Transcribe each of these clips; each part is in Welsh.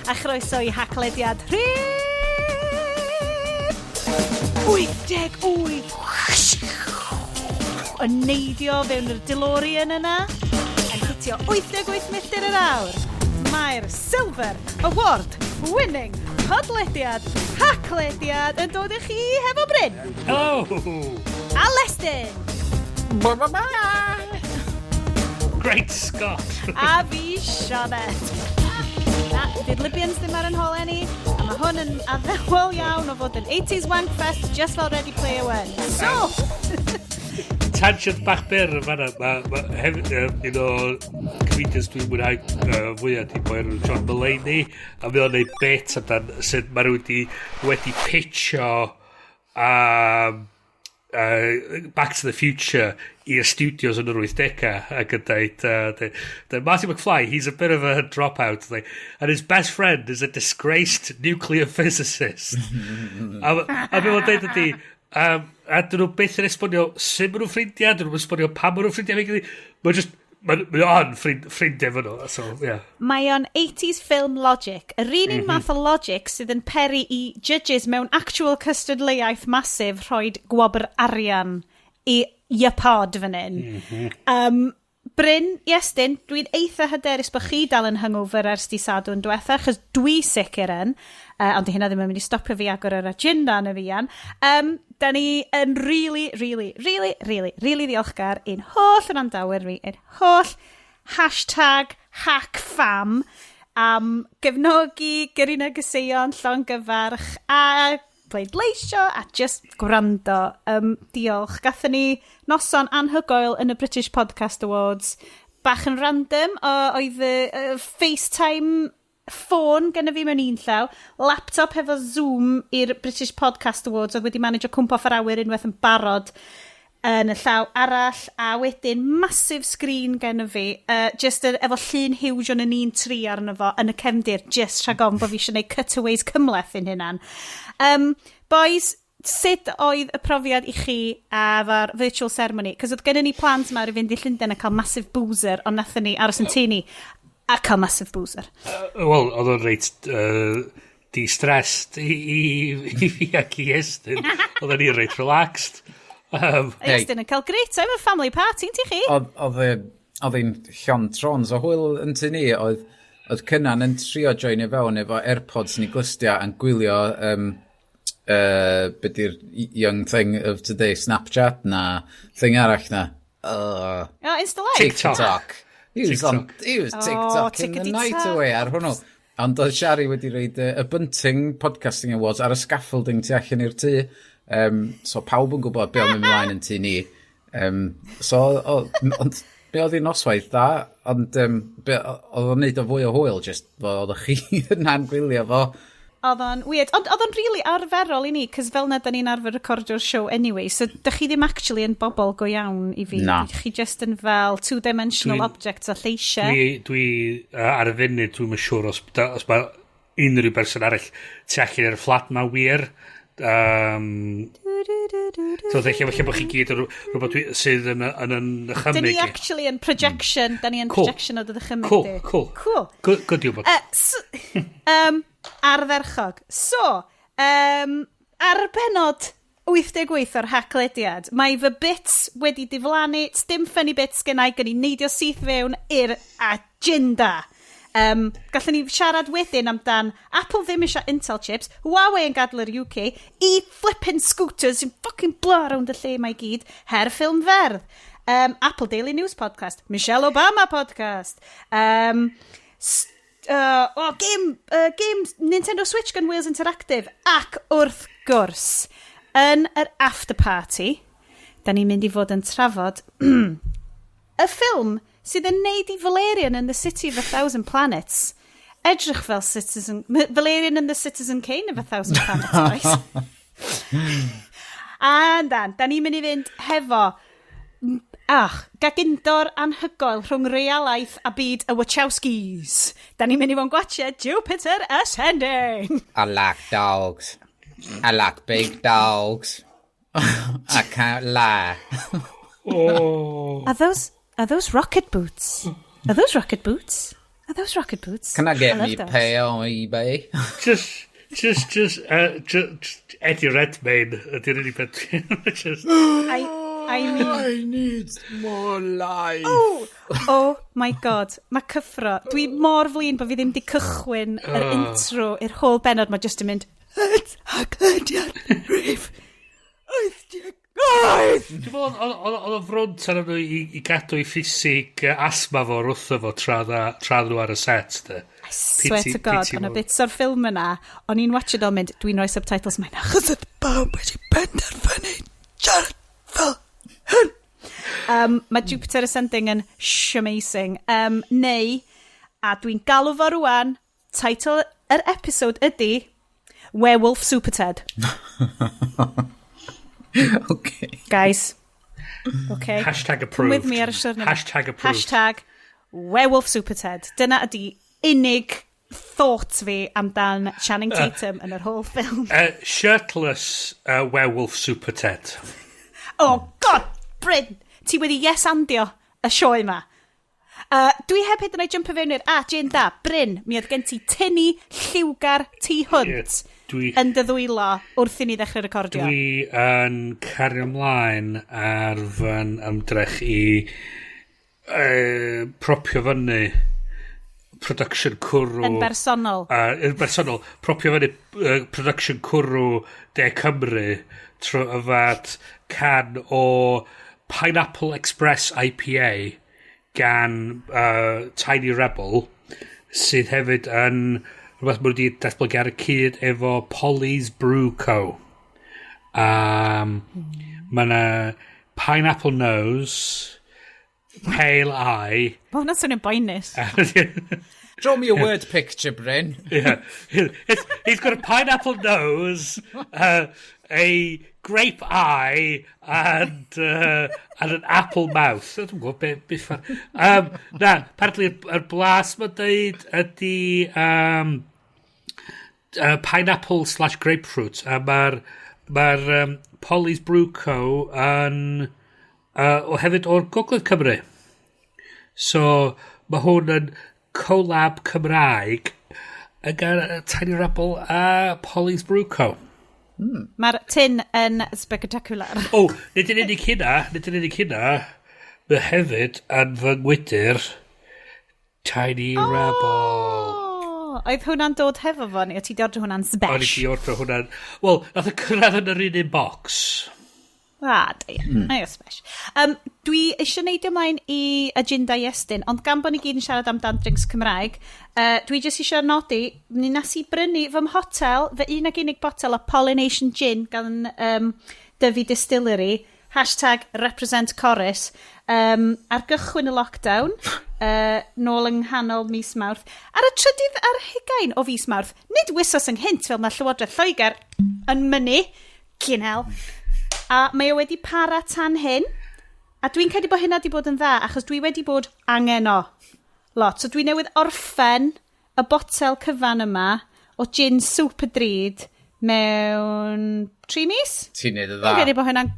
A chroeso i Haclediad rhif 88! Yn neidio fewn yr DeLorean yna, yn hitio 88 milltir yr awr. Mae'r Silver Award winning podlediad Haclediad yn dod i chi hefo Bryn. Hello! A Lestyn. Great Scott! A fi, Sioned. Na, dy'r Libyans ddim ar yn holau ni, a mae hwn yn addewol iawn o fod yn 80s wank fest, just fel Ready Player One. So, Tangent bach byr yn fanna. Ma hefyd, un o comedians dwi'n mwynhau fwyaf di boi enw John Mulaney. A mae o'n neud bit amdan sut mae rhywun wedi pitcho Back to the Future i'r studios yn yr 80au ac yn dweud, Marty McFly, he's a bit of a dropout, like, and his best friend is a disgraced nuclear physicist. A be mae'n dweud ydi, a dyn nhw byth yn esbonio sut maen nhw'n ffrindiau, dyn nhw'n esbonio pam maen nhw'n ffrindiau. Mae'n just, mae o'n ffrindiau efo nhw, so, yeah. Mae o'n 80s film logic. Yr un un math o logic sydd yn peri i judges mewn actual cystadleuaeth massive rhoi gwobr arian i y pod fan hyn. Bryn, Iestyn, dwi'n eitha hyderus bod chi dal yn hungover ers di Sadwrn diwetha, achos dwi sicr yn, ond di hynna ddim yn mynd i stopio fi agor yr agenda yn y fuan. Da ni yn really, really, really, really, really ddiolchgar i'n holl wrandawyr fi, ein holl #hackfam am gefnogi, gyrru negeseuon, llongyfarch a pleidleisio a just gwrando. Diolch. Gathon ni noson anhygoel yn y British Podcast Awards. Bach yn random, oedd y FaceTime ffôn gyda fi mewn un llaw, laptop hefo Zoom i'r British Podcast Awards oedd wedi manage o cwmpo off yr awyr unwaith yn barod yn y llaw arall, a wedyn massive screen gen fi, just efo llun huge o'n yn 1.3 arno fo yn y cefndir, just rhag ofn bod fi eisiau gwneud cutaways cymhleth i'n hunan. Boys, sut oedd y profiad i chi efo'r virtual ceremony? Cos oedd gennym ni plans mawr i fynd i Llundain a cael massive boozer, ond nathon ni aros yn tŷ ni a cael massive boozer. Wel, oedd o'n reit de-stressed i fi ac i Estyn. Oedden ni reit relaxed. Hey. Estyn yn cael great time a family party, ti chi? Oedd hi'n llond trons o hwyl yn tŷ ni, oedd Cynan yn trio joinio fewn efo AirPods yn ei glustia yn gwylio be di'r young thing of today, Snapchat na thing arall na. Oh, Insta Live. TikTok. TikTok. He was on, TikTok. He was Oh, TikTok in the night tickety-tock. away ar hwnnw. Ond oedd Shari wedi rhoid y Bunting Podcasting Awards ar y scaffolding tu allan i'r tŷ. So pawb yn gwybod be o'n mynd mlaen yn tŷ ni. So, o, ond be oedd hi'n noswaith da, ond be, oedd o'n neud o fwy o hwyl, just fo oedd chi yna'n gwylio fo. Oedd o'n weird. Ond oedd o'n really arferol i ni, cos fel na da ni'n arfer recordio'r show anyway, so dych chi ddim actually yn bobl go iawn i fi. Na. Chi just yn fel two-dimensional objects a lleisiau. Dwi ar y funud, dwi'n siŵr os mae unrhyw berson arall tu allan i'r fflat ma wir. So felly bod chi gyd yn rhywbeth sydd yn Da ni nychymyg i. actually yn projection, da ni yn projection o dy ddychymyg di. Cool. Cool. Good i wybod. So, ardderchog. So, ar y benod 88 o'r Haclediad, mae fy bits wedi diflannu, dim funny bits gennau, gen i neidio syth fewn i'r agenda. Gallwn ni siarad wedyn amdan Apple ddim eisiau Intel chips, Huawei yn gadael yr UK, e-flipping scooters sy'n fucking blow around y lle mae i gyd, her ffilm ferdd, Apple Daily News Podcast, Michelle Obama Podcast, oh, game Nintendo Switch gan Wales Interactive, ac wrth gwrs, yn yr after party, da ni'n mynd i fod yn trafod y ffilm sydd yn neud i Valerian and the City of a Thousand Planets edrych fel Valerian and the Citizen Kane of a Thousand Planets, boys. A dan, da ni'n mynd i fynd hefo ach, gagindor anhygoel rhwng realaeth a byd y Wachowskis. Da ni'n mynd i fod yn gwatchio Jupiter Ascending. I like dogs. I like big dogs. I can't lie. Oh. Are those rocket boots? Are those rocket boots? Are those rocket boots? Can I get love me those. pay on eBay? Just Eddie Redmayne ydy'r unig beth. Just, I mean, I need more life. Oh my God, mae cyffro. Dwi mor flin bod fi ddim di cychwyn yr intro i'r whole benod. Mae just yn mynd, Haclediad rhif 88. Dwi'n meddwl oedd o front ar nhw i gadw i ffisig asma fo wrtho fo tra nhw ar y set, de. I swear to God, Pity o'n y mawr. bits o'r ffilm yna, o'n i'n watchad o'n mynd, dwi'n rhoi subtitles, mae'n achos oedd bawb wedi penderfynu siarad fel hyn. Mae Jupiter Ascending yn amazing. Neu, a dwi'n galw fo rwan, title yr episode ydy Werewolf Super Ted. Okay. Guys. Okay. Hashtag Come approved. with me ar y siwrne. Hashtag approved. Hashtag Werewolf Super Ted. Dyna ydy unig thought fi amdan Channing Tatum yn yr whole film. Shirtless Werewolf Super Ted. Oh God, Bryn, ti wedi yes-andio y sioe yma. Dwi heb hyd yn oed jump fewn i'r agenda. Bryn, mi oedd gen ti tynnu lliwgar tu hwnt Ie, yn dy ddwylo wrth i ni ddechrau recordio. Dwi yn cario ymlaen ar fy ymdrech i propio fyny production cwrw. Yn bersonol. Yn bersonol, propio fyny production cwrw De Cymru trwy yfad can o Pineapple Express IPA gan Tiny Rebel, sydd hefyd yn rhywbeth mae wedi datblygu ar y cyd efo Polly's Brew Co. Mae yna Pineapple Nose, Pale Eye. Mae hwnna'n swnio'n boenus. Draw me a word picture, Bryn. Yeah. He's got a pineapple nose, a grape eye, and an apple mouth. Dwi'n gwybod be ffordd. Na, apparently, yr blas mae'n deud ydy pineapple/grapefruit. A mae'r ma Polly's Brew Co. yn o hefyd o'r Gogledd Cymru. So, mae hwn yn collab Cymraeg yn gan Tiny Rebel a Polly's Brew Co. Mae'r tin yn spectacular. O, oh, nid yn unig hynna, nid yn unig hynna, mae hefyd yn fy ngwydyr Tiny Rebel. Oh, oedd hwnna'n dod hefo fo, neu o ti di ordro hwnna'n O'n i sbesh? di ordro hwnna'n. Wel, nath o cyrraedd yn yr un box. Ah, da ia. Mm. Sbesh. Dwi eisiau neidio ymlaen i agenda Iestyn, ond gan bod ni gyd yn siarad amdan drinks Cymraeg, dwi jyst eisiau nodi, ni nes i brynu fy mhotel, fy un ag unig botel o Pollination Gin gan Dyfi Distillery, #RepresentCorris, ar gychwyn y lockdown, nôl yng nghanol mis Mawrth. Ar y 23 o fis Mawrth, nid wysos ynghynt fel mae Llywodraeth Lloegr yn mynnu, cyn hel, a mae o wedi para tan hyn. A dwi'n credu bod hynna wedi bod yn dda, achos dwi wedi bod angen o lot. So dwi newydd orffen y botel cyfan yma o gin super drud mewn 3 mis. Ti'n neud y Dwi'n dda. credu bod hynna'n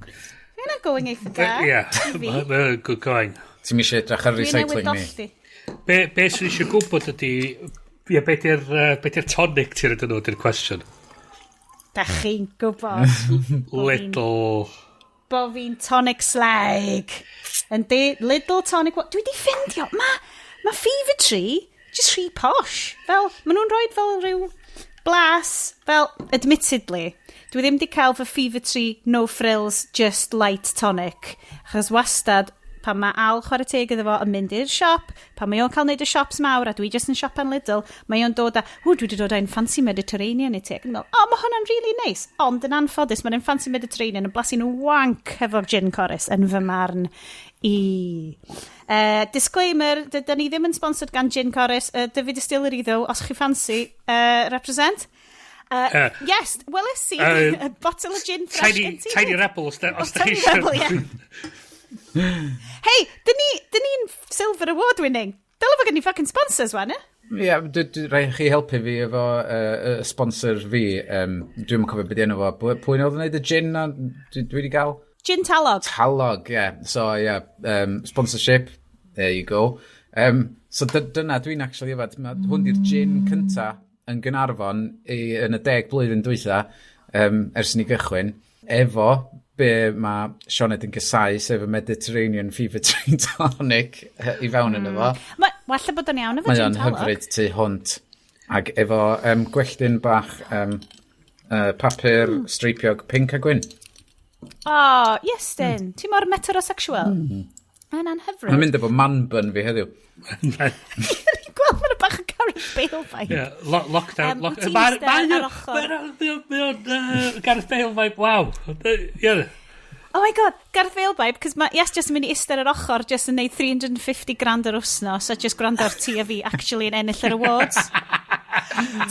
going eitha da. Ie, I fi. mae'n good going. Ti'n eisiau edrych ar Dwi newydd recycling ni? dolli. Be sy'n eisiau gwybod ydy, ie, be di'r tonic ti'n rhaid nhw, ydy'r cwestiwn. Da chi'n gwybod Little. bo fi'n tonic slag. Yndi, Lidl tonic. Dwi di ffindio, mae ma Fever Tree just rhy posh. Fel, maen nhw'n rhoi fel rhyw blas, fel, admittedly, dwi ddim di cael fy Fever Tree no frills, just light tonic. Achos wastad, pan mae Al, chwarae teg iddo fo, yn mynd i'r siop, pan mae o'n cael neud y shops mawr a dwi just yn siopa'n Lidl, mae o'n dod â, "Ww, dwi wedi dod â'n fancy Mediterranean i ti." Ac yn meddwl, "O, mae hwnna'n really nice." Ond yn anffodus, mae'n fancy Mediterranean yn blasu'n wank hefo'r gin Corus yn fy marn i. Disclaimer, dydyn ni ddim yn sponsored gan Gin Corus. Dyfi Distillery, though, os chi fancy, represent. Yes, weles i a bottle of gin fresh Tiny, gen ti. Tiny Rebel, os da chi Tiny Rebel, ie. Hei, dyn ni'n Silver Award winning. Dyle fod gen ni fucking sponsors, wan, eh? Ie, yeah, rhaid chi helpu fi efo sponsor fi. Dwi'n cofio beth enw fo. Pwy oedd yn gwneud y gin na dwi wedi gael? Gin Talog. Talog, ie. Yeah. So, ie, yeah, sponsorship, there you go. So dyna dwi'n actually yfad. Hwn di'r gin cynta yn Gaernarfon yn y 10 blwyddyn dwytha, ers ni gychwyn, efo be mae Sioned yn gasáu, sef y Mediterranean Fever Tree Tonic, i fewn yn efo. Mae, wella bod o'n iawn efo Mae gin o'n talog. Hyfryd tu hwnt. Ac efo gwelltyn bach papur streipiog pinc a gwyn. Oh, Iestyn, ti mor metrosexual. Mae'n anhyfryd. Mae'n mynd efo man bun fi heddiw. Ni'n gweld mae'n bach o Gareth Bale vibe. Yeah, lockdown. Wyt ti'n eistedd ar ochr? Mae o'n Gareth Bale vibe, waw. Yeah. Oh my God, Gareth Bale vibe, cos mae Yes just yn mynd i eistedd ar ochr, just yn neud 350 grand yr wsnos, a just gwrando ar ti a fi actually yn ennill yr awards.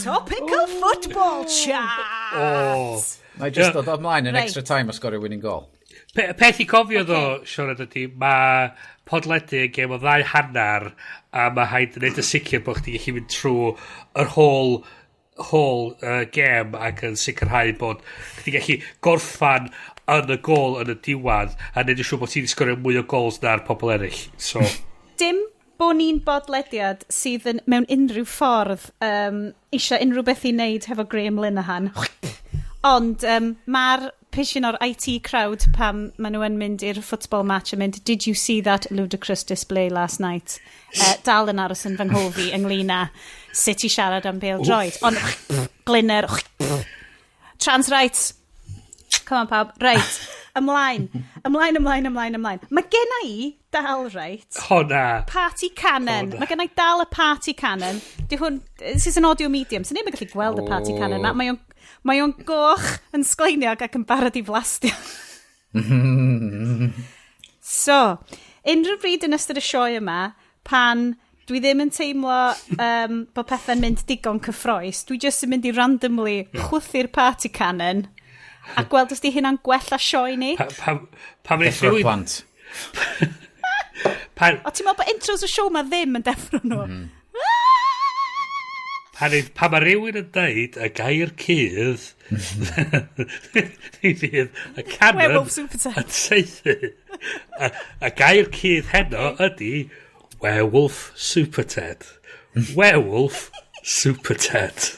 Topical football chat! Oh. Na i just Ie. dod ymlaen yn extra time a sgorio winning goal. Peth i cofio ddo, Sioned, ydy, mae podledu yn gêm o ddau hannar a mae rhaid yn neud y sicr bod chdi gallu mynd trwy yr whole gêm ac yn sicrhau bod chdi gallu gorffan yn y gol yn y diwedd a neud yn siŵr bod ti'n sgorio mwy o gols na'r pobl eraill. So, Dim bod ni'n bodlediad sydd yn, mewn unrhyw ffordd eisiau unrhyw beth i wneud hefo Graham Linehan. Ond mae'r pishin o'r IT Crowd pam maen nhw yn mynd i'r football match yn mynd, "Did you see that ludicrous display last night?" Dal yn aros yn fy nghof i ynglyn â sut i siarad am bêl droed. Ond Glyner, trans rights. Come on, pawb. Right. Ymlaen. Ymlaen, ymlaen, ymlaen, ymlaen. Mae genna i dal, right, honna. Party cannon. O, na. Mae gen i dal y party cannon. Di hwn, this is an audio medium, so neb yn gallu gweld y party cannon ma. Mae o'n goch yn sgleiniog ac yn barod i flastio. So, unrhyw bryd yn ystod y sioe yma, pan dwi ddim yn teimlo bod pethau'n mynd digon cyffrous, dwi jyst yn mynd i randomly chwythu'r party cannon a gweld os di hynna'n gwella sioe ni. Pa wneith Deffro'r rhywun plant. O, ti'n meddwl bod intros y show ma ddim yn deffro nhw? Pan mae rhywun yn deud y gair cudd, mi fydd y cannon Werewolf Super Ted. yn saethu. Y gair cudd heno ydy Werewolf Super Ted. Werewolf Super Ted.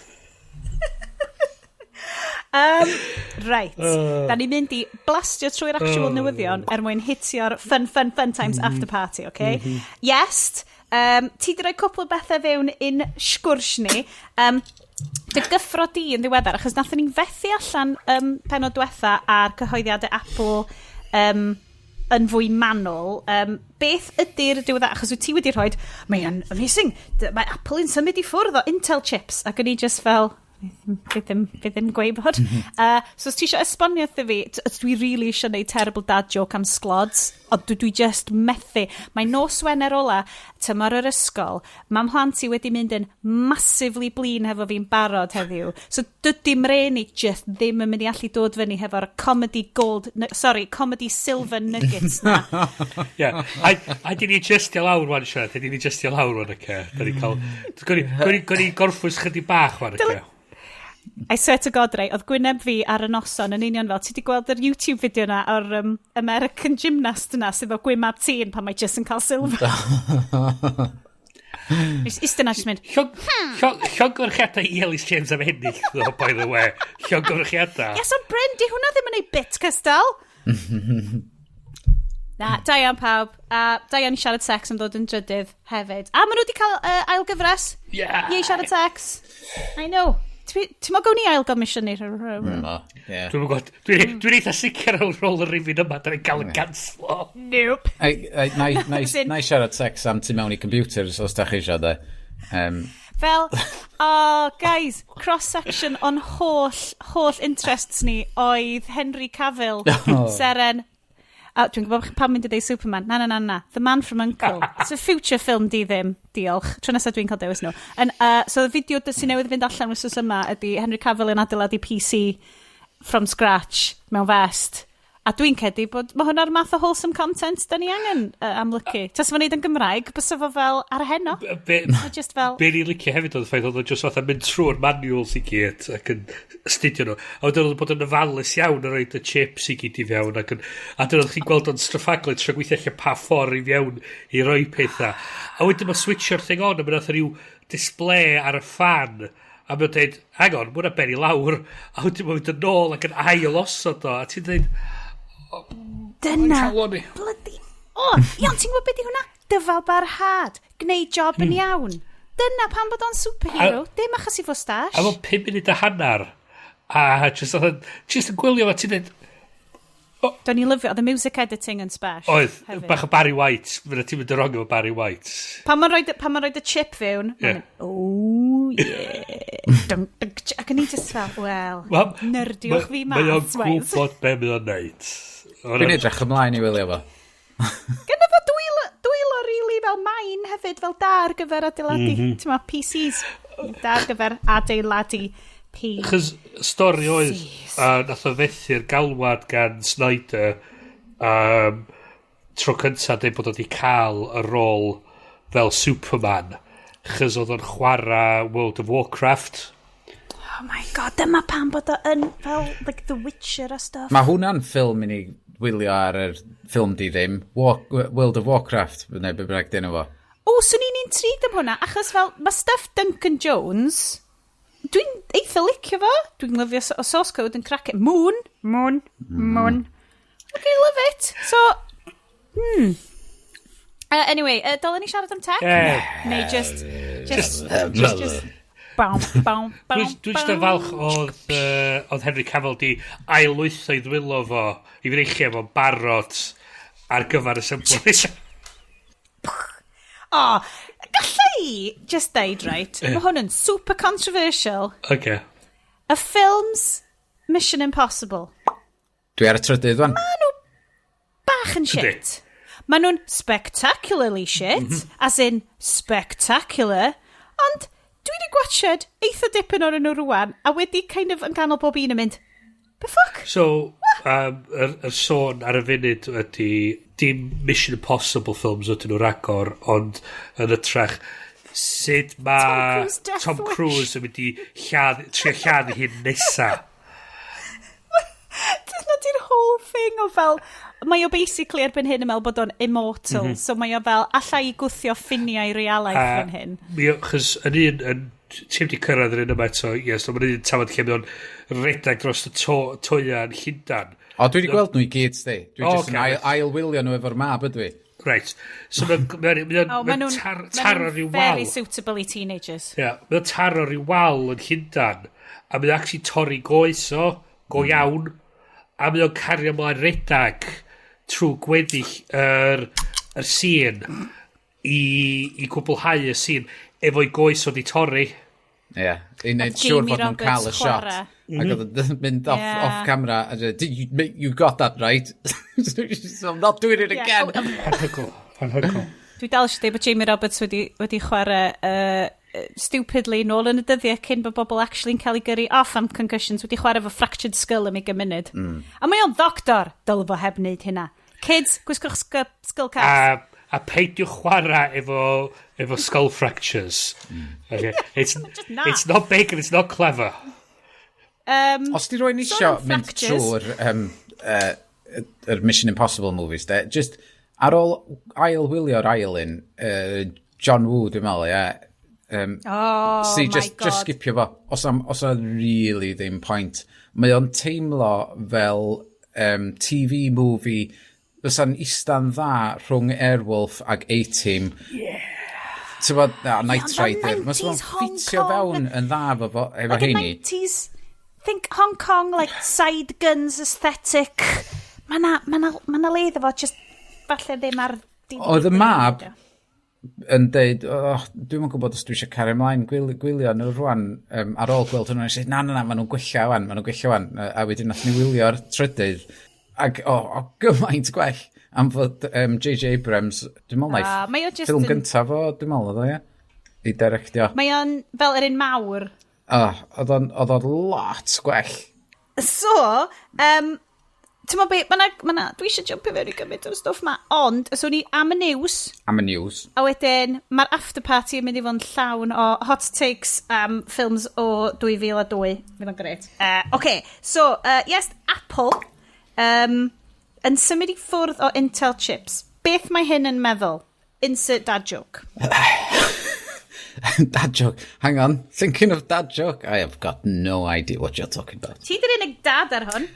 Right. Da ni'n mynd i blastio trwy'r actual newyddion er mwyn hitio'r fun, fun, fun times after party, okay? Yes, ti di roi cwpl o bethau fewn in sgwrs ni. Dy gyffro di yn ddiweddar, achos nathon ni'n fethu allan penod diwetha ar cyhoeddiadau Apple yn fwy manwl. Beth ydy'r diweddar? Achos wyt ti wedi rhoi, mae'n amazing, mae Apple yn symud i ffwrdd o Intel chips, ac o'n i just fel, fi ddim gwybod. So os ti eisiau esbonio wrtho fi, dwi really eisiau gwneud terrible dad joke am sglods, ond dwi just methu. Mae nos Wener ola, tymor yr ysgol, mae mhlant i wedi mynd yn massively blin hefo fi'n barod heddiw. So dydy mrên i just ddim yn mynd i allu dod fyny hefo'r comedy gold, sorry, comedy silver nuggets na. Ie. A di ni justio lawr wan, Siarad. A di ni justio lawr wan, oce. Da ni cael... Gwni gorffwys chydig bach wan, oce. I swear to God, right, oedd gwyneb fi ar y noson yn union fel, ti di gweld yr YouTube fideo na o'r American gymnast yna sydd efo gwyneb tîn pan mae just yn cael silver? Nes iste na just mynd, Llongyfarchiadau i Elis James am ennill, though, by the way. Llongyfarchiadau. Yes, ond Bryn, di hwnna ddim yn ei bit cystal. Na, da iawn pawb. A da iawn i Siarad Sex am ddod yn drydydd hefyd. A maen nhw wedi cael ail gyfres. Yeah. Yay, Siarad Sex. I know. Ti'n meddwl gawn ni ail gomisiynu? No, ie. Dwi'n gwybod, dwi'n dwi eitha sicr ar ôl y rhifyn yma, da ni'n cael y canslo. Nope. Ei, ei, As in- Na i siarad sex am tu mewn i computers os da chi eisiau, de. Fel, oh, guys, cross-section on holl interests ni oedd Henry Cavill, Seren, a dwi'n gwybod pam mynd i ddeud Superman. Na, na, na, na. The Man from Uncle. It's a future film di ddim. Diolch. Tro nesaf dwi'n cael dewis nhw. And, so y fideo sy'n newydd fynd allan wythnos yma ydy Henry Cavill yn adeiladu PC from scratch mewn vest. A dwi'n credu bod mae hwnna'r math o wholesome content da ni angen amlygu. Tas fo'n neud yn Gymraeg, bysa fo fel ar heno. Be, just fel. Be ni'n licio hefyd oedd y ffaith oedd o just fatha mynd trwy'r manuals i gyd ac yn astudio nhw. A wedyn oedd bod yn ofalus iawn yn rhoid y chips i gyd i fewn. Ac yn, a dyna oedd chi'n gweld o'n straffaglu trwy gweithio allan pa ffordd i fewn i roi pethau. A wedyn mae switcho'r thing on a mae'n rhyw display ar y fan a mae'n dweud, "Hang on, mae hwnna ben i lawr." A wedyn mae'n mynd yn ôl ac yn ail osod o. A ti'n dweud, Dyna. Calon i. Bloody. O, oh, iawn, ti'n gwybod beth di hwnna? Dyfal barhad. Gwneud job yn iawn. Dyna pam bod o'n superhero. Dim achos i fwstash. A fel 5 munud a hanner. A just, just yn gwylio fo, ti'n dweud, Do'n i lyfio, oedd y music editing yn spesh Oedd, hefyd. Bach o Barry White. Fyna ti'n mynd yn wrong efo Barry White. Pan ma'n rhoid y chip fewn, mae'n mynd, "Oh yeah." Dun, dun, ac o'n i just fel, "Wel, nerdiwch fi Mae o'n maths wise." gwybod be mae o'n neud. Dwi'n edrych ymlaen i wylio fo. Gynna fo dwylo really fel main hefyd, fel da ar gyfer adeiladu, mm -hmm. PCs. Da ar gyfer adeiladu P. Chos stori oedd, nath o fethu'r galwad gan Snyder tro cyntaf dweud bod o wedi cael y rôl fel Superman. Chos oedd o'n chwarae World of Warcraft. Oh my God, dyma pam bod o yn fel, like, The Witcher a stuff. Mae hwnna'n ffilm i ni wylio ar yr ffilm di ddim. World of Warcraft, neu be bynnag dyn fo. O, swn i'n intrigued am hwnna, achos fel, mae stuff Duncan Jones, dwi'n eitha licio fo. Dwi'n lyfio o Source Code yn crack it. Moon, Moon, Moon. Okay, love it. So, Anyway, dylen ni siarad am tech? Yeah. Neu just, baw, baw, baw, Dwi'n just yn falch oedd Henry Cavill di ailwytho i ddwylo fo, i freichiau fo'n barod ar gyfer y symbol. O, galla i just deud, right, mae hwn yn super controversial. Y ffilms Mission Impossible, Dwi ar y trydydd wan. Bach yn shit. Maen nhw'n spectacularly shit, as in spectacular, ond dwi wedi gwatchad eitha dipyn o'r nhw rwan, a wedi kind of yn ganol bob un yn mynd, "Be fuck?" So, yr sôn ar y funud ydy dim Mission Impossible films ydyn nhw ragor, ond yn ytrach sut Tom mae Cruise Death Tom Wish. Cruise yn mynd i lladd, trio lladd ei hun nesa. Dyna di'r whole thing o fel, mae o basically erbyn hyn yn meddwl bod o'n immortal, so mae o fel, "Alla i gwthio ffiniau realaeth fan hyn." Mi, chos yn un, yn, ti'n wedi cyrraedd yr un yma eto, yes, ond mae'n un tafod lle mae o'n redag dros y to, toia yn Llundan. O, dwi wedi gweld nhw i gyd, sti. Dwi O, jyst yn ocê, ail, ail wylio nhw efo'r mab, ydw i. Right. So mae'n mae mae Oh, mae maen nhw'n tar, ma' taro nhw'n rhyw wal. very suitable i teenagers. Ie, yeah, mae'n taro rhyw wal yn Llundan, a mae'n actually torri goes o, go iawn, a mae o'n cario mlaen redag trwy gweddill yr scene i gwblhau y scene efo'i goes o di torri. Ie, yeah, i wneud Nath siŵr Jamie fod nhw'n cael y Roberts shot. chwarae. Ac oedd yn mynd off, off camera. A dweud, "Did you, mate, you got that right. So I'm not doing it again." Oh, Anhygoel. Anhygoel. Dwi dal eisiau dweud bod Jamie Roberts wedi chwarae stupidly nôl yn y dyddiau cyn bod bobl actually'n cael ei gyrru off am concussions, wedi chwarae efo fractured skull am 20 munud. A mae o'n ddoctor, dyle fo heb wneud hynna. Kids, gwisgwch skull caps. A peidiwch chwarae efo skull fractures. Okay. It's, Just na. It's not big and it's not clever. Os di rwy'n Sôn isio am mynd fractures. trwy'r yr Mission Impossible movies, de, just ar ôl ail wylio'r ail un, John Woo, dwi'n meddwl, ie. Oh See, my just, God. just skipio fo. Os am really ddim point. Mae o'n teimlo fel TV movie fysa'n ista'n dda rhwng Airwolf ag A-Team. Yeah. Ti'n bod, na, Knight Ond fel Rider. Mae'n 90s Hong ffitio Kong. fewn yn dda efo Like a heini. 90s, think Hong Kong, like side guns aesthetic. Mae na, ma na, ma na le iddo fo, just falle ddim ar DVD. Oedd y mab yn deud, "Oh, dwi'm yn gwybod os dwi eisiau cario ymlaen gwylio nhw rwan," ar ôl gweld hwnnw, nes i, "Na, na, na, maen nhw'n gwella wan, maen nhw'n gwella wan." A wedyn nath ni wylio'r trydydd, ac o, gymaint gwell am fod J.J. Abrams, dwi'n meddwl Ah, naeth mae o just ffilm yn gyntaf o, dwi'n meddwl oedd o, ie? I directio. Mae o'n fel yr un mawr. Oh, oedd o'n lot gwell. So, Ti'n mo be, ma dwi eisiau jumpio fewn i gymaint o'r stwff ma, ond, so ni am y news. Am y news. A wedyn, mae'r after party yn mynd i fod yn llawn o hot takes am ffilms o 2002. Fydd o'n gret. OK, so, yes, Apple yn symud i ffwrdd o Intel chips. Beth mae hyn yn meddwl? Insert dad joke. Dad joke. Hang on. Thinking of dad joke, I have got no idea what you're talking about. Ti di'r unig dad ar hwn.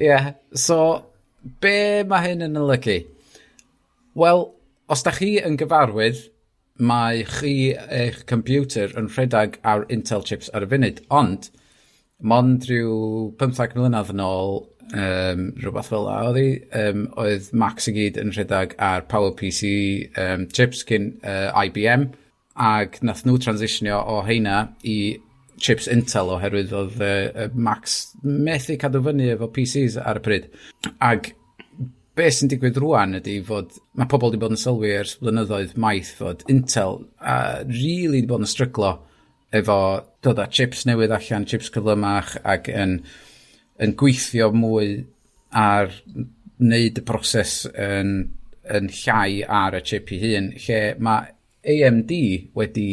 Yeah, so be mae hyn yn olygu? Wel, os da chi yn gyfarwydd, mae chi eich computer yn rhedeg ar Intel chips ar y funud, ond mond rhyw 15 mlynedd yn ôl, rhywbeth fel la oedd hi, oedd Macs i gyd yn rhedeg ar PowerPC chips gyn IBM, ac nath nhw transitionio o heina i chips Intel oherwydd oedd Macs methu cadw fyny efo PCs ar y pryd. Ac be sy'n digwydd rwan ydy fod mae pobl wedi bod yn sylwi ers blynyddoedd maith fod Intel really wedi bod yn stryglo efo dod â chips newydd allan, chips cyflymach ac yn gweithio mwy ar wneud y broses yn llai ar y chip ei hun, lle mae AMD wedi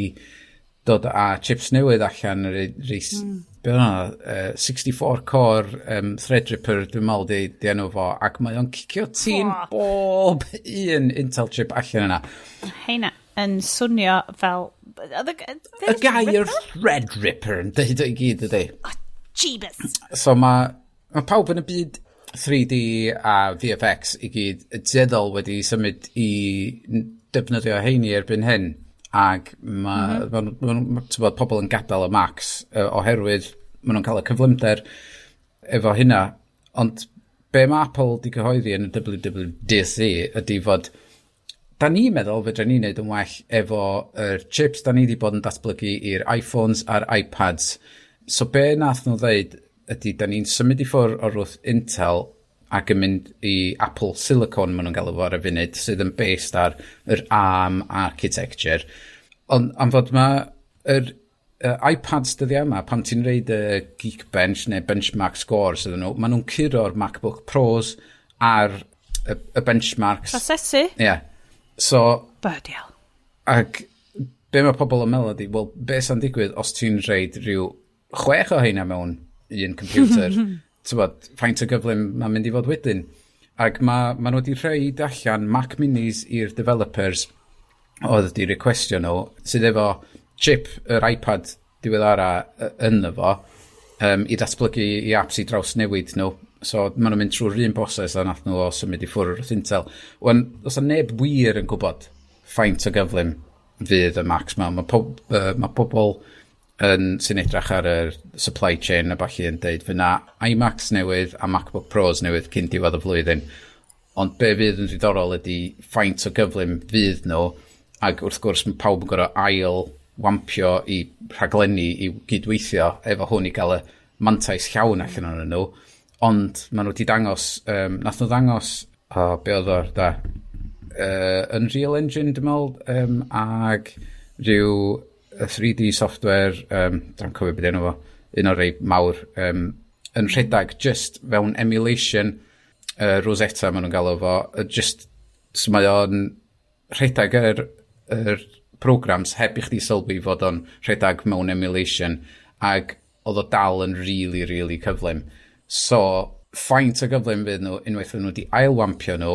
dod â chips newydd allan, reis, be oedd hwnna, 64 core Threadripper, dwi'n meddwl di enw fo, ac mae o'n cicio tîn bob un Intel chip allan yna. Heina yn swnio fel Y gair Threadripper yn deud o i gyd ydy. Oh, Jeebus. So mae pawb yn y byd 3D a VFX i gyd tueddol wedi symud i defnyddio heini erbyn hyn ac mae ma, ma, pobl yn gadael y Macs oherwydd maen nhw'n cael y cyflymder efo hynna. Ond be mae Apple di cyhoeddi yn y WWDC ydy fod da ni'n meddwl fedra ni wneud yn well efo yr chips da ni wedi bod yn datblygu i'r iPhones a'r iPads. So be nath nhw ddeud ydy da ni'n symud i ffwrdd o'r wrth Intel ac yn mynd i Apple Silicon maen nhw'n galw fo ar y funud, sydd yn based ar yr ARM architecture. Ond am fod mae yr iPads dyddiau yma, pan ti'n reid y Geekbench neu benchmark scores iddyn nhw, maen nhw'n curo'r MacBook Pros ar y benchmarks. Prosesu? Ie. Yeah. So, Bloody hell. Ac be mae pobl yn meddwl ydy, wel, be sy'n digwydd os ti'n reid rhyw chwech o heina mewn un computer? T'bod, faint o gyflym mae'n mynd i fod wedyn? Ac ma nhw wedi rhoid allan Mac Minis i'r developers oedd wedi requestio nhw, sydd efo chip yr iPad diweddara ynddo fo, i datblygu i apps i drawsnewid nhw. So maen nhw'n mynd trwy'r un broses a nath nhw o symud i ffwrdd wrth Intel. Wan, oes 'na neb wir yn gwybod faint o gyflym fydd y Macs ma. Mae pobl sy'n edrych ar y supply chain a ballu yn deud fydd na iMacs newydd a MacBook Pros newydd cyn diwedd y flwyddyn. Ond be fydd yn ddiddorol ydy faint o gyflym fydd nhw, ac wrth gwrs mae pawb yn gorfod ail wampio i rhaglenni i gydweithio efo hwn i gael y mantais llawn allan ohonyn nhw. Ond maen nhw wedi dangos, nath nhw ddangos, o, be oedd o'r da, Unreal Engine, dwi'n meddwl, ag rhyw 3D software, dwi'n cofio beth enw fo, un o'r rei mawr, yn rhedeg just fewn emulation, Rosetta maen nhw'n galw fo, just, so mae o'n rhedeg yr programs heb i chdi sylwi fod o'n rhedeg mewn emulation, ac oedd o dal yn really, really cyflym. So, faint o gyflym fydd nhw unwaith fydd nhw wedi ailwampio nhw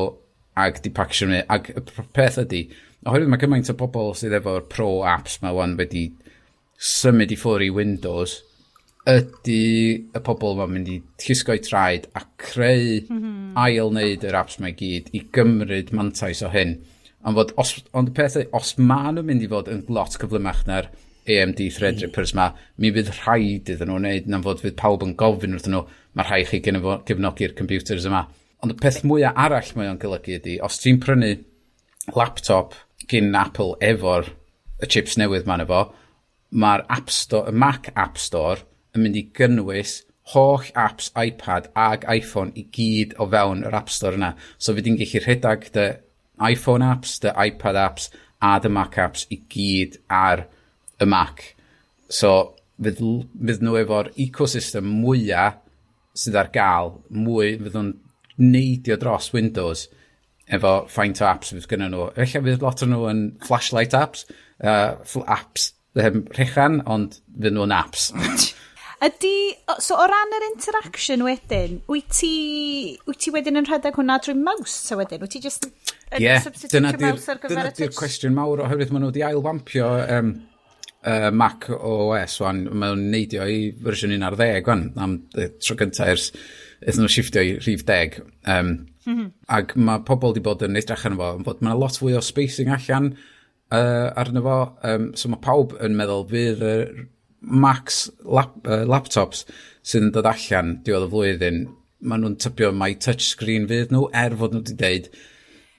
ac di packagio nhw, ac y peth ydy, oherwydd mae gymaint o bobl sydd efo'r pro apps ma wan wedi symud i ffwrdd i Windows, ydy y pobl ma'n mynd i llusgo'u traed a creu ail wneud yr apps ma i gyd i gymryd mantais o hyn? Ond y peth ydy, os ma nhw'n mynd i fod yn lot cyflymach na'r AMD Threadrippers ma, mi fydd rhaid iddyn nhw wneud, na'n fod fydd pawb yn gofyn wrthyn nhw, mae rhaid chi gefnogi'r computers yma. Ond y peth mwyaf arall mae o'n golygu ydy, os ti'n prynu laptop gyn Apple efo'r y chips newydd ma efo, mae'r App Store, y Mac App Store yn mynd i gynnwys holl apps iPad ag iPhone i gyd o fewn yr App Store yna. So fydd di'n gallu rhedeg dy iPhone apps, dy iPad apps a dy Mac apps i gyd ar y Mac. So fydd nhw efo'r ecosystem mwyaf sydd ar gael, mwy fydd nhw'n neidio dros Windows efo faint o apps fydd gyda nhw. Felly fydd lot o nhw yn flashlight apps, apps rhechan, ond fydd nhw'n apps. Ydy, so o ran yr interaction wedyn, wyt ti wedyn yn rhedeg hwnna drwy mouse ta wedyn? Wyt ti just yn substitute mouse ar gyfer dyna di'r cwestiwn mawr, oherwydd maen nhw wedi ailwampio Mac OS wan, maen nhw'n neidio i fersiwn 11 wan, am y tro gyntaf ers iddyn nhw shiftio i rhif 10. Ac mae pobl wedi bod yn edrych arno fo, bod mae lot fwy o spacing allan arno fo. So mae pawb yn meddwl fydd y Macs laptops sydd yn dod allan diwedd y flwyddyn, maen nhw'n tybio mai touchscreen fydd nhw, er fod nhw wedi deud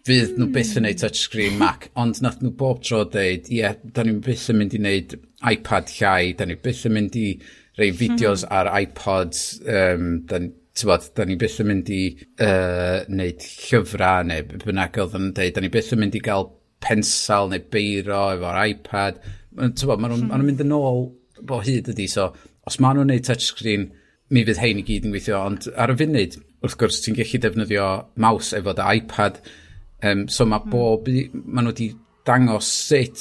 fydd nhw byth yn neud touchscreen Mac, ond nath nhw bob tro deud, ie, yeah, da ni'n byth yn mynd i wneud iPad llai, da ni byth yn mynd i roi fideos ar iPods, da, bod, da ni byth yn mynd i wneud llyfrau neu be bynnag oedd yn deud, da ni byth yn mynd i gael pensal neu beiro efo'r iPad. T'bod, maen nhw'n ma nhw mynd yn ôl bo hyd ydy, so os maen nhw'n neud touchscreen, mi fydd hein i gyd yn gweithio, ond ar y funud, wrth gwrs, ti'n gallu defnyddio mouse efo dy iPad, so mae bob, maen nhw wedi dangos sut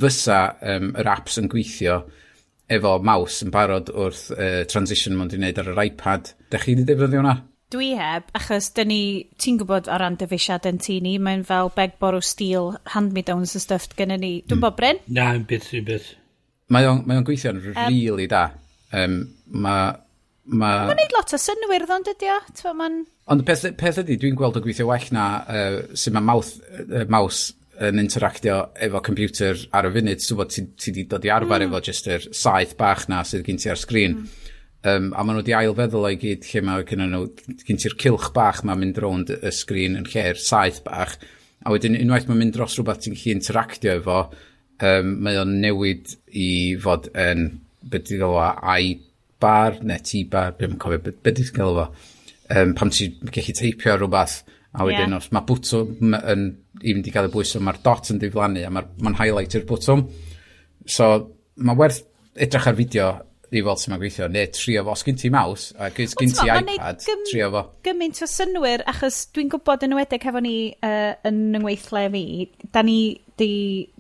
fysa yr apps yn gweithio efo mouse yn barod wrth transition maen nhw wedi wneud ar yr iPad. Dach chi wedi defnyddio hwnna? Dwi heb, achos dyn ni, ti'n gwybod o ran dyfeisiadau tŷ ni, mae'n fel beg, borrow, steal, hand-me-downs and stuff gynnu ni. Dwi'n bod, Bryn? Na, yn byd, yn byd. Mae o'n gweithio'n really da. Mae ma, Mae'n neud lot o synwyr ddo'n dydi o? T'mo, mae'n. Ond y peth ydy, dwi'n gweld o gweithio well na sut mae mouse yn interactio efo computer ar y funud. So bod ti di dod i arfer efo just yr saeth bach na sydd gen ti ar sgrin. A maen nhw wedi ailfeddwl o'i gyd lle mae gen nhw, gen ti'r cylch bach ma'n mynd rownd y sgrin yn lle'r saeth bach. A wedyn unwaith mae'n mynd dros rhywbeth ti'n gallu interactio efo, mae o'n newid i fod yn, beth ti'n galw fo, I-bar neu T-bar, dwi'n cofio, be ti'n galw fo? Pam ti'n gallu teipio rhywbeth, a wedyn os mae bwtwm yn i fynd i gael ei bwyso, mae'r dot yn diflannu a mae'n ma highlight-io'r bwtwm. So mae werth edrych ar fideo i weld sut mae'n gweithio, neu trio fo. Os gen ti mouse, a gen ti t'mo', ma'n neud iPad, trio fo. gymaint o synwyr, achos dwi'n gwybod yn enwedig hefo ni yn yngweithle fi, da ni di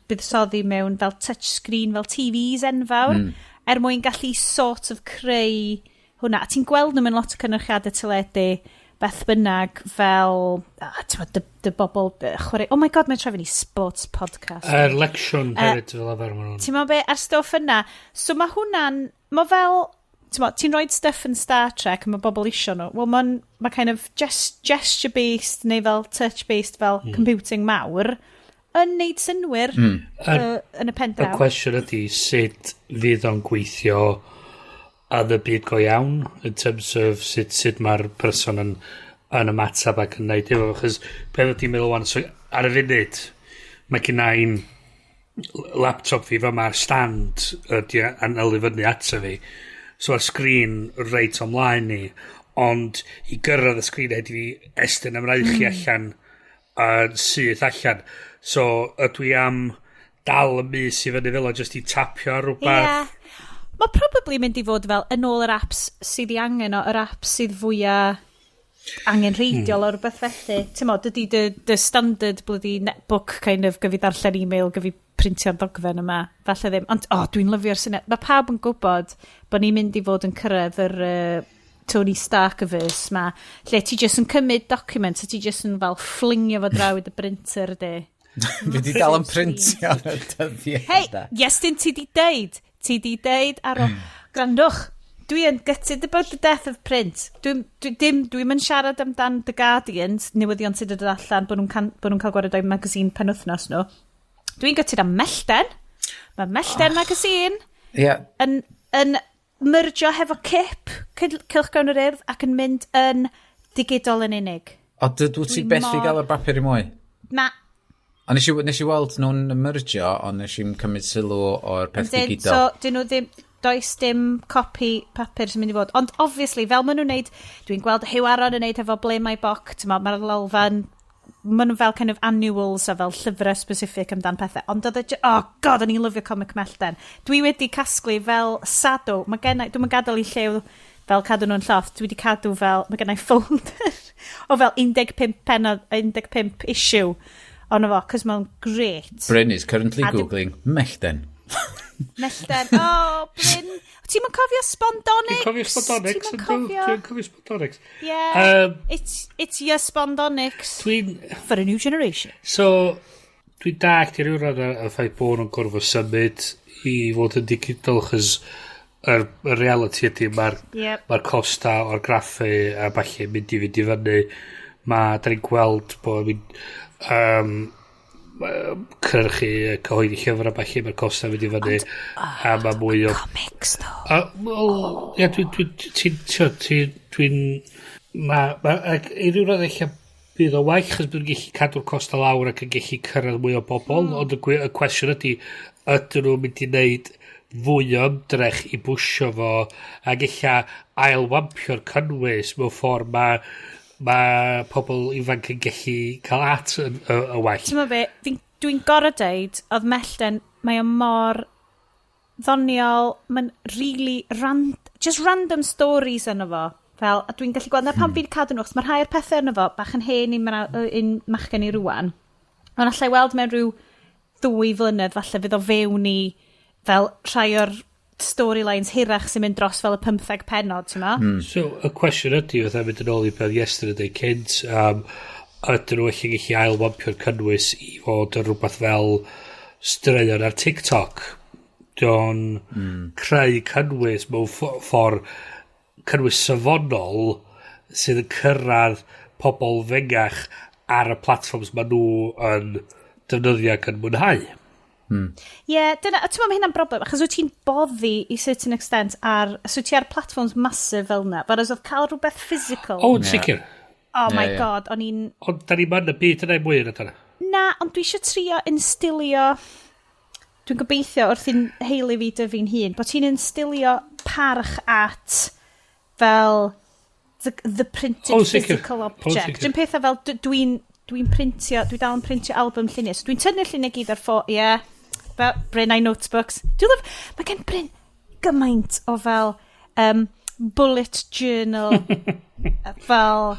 buddsoddi mewn fel touchscreen, fel TVs enfawr, er mwyn gallu sort of creu hwnna. A ti'n gweld nhw mewn lot o cynyrchiadau teledu, beth bynnag, fel, ti'n dy, dy bobl chwarae. Oh my God, mae'n trefnu sports podcast. Yr lecsiwn hefyd fel arfer maen nhw'n. Ti'n meddwl be, ar stwff yna. So mae hwnna'n, mae fel, ti'n rhoi stuff yn Star Trek a mae bobl isio nhw. Wel, mae'n ma kind of gesture-based neu fel touch-based fel computing mawr yn neud synwyr yn y pen Y draw. cwestiwn ydy sut fydd o'n gweithio yn y byd go iawn in terms of sut mae'r person yn ymateb ac yn neud efo, achos beth ydy'n meddwl wan, so ar y funud mae gen i'n laptop fi fa mae'r stand ydy anelu fyny ato fi, so mae'r sgrin reit omlaen ni, ond i gyrraedd y sgrin rhaid i fi estyn 'y mraich i allan yn syth allan, so ydw i am dal y mys i fyny fel o jyst i tapio ar rhywbeth? Ie. Mae probably mynd i fod fel yn ôl yr apps sydd i angen o, yr apps sydd fwyaf angenrheidiol o rhywbeth felly. Ti'n mo, dydy dy standard bloody netbook kind of gyfi darllen e-mail, gyfi printio'r dogfen yma. Falle ddim. Ond, oh, dwi'n lyfio'r syniad. Mae pawb yn gwybod bod ni'n mynd i fod yn cyrraedd yr Tony Stark-verse ma, lle ti jyst yn cymryd document a ti jyst yn fel fflingio fo draw i dy brinter di. Fi di dal yn printio ar y dyddiau. Hei, Iestyn, ti di deud, ti di deud ar ôl. Grandwch, dwi yn gutted about the death of print. Dwi, dim, dwi'n mynd siarad amdan The Guardian, newyddion sydd wedi dod allan, bod nhw'n cael gwared o'i magazine penwythnos nhw. Dwi'n gutted am Mellten. Mae Mellten magazine yn mergio hefo CIP, Cylchgrawn yr Urdd, ac yn mynd yn digidol yn unig. O, dydw ti Dwi byth i gael yr bapur i mwy? Na. A nes i weld nhw'n mergio, ond nes i'n cymryd sylw o'r peth Ydyn, digidol. So, dyn nhw ddim, does dim copi papur sy'n mynd i fod. Ond obviously, fel maen nhw'n neud, dwi'n gweld Huw Aaron yn neud efo Ble Mae Boc, ti'n mae'r Lolfa'n, maen nhw fel kind of annuals a fel llyfrau specific amdan pethau. Ond oedd e, oh God, o'n i'n lyfio comic Mellten. Dwi wedi casglu fel sado, mae genna, dwi'n gadael i Llew Fel cadw nhw'n llofft, dwi wedi cadw fel, mae gennau folder o fel 15 penod, 15 issue ono fo, cos mae'n great. Bryn is currently googling Mellten. Mellten. Oh, Bryn. Ti'n ma'n cofio Spondonics? Dwi'n cofio Spondonics. Ti'n cofio? Dwi'n cofio Spondonics. Yeah. It's your Spondonics. For a new generation. So, dwi'n dallt i ryw radd y ffaith bod nhw'n gorfod symud i fod yn digidol, chos yr reality ydy mae'r ma costa o'r graffu a falle mynd i fynd i fyny. Mae, da ni'n gweld bod mynd, cyrchu cyhoeddi llyfr a falle mae'r costa mynd i fyny a mae mwy o Comics, though. A, wel, ia, dwi'n, dwi'n, ti'n, ti'n, ti'n, dwi'n, ma, ac i ryw radd eich bydd o waith, chos bydd yn gallu cadw'r costa lawr ac yn gallu cyrraedd mwy o bobl, ond y cwestiwn ydy, ydyn nhw'n mynd i wneud fwy o ymdrech i bwsio fo ac ella ailwampio'r cynnwys mewn ffordd ma pobl ifanc yn gallu cael at y well. Ti'n meddwl be, dwi'n gorau deud, oedd Mellten, mae o mor ddoniol, mae'n really just random stories yno fo. Fel, a dwi'n gallu gweld, na pam fi wedi cadw nhw, achos mae rhai o'r pethau yno fo, bach yn hen i'n machgen i rwan. Ond allai weld mewn rhyw 2 flynedd, falle fydd o fewn i fel rhai o'r storylines hirach sy'n mynd dros fel y 15 penod, ti'n ma? So, y cwestiwn ydy, fatha mynd yn ôl i beth yesterday cynt, ydyn nhw allu gallu ailwampio'r cynnwys i fod yn rhywbeth fel straeon ar TikTok? Dion creu cynnwys mewn ffordd cynnwys safonol sydd yn cyrraedd pobl fengach ar y platforms maen nhw yn defnyddio ac yn mwynhau. Ie, yeah, dyna, a ti'n meddwl mae hynna'n broblem, achos wyt ti'n boddi i certain extent ar, so wyt ti ar platforms massive fel yna, but as oedd cael rhywbeth physical. O, yn sicr. Oh my Ie, ie. God, o'n i'n. Ond da ni ma'n y byd yna i mwy yn yna. Na, ond dwi eisiau trio instilio. Dwi'n gobeithio wrth i'n heili fi dyfu'n hun, bod ti'n instilio parch at fel the printed O, sicr. physical O, object. sicr. Dwi'n pethau fel dwi'n printio, dwi dal yn printio album lluniau. So dwi'n tynnu'r lluniau gyd ar ffo, ie, yeah, fel Bryn a'i notebooks. Dwi'n love, mae gen Bryn gymaint o fel bullet journal, fel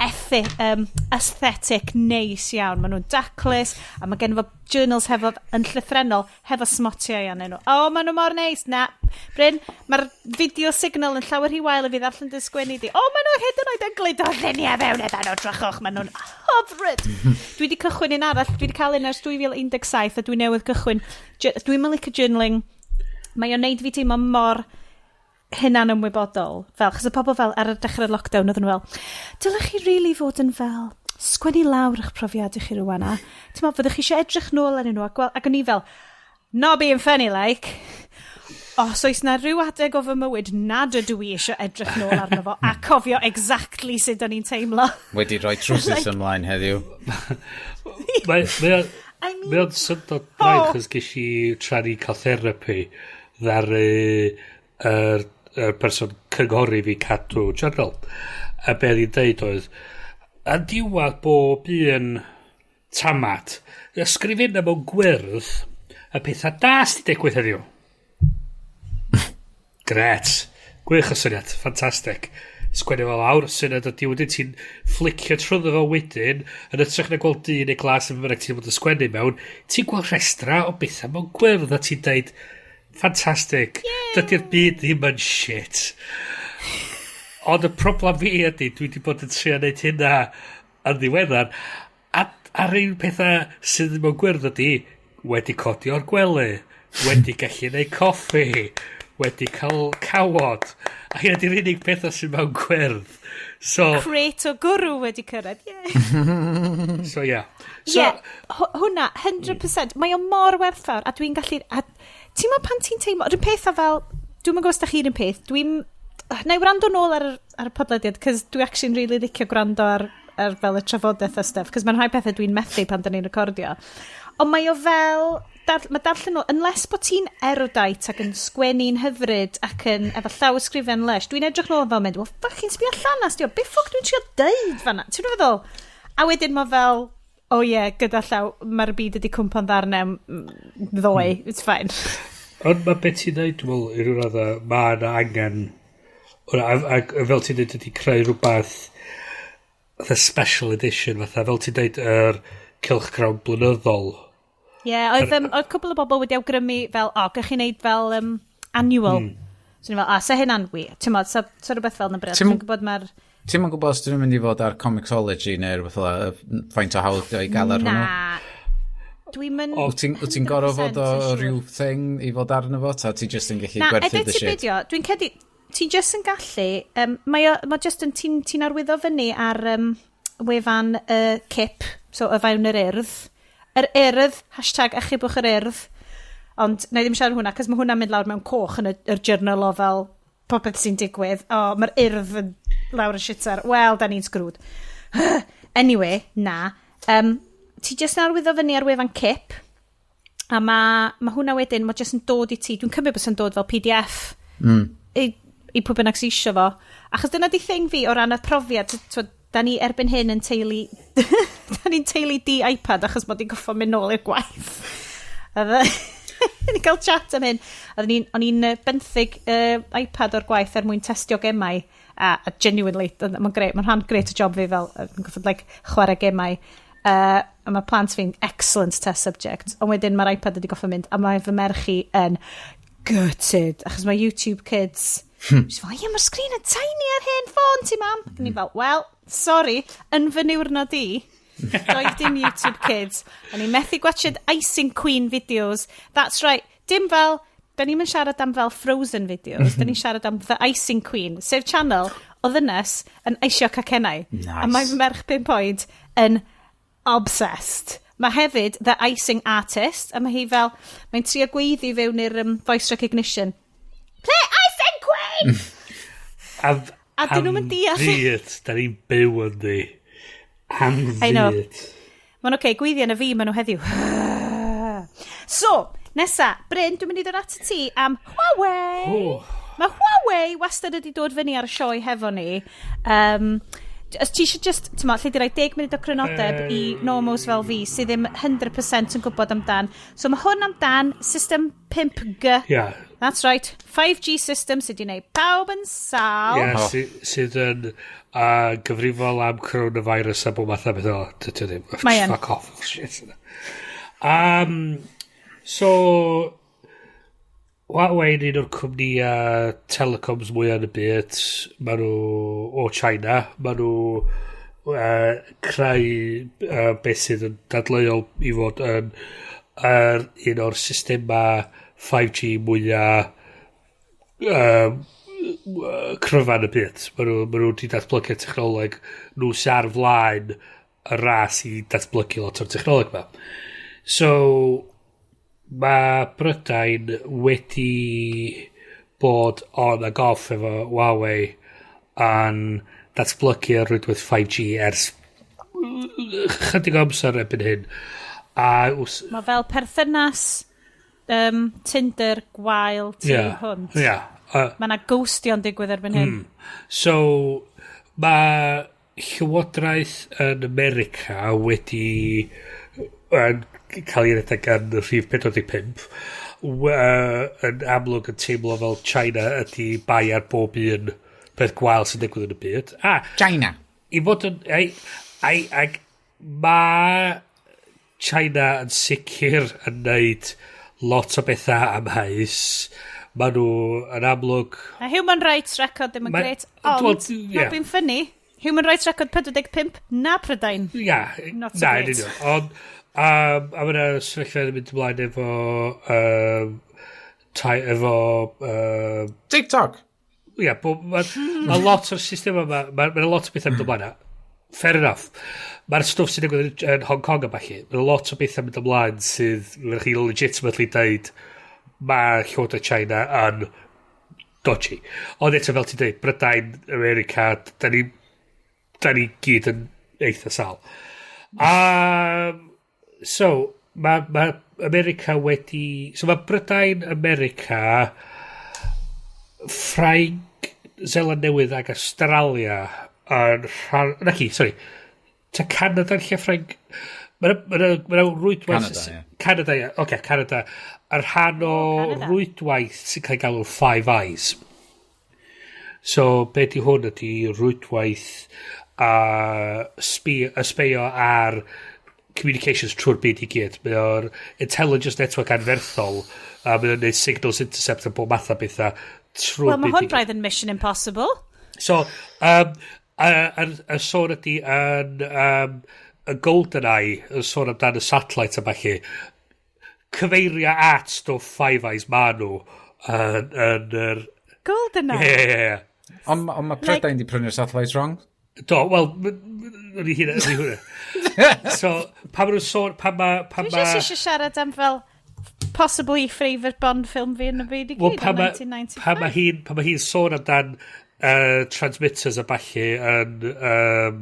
aesthetic neis iawn. Maen nhw'n daclus, a mae gen fo journals hefo, yn llythrennol, hefo smotiau arnyn nhw. O, oh, maen nhw mor neis. Na, Bryn, mae'r video signal yn llawer rhy wael i fi ddarllen dy sgwennu di. O, maen nhw hyd yn oed yn gludo lluniau fewn efo nhw, drychwch, maen nhw'n hyfryd. Dwi wedi cychwyn un arall, dwi wedi cael un ers 2017 a dwi newydd gychwyn. Dwi'n mynd licio journaling. Mae o'n neud fi teimlo mor hunan ymwybodol. Fel, chos y pobl fel ar y dechrau'r lockdown, oedden nhw fel, "Dylech chi really fod yn fel, sgwennu lawr eich profiadau chi rwan a, ti'n meddwl, fyddwch chi eisiau edrych nôl arnyn nhw a gweld," ac o'n i fel, not being funny like, os oes na rhyw adeg o fy mywyd nad ydw i eisiau edrych nôl arno fo a cofio exactly sut o'n i'n teimlo. Wedi rhoi trwsus ymlaen heddiw. Mae o'n I mean, mae o'n syndod braidd, chos ges i tra ni cael therapi ddaru yr person cynghori fi cadw journal. A be oedd hi'n deud oedd, yn diwedd bob un tamad, ysgrifenna mewn gwyrdd y pethau da sydd wedi digwydd heddiw. Gret. Gwych o syniad. Ffantastig. Sgwennu fo lawr, syniad ydy wedyn ti'n flicio trwyddo fo wedyn, yn hytrach na gweld dyn neu glas yn bynnag ti'n bod yn sgwennu mewn, ti'n gweld restra o bethau mewn gwyrdd a ti'n deud, "Ffantastig, dydy'r byd ddim yn shit." Ond y problem fi ydy, dwi wedi bod yn trio neud hynna yn ddiweddar, a a'r un pethau sydd mewn gwyrdd ydy, wedi codi o'r gwely, wedi gallu neud coffi, wedi cael cawod, a hynna di'r unig pethau sydd mewn gwyrdd. So, Crate o gwrw wedi cyrraedd. Yeah. So yeah. So, yeah, hwnna, 100%. Mae o mor werthfawr, a dwi'n gallu. A, ti'n meddwl pan ti'n teimlo... Rwy'n peth o fel... Dwi'n gwybod os da chi'r un peth. Dwi'n... Na i wrando nôl ar y podlediad, cos dwi actually'n really licio gwrando ar fel y trafodaeth a stuff, cos mae'n rhai pethau dwi'n methu pan da ni'n recordio. Ond mae o fel... mae darllen nôl, unless bod ti'n erudite ac yn sgwennu'n hyfryd ac yn efo llawysgrifen lush, dwi'n edrych nôl fel mynd, "Well, fucking sbio allan dio, be ffwc dwi'n trio deud fanna?" Ti'n feddwl? A wedyn mae fel, oh yeah, gyda llaw, mae'r byd wedi cwmpo'n ddarnau ddoe, it's fine. Ond mae beth ti'n dweud, dwi'n meddwl, i ryw raddau, mae yna angen Hwnna, a fel ti'n dweud, ydy creu rhywbeth fatha special edition, fatha fel ti'n dweud, yr cylchgrawn blynyddol. Ie, yeah, oedd cwpl o bobl wedi awgrymu fel, o, gych chi wneud fel annual. So ni fel, a, sa hynna'n wir. Ti'n modd, sa rhywbeth fel yna bryd. Ti'n gwybod mae'r. Ti'n gwybod os dyn nhw'n mynd i fod ar Comixology neu rhywbeth fel 'na, faint o hawdd i gael ar hwnnw? Na. Dwi'n mynd. Wyt ti'n gorfod fod o rhyw thing i fod arno fo, ta ti just yn gallu Na, gwerthu edrych dy ti shit? Beidio, dwi'n credu, ti just yn gallu, mae just yn, ti arwyddo fyny ar wefan CIP, so y fewn yr Urdd. Yr Urdd, #achubwchYrUrdd. Ond na i ddim siarad hwnna, cos mae hwnna'n mynd lawr mewn coch yn y journal o fel popeth sy'n digwydd. O, mae'r Urdd yn lawr y shitter. Wel, da ni'n screwed. Anyway, na. Ti just yn arwyddo fyny ar wefan CIP, a mae hwnna wedyn, mae just yn dod i ti, dwi'n cymryd bod yn dod fel PDF i pwy bynnag sy'n isio fo. Achos dyna di thing fi o ran y profiad, t'wod, da ni erbyn hyn yn teulu, da ni'n teulu di iPad achos mod i'n goffo mynd nôl i'r gwaith. Ni'n cael chat am hyn. O'n i'n benthyg iPad o'r gwaith er mwyn testio gemau. A genuinely, mae'n great, mae'n rhan great o job fi fel, yn goffod like, chwarae gemau. A mae plant fi'n excellent test subject. Ond wedyn mae'r iPad wedi goffo mynd, a mae fy merch i yn gutted, achos mae YouTube Kids. She's fel, "Ie, mae'r sgrin yn tiny ar hen ffôn ti, mam." Ac o'n i fel, "Well, sorry, yn fy niwrnod i, doedd dim YouTube Kids. O'n i'n methu gwatchad Icing Queen videos." That's right. Dim fel, da ni'n siarad am fel Frozen videos, da ni'n siarad am The Icing Queen, sef channel o ddynes yn eisio cacennau. Nice. A mae fy merch 5 oed yn obsessed. Mae hefyd The Icing Artist, a mae hi fel, mae'n trio gweiddi fewn i'r voice recognition. "Play Icing Queen!" A A dyn nhw'm yn deall. Fyd, da ni'n byw ynddi. Am I know. fyd. Mae'n oce, okay, gweiddi yn y fi, maen nhw heddiw. So, nesa, Bryn, dwi'n mynd i ddod at ti am Huawei. Oh. Mae Huawei wastad wedi dod fyny ar y sioe hefo ni. Os ti eisiau just, ti'n ma, lle di roi 10 munud o crynodeb i normos fel fi sydd ddim 100% yn gwybod amdan. So mae hwn amdan system 5G. That's right, 5G system sydd wedi gwneud pawb yn sâl. Ie, sydd yn gyfrifol am coronavirus a bob math o beth o. Dydy o ddim. Mae yn. Fuck off. Shit. So, Huawei yn un o'r cwmnïau telecoms mwyaf yn y byd. Maen nhw o China. Maen nhw creu beth sydd yn dadleuol i fod yn un o'r systemau 5G mwyaf cryfan y byd. Maen nhw wedi datblygu technoleg nhw sy'n ar flaen y ras i datblygu lot o'r technoleg yma. So, mae Brydain wedi bod on ag off efo Huawei yn datblygu ar rwydwaith 5G ers chydig o amser erbyn hyn. Mae fel perthynas Tinder gwael tu hwnt. Mae yna ghostio'n digwydd erbyn hyn. So, mae Llywodraeth yn America wedi yn cael ei redeg gan rhif 45 yn amlwg yn teimlo fel China ydy bai ar bob un peth gwael sy'n digwydd yn y byd. A, China. I fod yn... Ai, mae China yn sicr yn neud lot o bethau amheus. Mae nhw yn amlwg. A human rights record ddim yn gret, ond, Wel, ie. not being funny, human rights record 45, na Prydain. Ia, Not so na, yn great. union. Ond, a mae yna sefyllfa yn mynd ymlaen efo, tai, efo, TikTok. ia, mae ma lot o'r system yma, mae ma lot o bethau mynd ymlaen. Fair enough. Mae'r stwff sy'n digwydd yn Hong Kong a ballu, mae lot o bethau mynd ymlaen sydd, fyddwch chi legitimately deud, mae Llywodraeth China yn dodgy. Ond eto fel ti'n dweud, Brydain, America, da ni gyd yn eitha sal. So, mae America wedi. So mae Brydain, America, Ffrainc, Zeland Newydd ac Australia yn rhan. Naci, sorry. Ta Canada yn lle Ffrainc? Mae'n ma ma rwydwaith. Canada, ie. Canada, ie. Oce, Canada. Yn rhan o O, Canada. rwydwaith sy'n cael ei galw Five Eyes. So, be di hwn ydi rwydwaith a sbeio ar communications trwy'r byd i gyd. Mae o'r intelligence network anferthol a mae o'n neud signals intercept a bob math o bethau trwy'r Wel, mae byd i hwn gyd. braidd yn Mission Impossible. So, y sôn ydi yn y GoldenEye, yn sôn amdan y satellite a ballu, cyfeirio at stwff Five Eyes ma nhw yn yr GoldenEye. Ie. Ond ma Prydain di prynu'r satellite wrong. Do, wel, o'n i hynna, o'n i hynna. So, pa ma nhw'n sôn, pa ma... Pa Dwi ma jyst eisiau siarad am fel possibly favourite Bond film fi yn y byd i Wel, gyd pa o ma, 1995. pa ma hi'n sôn amdan transmitters a ballu yn, dwi'n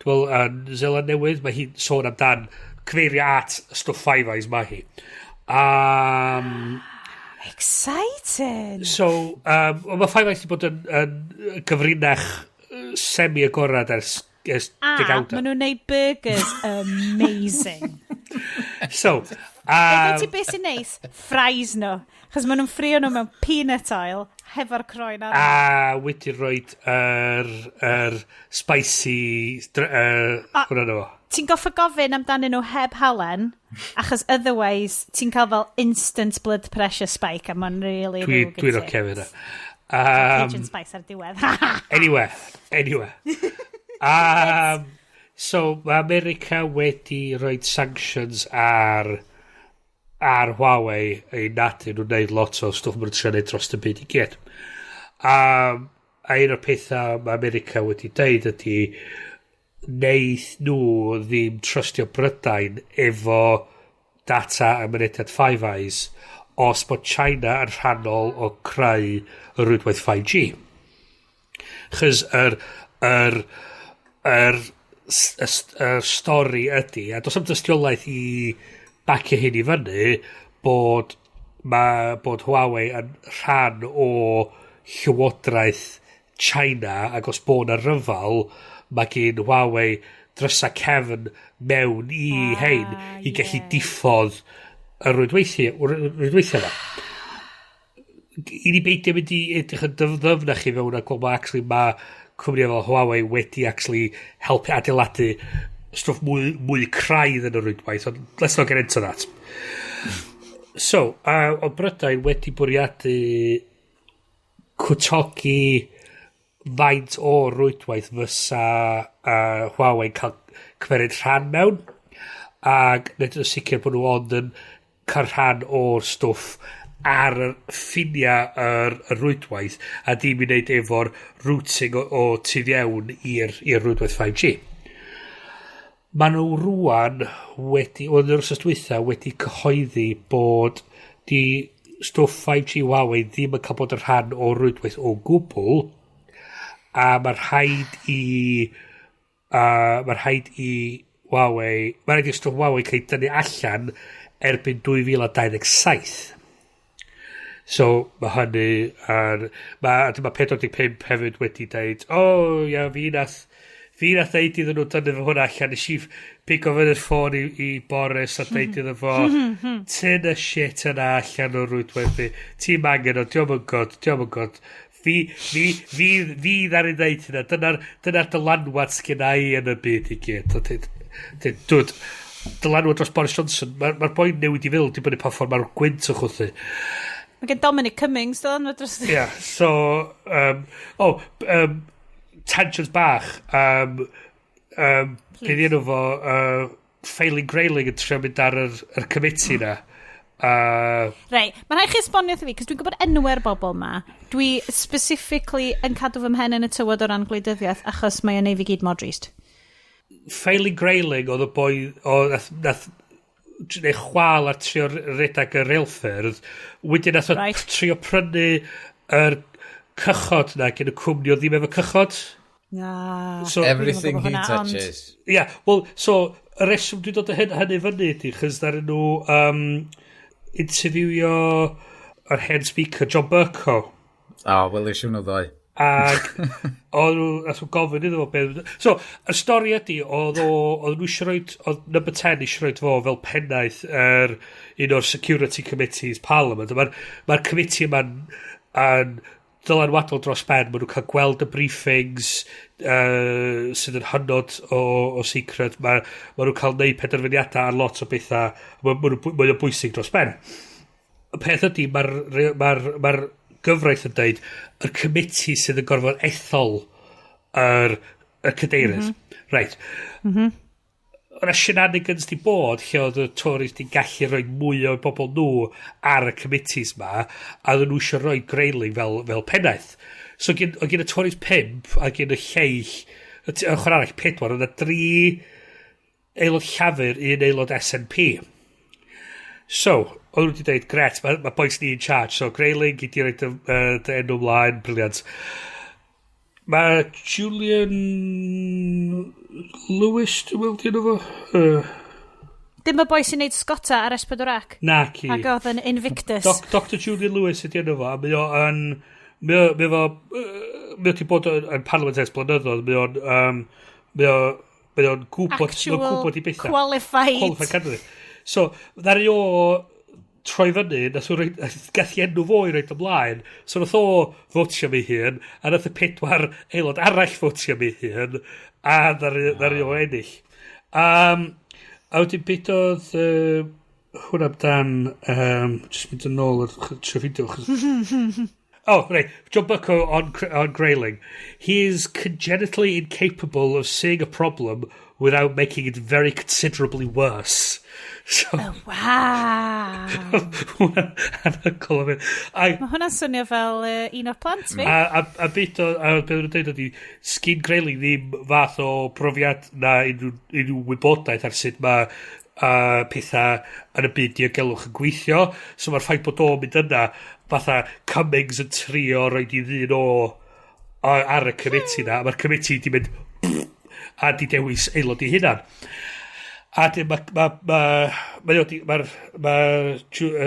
meddwl, yn Zeland Newydd, mae hi'n sôn amdan cyfeirio at stwff Five Eyes mae hi. Exciting! So, mae Five Eyes wedi bod yn gyfrinach semi-agorad ers A degawdau. maen nhw'n neud burgers amazing. So, Um, ti beth sy'n neis? Fries nhw. Chos maen nhw'n ffrio nhw mewn peanut oil hefo'r croen ar. A wedi roed yr spicy hwnna nhw. Ti'n goffa gofyn amdanyn nhw heb halen, achos otherwise ti'n cael fel instant blood pressure spike a mae'n really ddrwg i Dwi'n ti. oce efo hynna. Cajun spice ar diwedd. Anyway. So, mae America wedi rhoi sanctions ar Huawei i nadu nhw'n gwneud lot o stwff maen nhw'n trio neud dros y byd i gyd. A un o'r pethau mae America wedi deud ydy neith nhw ddim trystio Brydain efo data a mynediad Five Eyes os bod China yn rhannol o creu y rwydwaith 5G. Chys yr stori ydy, a does am dystiolaeth i bacio hyn i fyny, bod Huawei yn rhan o llywodraeth China, ac os bod yna ryfal, mae gen Huawei drysa cefn mewn i hein i gallu diffodd y rwydweithiau yma. I ni beidio mynd i edrych yn ddyfnach i fewn a gweld ma actually ma cwmni fel Huawei wedi actually helpu adeiladu stwff mwy craidd yn y rwydwaith, ond let's not get into that. So, o Brydain wedi bwriadu cwtogi faint o rwydwaith fysa Huawei cael cymeryd rhan mewn ac wneud yn sicr bod nhw ond yn cael rhan o'r stwff ar y ffiniau yr rwydwaith a dim i wneud efo'r routing o tu fewn i'r rwydwaith 5G. Maen nhw rwan wedi, oedd yr wythnos dwytha wedi cyhoeddi bod di stwff 5G Huawei ddim yn cael bod yn rhan o'r rwydwaith o gwbl a mae'n rhaid i Huawei, mae'n rhaid i stwff Huawei cael ei dynnu allan erbyn 2027. So, mae hynny mae 45 hefyd wedi deud, "O, oh, ia, fi nath deud iddyn nhw dynnu fy hwnna allan." Nes i pigo fyny'r ffôn i Boris a deud iddo fo, "Tyn y shit yna allan o'r rwydwaith fi. Ti'n angen o, diolch yn god, diolch yn god." Fi ddaru ddeud hynna. Dyna dylanwad sgynna i yn y byd i gyd. A dwd, dylanwad dros Boris Johnson. Mae'r boi'n newid i fel, dibynnu pa ffordd mae'r gwynt yn chwthu. Mae gen Dominic Cummings dylanwad dros. Ie, yeah, so, oh, tangent bach, be di enw fo, Failing Grayling yn trio mynd ar yr committee na. Reit, mae'n rhaid chi esbonio wrtho fi, cos dwi'n gwybod enwau'r bobl ma. Dwi specifically yn cadw fy mhen yn y tywod o ran gwleidyddiaeth, achos mae o'n neud fi gyd mor drist. Failing Grayling oedd y boi, o, nath neu chwal ar trio redag y reilffyrdd, wedyn nath o trio prynu yr cychod na gen y cwmni oedd ddim efo cychod. Na. So, Everything Dwi'm yn he gwbod hwnna, ond- touches. Ia, yeah, wel, so, y reswm dwi'n dod â hynny fyny ydy, chys ddaru nhw interviewio yr hen speaker, John Bercow. O, oh, wel, eisiau nhw ddoe. Ac oedd nhw, nath nhw gofyn iddo fo beth. So, y stori ydy, oedd nhw eisiau roid, oedd Number 10 eisiau roid fo fel pennaeth un o'r security committees Parliament. Mae'r committee yma'n yn dylanwadol dros ben, maen nhw'n cael gweld y briefings sydd yn hynod o secret, ma nhw'n cael neud penderfyniadau ar lot o bethau, ma nhw'n bwysig dros ben. Y peth ydy, mae'r ma gyfraith yn dweud y committee sydd yn gorfod ethol y cadeirydd. Right. Yna shenanigans di bod lle oedd y Tories di gallu rhoi mwy o bobl nhw ar y committees ma, a oedden nhw eisiau rhoi Grayling fel pennaeth. So oedd gen y Tories pump a gen y lleill, y ochr arall pedwar, oedd yna dri aelod Llafur, un aelod SNP. So, oedd nhw wedi dweud, "Gret, ma boys ni in charge." So, Grayling, gyd i roed dy enw mlaen, brilliant. Mae Julian Lewis, dwi'n meddwl, di enw fo? Dim y boi sy'n neud sgota ar S4C. Na, ci. Ac oedd yn Invictus. Dr Julian Lewis ydi enw fo, a mae o yn... Mae o fo... Mae o wedi bod yn Parliament ers blynyddoedd. Mae o'n gwybod, mae o'n Actual gwybod i bethau. qualified. Qualified candidate. So, ddaru o troi fyny, nath o roi, gath i enw fo i roid ymlaen, so nath o fotio mi hun, a nath y pedwar aelod arall fotio mi hun, a ddaru o ennill. A wedyn beth oedd hwn amdan, just mynd yn ôl ar trio ffindio. Oh, right. John Bucko on Grayling. "He is congenitally incapable of seeing a problem without making it very considerably worse." So, Waw. Hwnna'n anhygoel o beth. Mae hwnna'n swnio fel un o'r plant fi. A beth o, a beth o'n dweud ydi, sgyn Grayling ddim fath o brofiad na unrhyw wybodaeth ar sut mae pethau yn y byd diogelwch yn gweithio. So mae'r ffaith bod o'n mynd yna, fatha Cummings yn trio roed i ddyn o ar y committee na, a mae'r committee di mynd a di dewis aelod i hunan. A dyn ma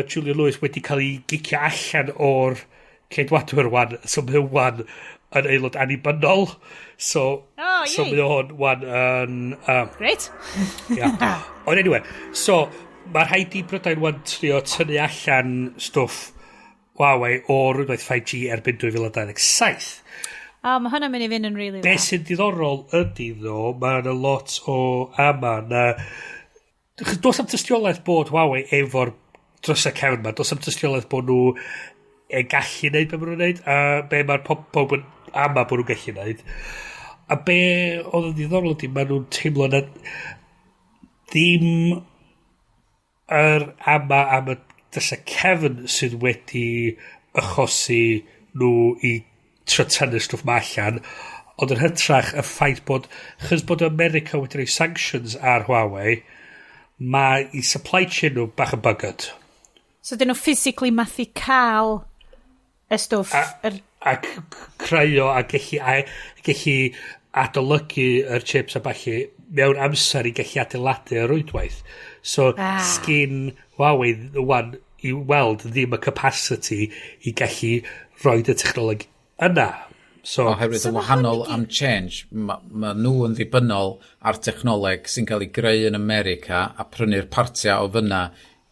Julian Lewis wedi cael ei gicio allan o'r Ceidwadwyr wan, so mae o wan yn aelod annibynnol. So, Oh, so yay. mae o'n wan yn... Great. Yeah. Ond anyway, so mae rhaid i Brydain wan trio tynnu allan stwff Huawei o rwydwaith 5G erbyn 2027. O, mae hwnna'n mynd i fynd yn really Be dda. sy'n diddorol ydy ddo, mae yna lot o ama na... Achos does am tystiolaeth bod Huawei efo'r drysau cefn ma, does am tystiolaeth bod nhw e gallu neud be maen nhw'n neud, a be mae'r pob yn ama bod nhw'n gallu neud. A be oedd yn ddiddorol ydy, maen nhw'n teimlo na ddim yr ama am y drysau cefn sydd wedi achosi nhw i trio tynnu stwff ma allan, ond yn hytrach y ffaith bod, chys bod America wedi rhoi sanctions ar Huawei, mae i supply chain nhw bach yn buggered. So dyn nhw physically methu cael y stwff. A creu o a gallu adolygu yr chips a ballu mewn amser i gallu adeiladu y rwydwaith. So sgin Huawei wan i weld ddim y capacity i gallu rhoi y technoleg yna. So, Oherwydd So yn ma' wahanol hwn i gyd- am change, ma nhw yn ddibynnol ar technoleg sy'n cael ei greu yn America a prynu'r partiau o fyna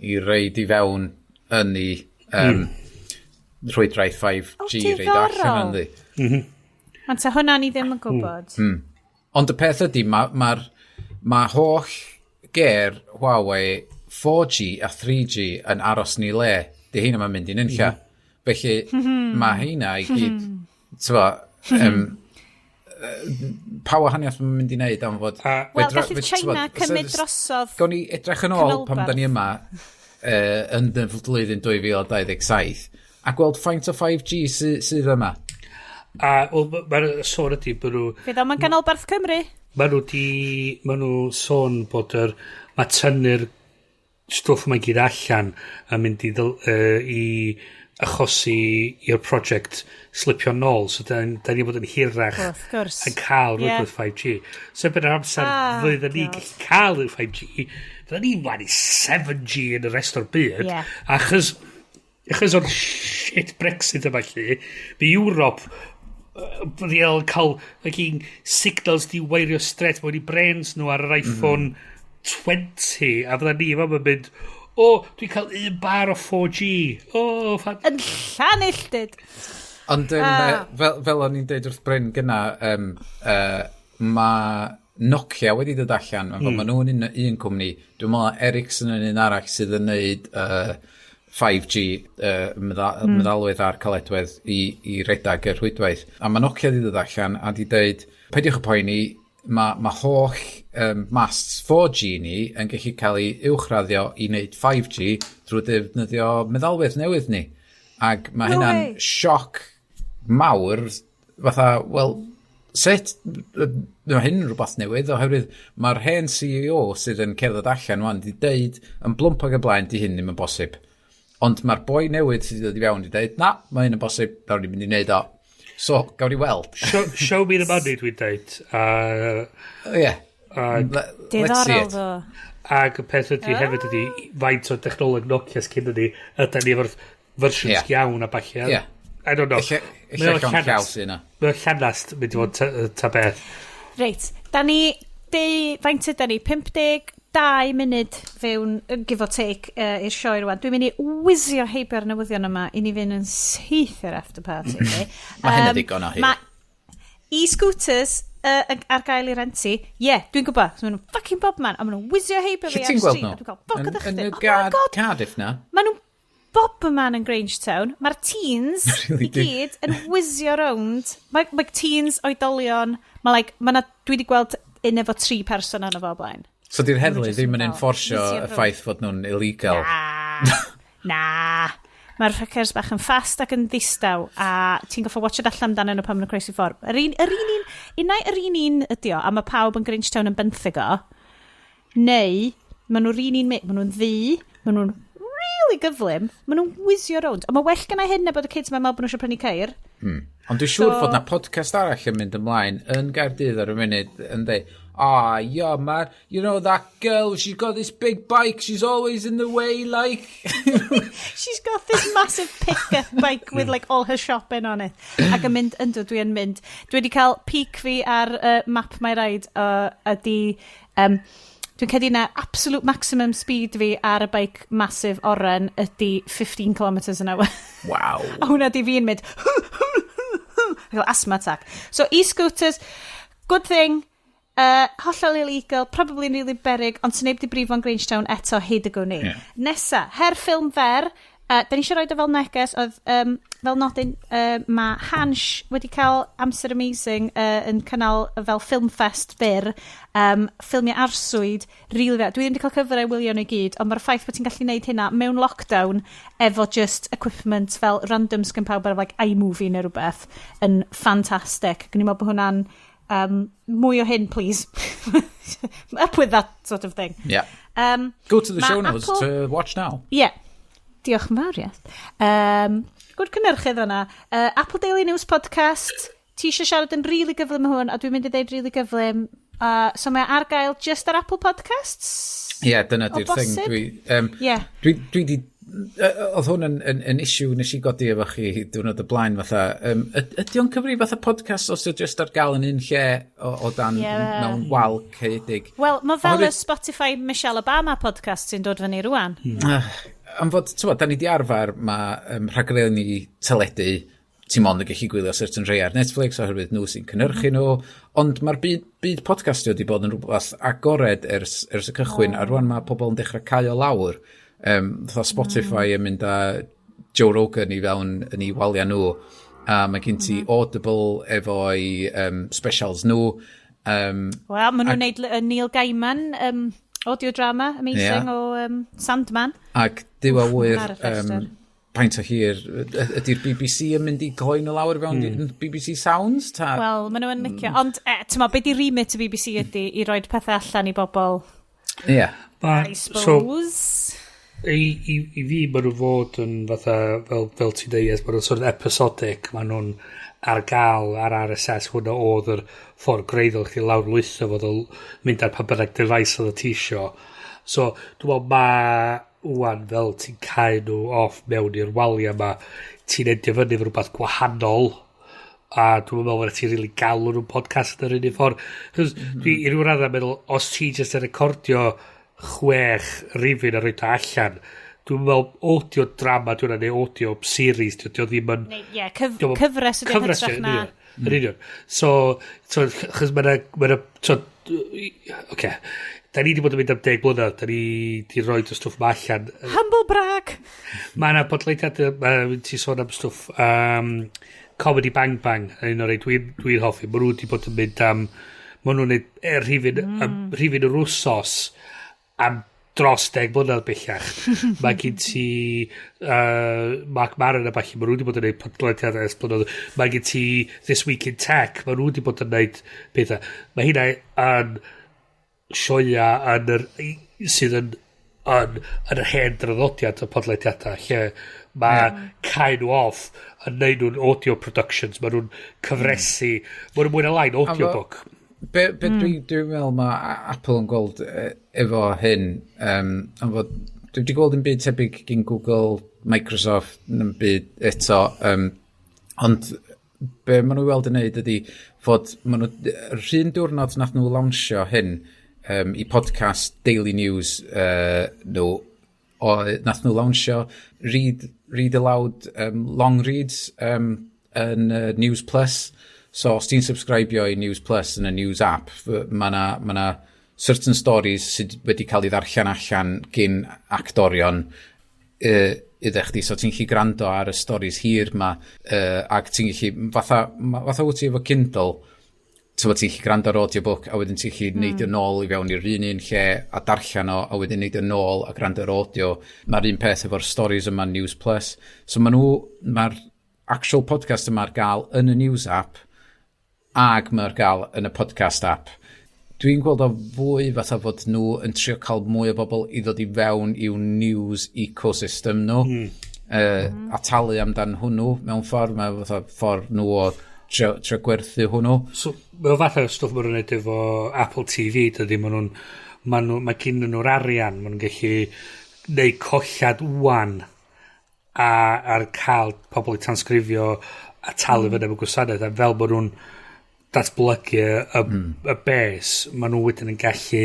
i roid i fewn yn ei rhwydwaith 5G O, reid allan diddorol. ynddi. Ond ta hwnna ni ddim yn gwybod. Ond y peth ydy, mae ma, ma holl ger Huawei 4G a 3G yn aros ni le. Di heina ma'n mynd i nunlla. Felly, mae heina i gyd, t'bo, pa wahaniaeth mae'n mynd i wneud am fod... Wel, fedra- gallu t'bo, China cymryd drosodd Gawn ni edrych yn ôl pan canolbarth. da ni yma yn y flwyddyn 2027 a gweld faint o 5G sydd yma. A wel, mae'r sôn ydy bod nhw Fydd o'n ganolbarth Cymru. Mae nhw sôn bod yr, mae tynnu'r stwff yma i gyd allan yn mynd i achosi i'r prosiect slipio nôl, so da ni bod yn hirach Wrth gwrs. yn cael rhywbeth 5G. So erbyn yr amser fydden ni God. gallu cael y 5G, fydden ni mlaen i 7G yn y rest o'r byd. Achos o'r shit Brexit yma lle, mae Ewrop real cael fucking signals di weirio straight mewn i brains nhw ar yr iPhone 20, a fydda ni fam yn mynd, "O, oh, dwi'n cael un bar o 4G, oh, Yn Llanilltud. Ond fel o'n i'n deud wrth Bryn gynna, mae Nokia wedi dod allan, mm. Maen nhw'n un cwmni. Dwi'n meddwl Ericsson yn un arall sydd yn neud 5G meddalwedd a'r caledwedd i redag y rhwydwaith. A mae Nokia wedi dod allan a di deud, "Peidiwch y poeni, mae holl masts 4G ni yn gallu cael ei uwchraddio i wneud 5G drwy defnyddio meddalwedd newydd ni." Ac mae No hynna'n way. sioc mawr, fatha, wel, sut? Mae hyn yn rhywbeth newydd, oherwydd mae'r hen CEO sydd yn cerdded allan wan di deud yn blwmp ag y blaen, di hyn ddim yn bosib. Ond mae'r boi newydd sydd wedi dod i fewn di deud, "Na, mae hyn yn bosib, nawr ni'n mynd i wneud o." So, gawn ni weld. Show me the money, dwi'n deud. Ie. Yeah. Let's see Diddorol it. ddo. Ac y peth ydy hefyd ydy faint o dechnoleg Nokia sgynnon ni ydy ni efo'r versions iawn a ballu. I don't know. Ella Mae o'n llond llaw llanast. sydd yna. Mae o'n llanast mynd i fod ta beth. Reit, da ni, faint yda ni, 52 munud fewn, give or take, i'r sioe rwan. Dwi'n mynd i wizio heibio'r newyddion yma i ni fynd yn syth i'r after party. Mae hynna ddigon o hir. Mae e-scooters ar gael i rentu. Ie, yeah, dwi'n gwybod. So, maen nhw'n fucking bobman, a maen nhw'n wizio heibio Lle fi ar ti'n y gweld street. nhw? A dwi'n cael boc o Yn ddychryn. y Oh my God, Cardiff na? maen nhw'n bob man yn Grangetown. Mae'r teens Really i gyd yn wizio rownd. Mae teens, oedolion. Mae like, ma na, dwi wedi gweld un efo tri person arno fo o blaen. So di'r heddlu jyst ddim yn yn fel enforcio wizio y rownd. ffaith fod nhw'n illegal. Na. Na. Mae'r fuckers bach yn fast ac yn ddistaw a ti'n goffo watchad allan amdanyn nhw pan maen nhw'n croesi ffordd. Yr un, unai yr un un ydi o, a mae pawb yn Grangetown yn benthyg o, neu maen nhw'r un, maen nhw'n ddu, maen nhw'n really gyflym, maen nhw'n wizio rownd. Ond mae well gynna hyn na bod y kids ma'n meddwl bod nhw eisiau prynu ceir. Ond dwi'n siŵr fod na podcast arall yn mynd ymlaen yn Gaerdydd ar y munud yn dweud, "Ah, yeah, man, you know that girl, she's got this big bike, she's always in the way, like." She's got this massive pick-up bike with like all her shopping on it. Ac yn mynd, yndw, dwi yn mynd. Dwi wedi cael peak fi ar Map My Ride ydy, dwi'n credu na absolute maximum speed fi ar y bike massive oren ydy 15 km an hour. Wow. A hwnna di fi'n mynd fel asthma attack. So e-scooters, good thing, hollol illegal, probably really berig, ond sy'n neb di brifo'n Grangetown eto hyd y gwn ni. Nesa, her ffilm fer, da ni eisiau rhoi o fel neges, oedd fel nodyn, mae Hansh wedi cael amser amazing yn cynnal fel film fest byr, ffilmiau arswyd, really dda. Dwi ddim wedi cael cyfle i wylio nhw i gyd, ond mae'r ffaith bod ti'n gallu neud hynna mewn lockdown efo just equipment fel random sgyn pawb ar like iMovie neu rhywbeth yn ffantastig. Gwni meddwl bod hwnna'n mwy o hyn, please. Up with that sort of thing. Yeah. Go to the Ma' show notes Apple to watch now. Ie. Yeah. Diolch yn fawr, yes. Good cynhyrchydd o'na. Apple Daily News Podcast. Ti eisiau siarad yn really gyflym o hwn, a dwi'n mynd i ddeud really gyflym. So mae ar gael just ar Apple Podcasts? Ie, yeah, dyna O di'r thing. bosib? Dwi di... Oedd hwn yn issue nes i godi efo chi diwrnod y blaen fatha. Ydy o'n cyfri fatha podcast os ydy just ar gael yn un lle o dan mewn wal caeedig? Wel, mae fel y Oherwydd Spotify Michelle Obama podcast sy'n dod fyny rwan. Am fod, ti'n bod, da ni di arfer, mae rhaglenni teledu, ti'n mond yn gallu gwylio certain rhai ar Netflix oherwydd nhw sy'n cynhyrchu nhw, ond mae'r byd podcastio wedi bod yn rhywbeth agored ers y cychwyn, a rwan mae pobl yn dechrau cau o lawr. Fatha Spotify yn mynd â Joe Rogan i fewn yn ei waliau nhw, a mae gen ti Audible efo'i specials nhw. Wel, maen nhw'n neud Neil Gaiman audio drama amazing o Sandman. Ac Duw a ŵyr Ar y rhestr. paint o hir, ydy'r BBC yn mynd i gloi nhw lawr fewn BBC Sounds? Ta? Wel, maen nhw'n licio. Ond, ti'n mo, be di remit y BBC ydy i roed pethau allan i bobl, I So, suppose. i fi, maen nhw fod yn fatha, fel ti'n dweud, yes, maen nhw'n sort of episodic, maen nhw'n ar gael ar RSS, hwnna oedd yr ffordd greiddiol chdi lawr lwytho fod o'n mynd ar pa bynnag device oedd ti isio. So, dwi'n meddwl ma wan fel ti'n cael nhw off mewn i'r waliau yma, ti'n endio fyny efo rhywbeth gwahanol a dwi'n meddwl bod ti'n really galw nhw'n podcast yn yr un ffordd. Chos dwi i ryw raddau meddwl, os ti jyst yn recordio chwech rifyn a rhoid o allan, Dwi'n meddwl audio drama dwi'n neu audio series, dwi'n ddim yn. Neu, ie, cyfres ydy'n cyfres hytrach na. Yn union. So, chos mae'n, so, oce, da ni wedi bod yn mynd am 10 blynedd, da ni wedi rhoi y stwff ma allan. Humble brag! Mae yna podlediad, mae ti sôn am stwff Comedy Bang Bang, yn un o'r rei dwi'n dwi hoffi. Mae nhw wedi bod yn mynd am, mae nhw'n neud rhifyn yr wsos am dros 10 blynedd bellach. Mae gen ti Marc Maron a ballu, mae nhw wedi bod yn neud podlediad ers blynedd. Mae gen ti This Week in Tech, mae nhw wedi bod yn neud pethau. Mae hynna yn sioia yn yr, sydd yn yr hen draddodiad y podlediadau lle mae cael nhw off yn neud nhw'n audio productions, mae nhw'n cyfresu, mae nhw'n mwy na lai'n audiobook. Be dwi meddwl mae Apple yn gweld efo hyn, am fod, dwi wedi gweld yn byd tebyg gyn Google, Microsoft, yn byd eto, ond be maen nhw weld yn neud ydy fod maen nhw, yr un diwrnod nath nhw lawnsio hyn i podcast Daily News nhw, nath nhw lawnsio read aloud long reads yn News Plus. So os ti'n subscribio i News Plus yn y News app, mae na, ma na certain stories sydd wedi cael ei ddarllen allan gyn actorion iddo chdi. So ti'n gallu gwrando ar y stories hir ma, ac ti'n gallu, fatha wyt ti efo Kindle, ti'n ti'n gallu gwrando ar audiobook a wedyn ti'n gallu neidio nôl i fewn i'r un lle a darllen o a wedyn neidio nôl a gwrando ar audio. Mae'r un peth efo'r stories yma News Plus. So mae'r actual podcast yma ar gael yn y News app ag mae ar gael yn y podcast app. Dwi'n gweld o fwy fatha fod nhw yn trio cael mwy o bobl i ddod i fewn i'w news ecosystem nhw. A talu amdan hwnnw mewn ffordd. Mae fatha ffordd nhw o trio gwerthu hwnnw. So, mae o fatha stwff maen nhw'n neud efo Apple TV, dydy, mae gyn nhw'r arian, maen nhw'n gallu neud collad wan a ar cael pobl i tansgrifio a talu fyny am y gwasanaeth, a fel maen nhw'n datblygu y base, maen nhw wedyn yn gallu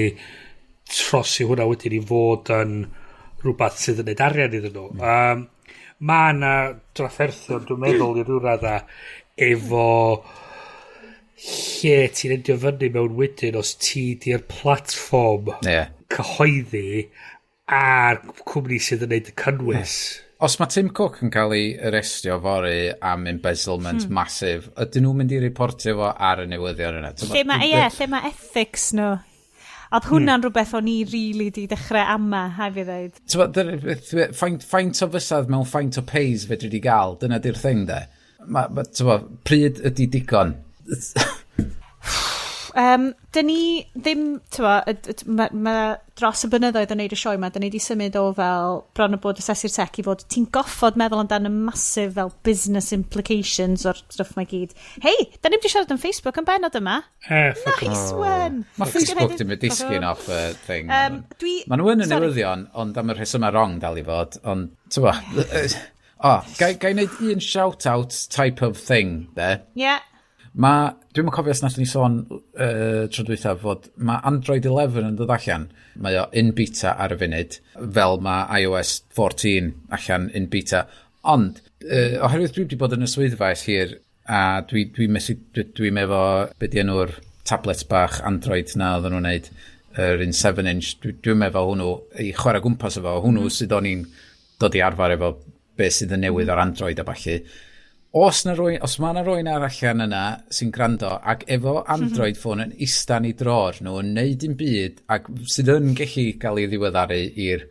trosi hwnna wedyn i fod yn rhywbeth sydd yn neud arian iddyn nhw. Mae yna drafferthion, dwi'n meddwl, i ryw radda efo lle ti'n endio fyny mewn wedyn os ti di'r platfform cyhoeddi a'r cwmni sydd yn neud y cynnwys. Os mae Tim Cook yn cael ei arestio fory am embezzlement massive, ydyn nhw'n mynd i reportio fo ar y newyddion yna? Lle mae, ie, lle mae ethics nhw? Oedd hwnna'n rhywbeth o'n i really di dechrau ama, hai fi ddweud. T'mo', faint o fysedd mewn faint o peis fedri di gael, dyna di'r thing de. Ma, t'mo', pryd ydy digon? Dyn ni ddim, t'mo, ma dros y blynyddoedd yn neud y sioe ma, dyn ni di symud o fel bron o bod asesu'r tech i fod ti'n goffod meddwl amdan y massive fel business implications o'r stwff mae gyd. Hei, da ni'n di siarad am Facebook yn benod yma. Fuck off. Nice one! Mae Facebook dim yn disgyn off y thing. Dwi Maen nhw yn y Sorry. newyddion, ond am y rhesymau wrong dal i fod. Ond, ti'n bo, o, gai wneud un shout-out type of thing, de? Yeah. Mae, dwi'n cofio os nathon ni sôn tro dwytha fod mae Android 11 yn dod allan. Mae o in beta ar y funud, fel mae iOS 14 allan in beta. Ond, oherwydd dwi wedi bod yn y swyddfa ers hir, a dwi methu, dwi'n efo, be di enw'r tablet bach Android na oedden nhw'n neud, yr un 7 inch, dwi'n efo hwnnw i chwarae gwmpas efo, hwnnw sydd o'n i'n dod i arfer efo beth sydd yn newydd ar Android a ballu. Os mae yna rywun arall allan yna sy'n gwrando ac efo Android phone yn istan i dror nhw yn neud un byd ac sydd yn gallu gael ei ddiweddaru i'r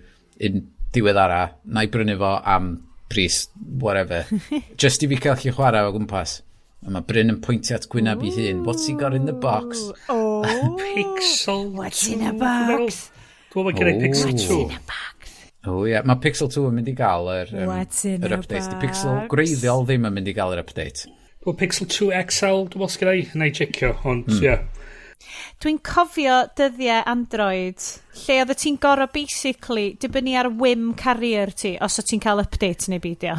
un diweddara, na i brynu fo am pris whatever. Just i fi cael chi chwarae o gwmpas. A mae Bryn yn pwyntio at gwyneb ei hun. What's he got in the box? Oh. Pixel What's in a 2, box? Dwi'n meddwl gen i Pixel Ooh. 2. In a box. O ie, mae Pixel 2 yn mynd i gael yr, What's in yr a update. Di box? Pixel gwreiddiol ddim yn mynd i gael yr update. Dwi'n Pixel 2 XL, dwi'n meddwl sgynna i, na i checio, ond ie. Dwi'n cofio dyddiau Android, lle oedd ti'n gorau basically dibynnu ar whim carrier ti, os o ti'n cael update neu beidio.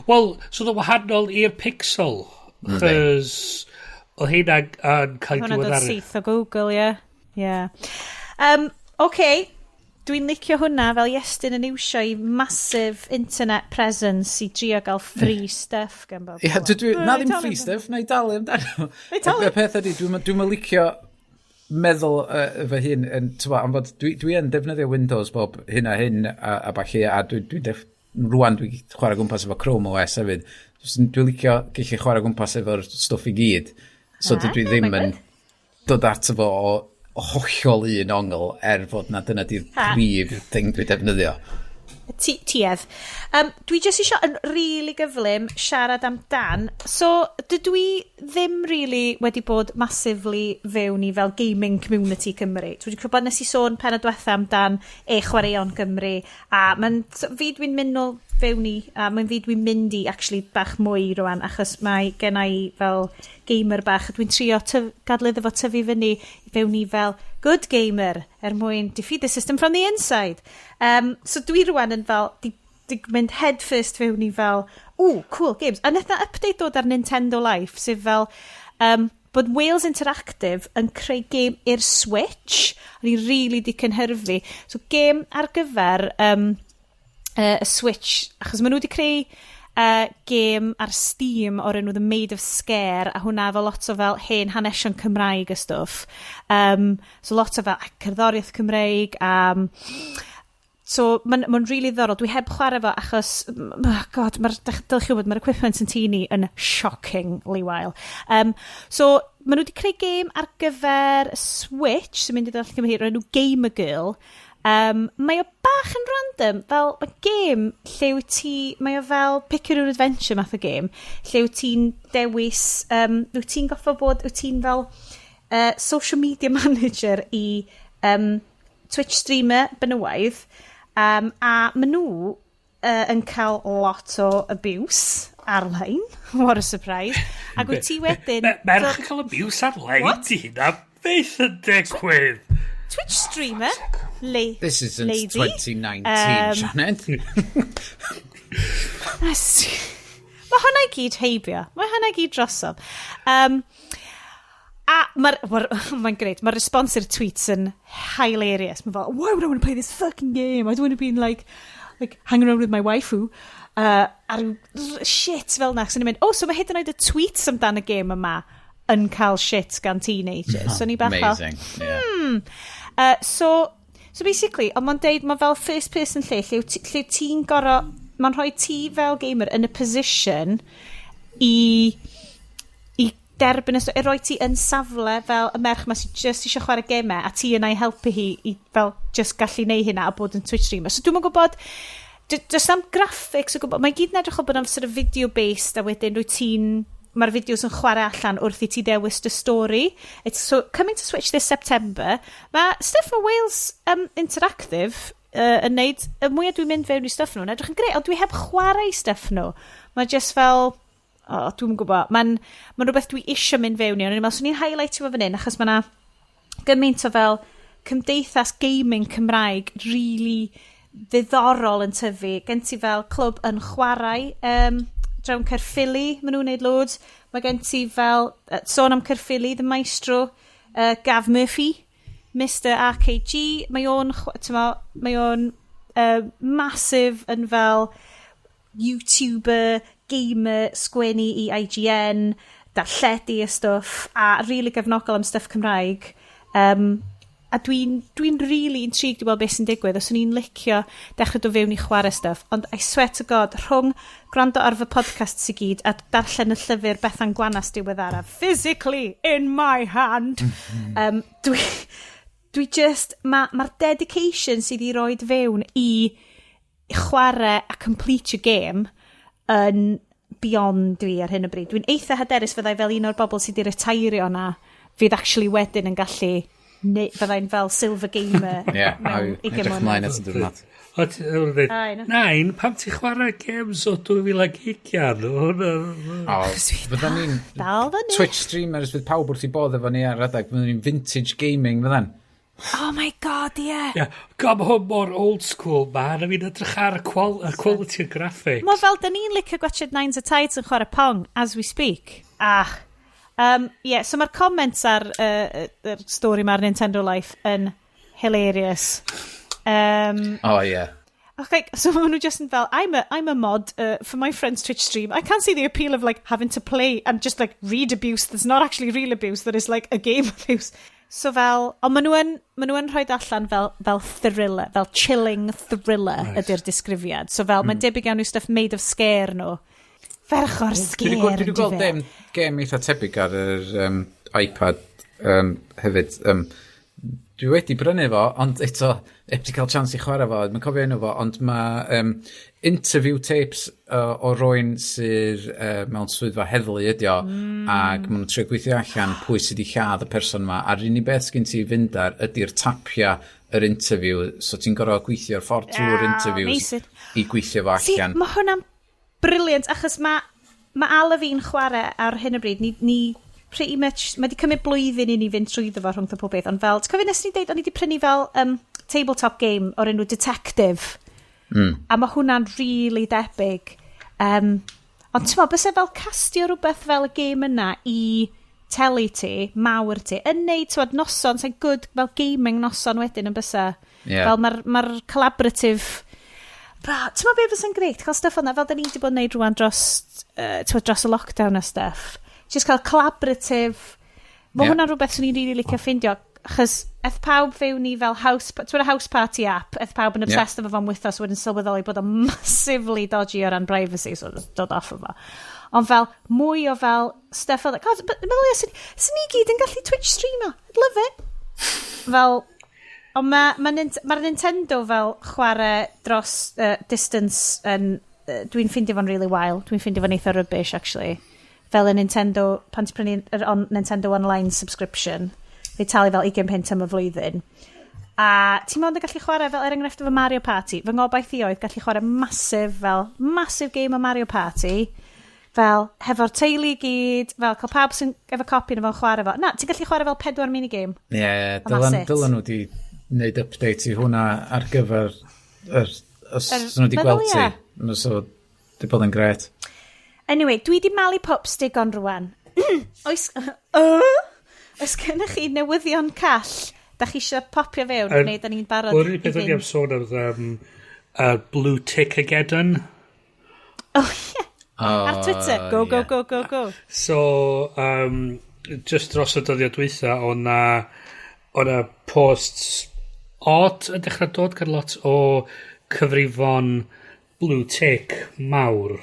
Wel, so oedd o wahanol i'r Pixel. Chos oedd hynna yn cael ei Hwna'n dod diweddaru. syth o Google, ie. Yeah. Yeah. OK. Dwi'n licio hwnna fel Iestyn yn iwsio i massive internet presence i drio gael free stuff gan bobl. Ie, dwi, na ddim free stuff, na i dalu amdano. Na i talu. Y peth ydy, dwi'n licio meddwl fy hun, yn, t'bo, am fod dwi yn defnyddio Windows bob hyn a hyn a ballu, a rwan dwi'n chwarae gwmpas efo Chrome OS hefyd. Dwi'n licio gallu chwarae gwmpas efo'r stwff i gyd. So Ah, dwi ddim my yn dod ato fo o hollol un ongl er fod na dyna di'r prif thing dwi'n defnyddio. Tuedd. Dwi jyst eisiau yn really gyflym siarad amdan. So, dydw i ddim really wedi bod massively fewn i fel gaming community Cymru. Dwi wedi gwybod nes i sôn pen y diwetha amdan e-chwaraeon Cymru. A mae'n so, fi dwi'n mynd nôl fewn i, a mae'n fi dwi'n mynd i actually bach mwy rwan, achos mae gen i fel gamer bach, a dwi'n trio gadw iddo fo tyfu fyny i fewn i fel good gamer er mwyn defeat the system from the inside. So dwi rwan yn fel, di mynd head first fewn i fel, "Ooh, cool games." A nath na update dod ar Nintendo Life, sef fel, bod Wales Interactive yn creu game i'r Switch. O'n i really di cynhyrfu. So game ar gyfer y Switch, achos maen nhw wedi creu game ar Steam o'r enw The Maid of Sker, a hwnna efo lot o fel hen hanesion Cymraeg a stwff. So lot o fel cerddoriaeth Cymraeg, so mae'n ma really ddiddorol. Dwi heb chwarae fo achos, oh God, mae'r, dylech chi wybod, mae'r equipment yn tŷ ni yn shockingly wael. So, maen nhw wedi creu game ar gyfer Switch, sy'n mynd i ddod allan Cymru, o'r enw Gamer Girl. Mae o bach yn random, fel mae game lle wyt ti, mae o fel pick your own adventure math o game, lle wyt ti'n dewis, wyt ti'n goffo bod, wyt ti'n fel social media manager i Twitch streamer benywaidd, a maen nhw yn cael lot o abuse ar-lein. What a surprise. Ac wyt ti wedyn Merch yn cael abuse ar-lein? What? Di hynna byth yn digwydd. Twitch streamer, This isn't lady. 2019, Sianed. Mae hwnna i gyd heibio. Mae hwnna i gyd drosodd. A mae'r, mae'n great. Mae'r response i'r tweets yn hilarious. Mae'n fel, "Why would I want to play this fucking game? I don't want to be in like hanging around with my waifu." A ryw shit fel na. So ni'n mynd, oh, so mae hyd yn oed y tweets amdan y game yma yn cael shit gan teenagers. So ni bach fel, Amazing. Yeah. So basically, ond mae'n deud, mae fel first person lle ti'n gorau, mae'n rhoi ti fel gamer yn y position i derbyn i roi ti yn safle fel y merch ma sy'n just eisiau chwarae gemau a ti yna i helpu hi i fel just gallu neud hynna a bod yn Twitch streamer. So dwi'm yn gwybod, does na'm graphics o gwybod, mae gyd yn edrych o bod yn sort of video based a wedyn rwy ti'n mae'r fideos yn chwarae allan wrth i ti dewis dy stori. It's so coming to Switch this September. Mae stuff o Wales Interactive yn neud, y mwyaf dwi'n mynd fewn i stuff nhw, yn edrych yn grêt, ond dwi heb chwarae stuff nhw. Mae just fel, oh, dwi'n gwybod, mae'n ma rhywbeth dwi eisiau mynd fewn i, ond o'n i'n meddwl, swn i'n highlightio fo fan hyn, achos mae yna gymaint o fel cymdeithas gaming Cymraeg really ddiddorol yn tyfu. Gen ti fel clwb yn chwarae drawn Caerffili, maen nhw'n neud loads. Mae gen ti fel, sôn am Caerffili, The Maestro, Gav Murphy, Mr RKG, mae o'n, t'mo, mae o'n massive yn fel YouTuber, gamer, sgwennu i IGN, darlledu a stwff, a really gefnogol am stuff Cymraeg. A dwi'n really intrigued i weld beth sy'n digwydd. Os o'n i'n licio dechrau dod fewn i chwarae stuff, ond I swear to God, rhwng gwrando ar fy podcast i gyd a darllen y llyfr Bethan Gwanas diweddara, physically in my hand, dwi just, mae'r ma dedication sydd i roed fewn i chwarae a complete your game yn beyond dwi ar hyn o bryd. Dwi'n eitha hyderus fyddai fel un o'r bobl sydd wedi retirio na fydd actually wedyn yn gallu neu, fyddai'n fel silver gamer Ie, a mewn edrych 20 ymlaen mlynedd. at y diwrnod. O, o'n dweud, Ai, no. "Nain, pam ti'n chwarae games o 2020?" O, fyddan ni'n Dal fyny. Twitch streamers fydd pawb wrth i bodd efo ni ar adeg. Fyddan ni'n vintage gaming fyddan. Oh my God, ie. Yeah. Ia, god, mae hwn mor old school, man. A fi'n edrych ar y quality o graphics. Mae fel, da ni'n licio gwatchad Nines of Tides yn chwarae Pong as we speak. Ah. Yeah, so mae'r comments ar yr stori mae'r Nintendo Life yn hilarious. Oh, yeah. Okay, so maen nhw just yn fel, I'm a mod for my friend's Twitch stream. I can't see the appeal of like having to play and just like read abuse that's not actually real abuse, that is like a game abuse. So fel, ond maen nhw yn rhoi allan fel thriller, fel chilling thriller ydy'r disgrifiad. So fel, mae'n debyg iawn i stuff Maid of Sker nhw. Ferch o'r Dwi Sker. wedi gweld gêm eitha tebyg ar yr iPad hefyd. Dwi wedi brynu fo, ond eto, heb di cael chance i chwarae fo, mae'n cofio enw fo, ond mae interview tapes o rywun sydd mewn swyddfa heddlu ydi o, ac maen nhw'n trio gweithio allan pwy sydd wedi lladd y person yma, a'r unig beth sgyn ti fynd ar ydy'r tapia yr interview, so ti'n gorfod gweithio'r ffordd trwy'r Ah, interviews amazing. i gweithio fo See, allan. mae hwnna'n brilliant, achos mae Al a fi'n chwarae ar hyn o bryd. Ni pretty much, mae wedi cymryd blwyddyn i ni fynd trwyddo fo rhwng pob beth, ond fel, ti'n cofio nes ni deud, o'n i wedi prynu fel tabletop game o'r enw Detective. A mae hwnna'n really debyg. Ond ti'n meddwl, byse fel castio rhywbeth fel y game yna i teli ti, mawr ti, yn neud, ti'n noson, sy'n good fel gaming noson wedyn yn bysa. Ie. Fel mae'r ma collaborative. Bra, ti'n meddwl beth fysa'n grêt? Cael stuff o'na, fel da ni wedi bod yn neud rwan dros, t'mod, dros y lockdown a stuff. Just cael collaborative. Mae hwnna'n rhywbeth swn i'n really licio ffindio. Achos eth pawb fewn i fel house, ti'n house party app, eth pawb yn obsessed efo fo'n wythnos wedyn sylweddoli bod o'n massively dodgy o ran privacy, so dod off o fo. Ond fel, mwy o fel stuff fel that. God, but meddwl ia, swn ni gyd yn gallu Twitch streamo. I'd love it. Fel, ond mae ma, ma Nintendo fel chwarae dros distance yn... Dwi'n ffindio fo'n really wild. Dwi'n ffindio fo'n eitha rubbish, actually. Fel y Nintendo, pan ti'n prynu yr Nintendo Online subscription, fe talu fel 20 punt am y flwyddyn. A ti'n mond yn gallu chwarae fel er enghraifft efo Mario Party. Fy ngobaith i oedd gallu chwarae massive, fel, massive game o Mario Party. Fel, hefo'r teulu i gyd, fel cael pawb sy'n efo copi yn efo'n chwarae fo. Na, ti'n gallu chwarae fel pedwar minigame. Ie, yeah, And that's it. dylan nhw wedi wneud update i hwnna ar gyfer os nhw wedi Meddwl gweld ia. ti. So, di bod yn gret. Anyway, dwi di malu pops digon rwan. Oes gennych chi newyddion call? Da chi eisiau popio fewn, neu da ni'n barod Wel, yr unig i beth o'n i am fynd? sôn am Blue Tick-ageddon. Oh, yeah. Oh, Ar Twitter. Go, go, go, go, go. So, just dros y dyddiad dwytha, o'na posts odd yn dechrau dod gan lot o cyfrifon blue tick mawr.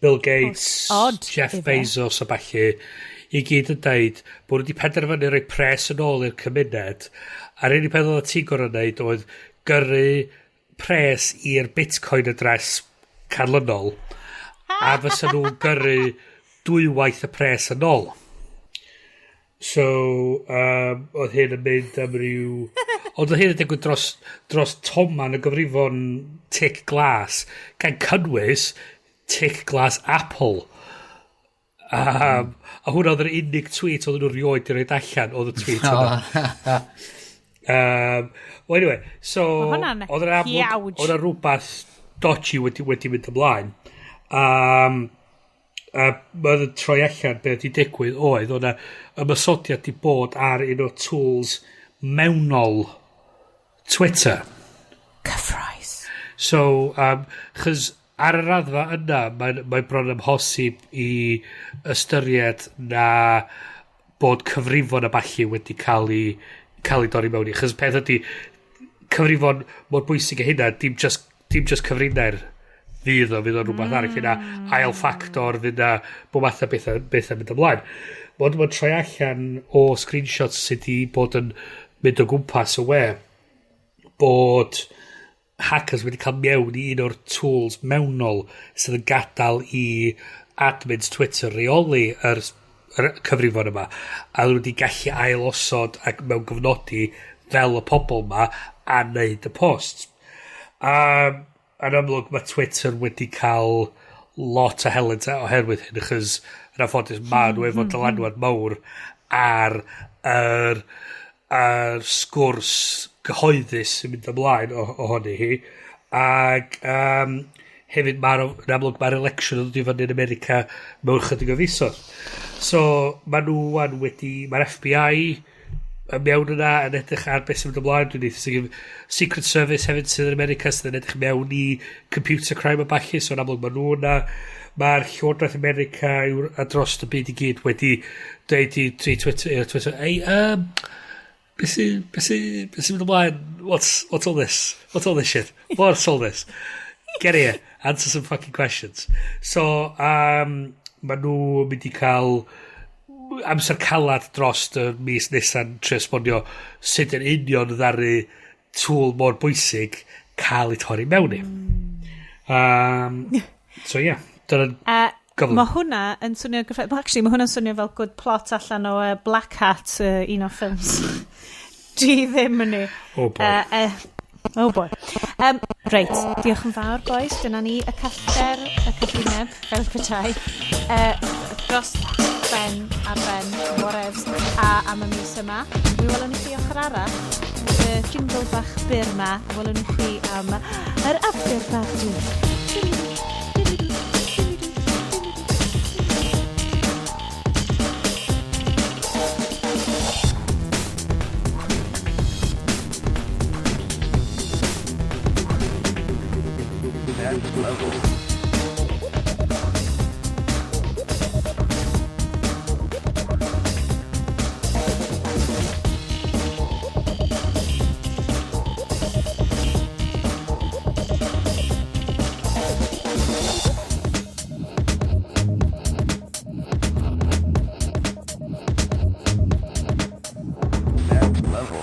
Bill Gates, Posts odd, Jeff ife? Bezos a ballu, i gyd yn deud bod nhw wedi penderfynu rhoi pres yn ôl i'r cymuned, a'r unig peth oedd ti'n gorfod wneud oedd gyrru pres i'r Bitcoin address canlynol, a fysa nhw'n gyrru dwywaith y pres yn ôl. So, oedd hyn yn mynd am ryw... Ond oedd hyn yn digwydd dros toman y gyfrifon tic glas, gan cynnwys tic glas Apple. A hwnna oedd yr unig tweet oedd nhw rioed i roed allan, oedd y tweet yna. Well, anyway, so... Ma' hwnna'n oedd yr amlwg, huge. oedd yna rhywbeth dodgy wedi mynd ymlaen. A mae'n troi allan beth wedi digwydd oedd o'na ymosodiad di bod ar un o tools mewnol Twitter. Cyffroes. So, chys ar y raddfa yna, mae'n mae bron amhosib i ystyried na bod cyfrifon a ballu wedi cael ei dorri mewn i. Chys peth ydy, cyfrifon mor bwysig â hynna, dim just cyfrinair fydd o, fydd o'n rhywbeth arall, fydd na ail ffactor, fydd na bob math o bethau mynd ymlaen. Ond mae'n troi allan o screenshots sydd wedi bod yn mynd o gwmpas y we, bod hackers wedi cael mewn i un o'r tools mewnol sydd yn gadael i admins Twitter reoli yr cyfrifon yma a nhw wedi gallu ail osod ac mewn gyfnodi fel y pobl yma a wneud y posts. Yn amlwg mae Twitter wedi cael lot o helynt oherwydd hyn achos yn anffodus ma nhw efo dylanwad mawr ar yr sgwrs gyhoeddus sy'n mynd ymlaen ohoni hi ac hefyd mae'r yn amlwg mae'r election yn dod i fyny yn America mewn chydig o fisoedd, so ma nhw wan wedi mae'r FBI mewn yna yn edrych ar beth sy'n mynd ymlaen. Dwi'n eitha sicr Secret Service hefyd sydd yn America sydd yn edrych mewn i computer crime a ballu, so yn amlwg maen nhw yna. Mae'r Llywodraeth America a dros y byd i gyd wedi dweud i Twitter, Twitter "Hey, beth sy'n mynd ymlaen? What's all this? What's all this shit? What's all this? Get here. Answer some fucking questions." So, maen nhw mynd i cael amser calad dros y mis nesa'n trio esbonio sut yn union ddaru tool mor bwysig cael ei torri mewn i. So yeah, dyna'n gyflym. Mae hwnna yn swnio... Well, actually, mae hwnna'n swnio fel good plot allan o Black Hat, un o ffilms. Dwi ddim yn ni. Oh boy. Oh boy. Reit, diolch yn fawr, boys. Dyna ni y callter, y callineb, fel petai. Dros ben, ar ben, whatevs, a am y mis yma. Mi welwn ni chi ochr arall, y jingle bach byr ma. Welwn ni chi am yr after party. Level. Level.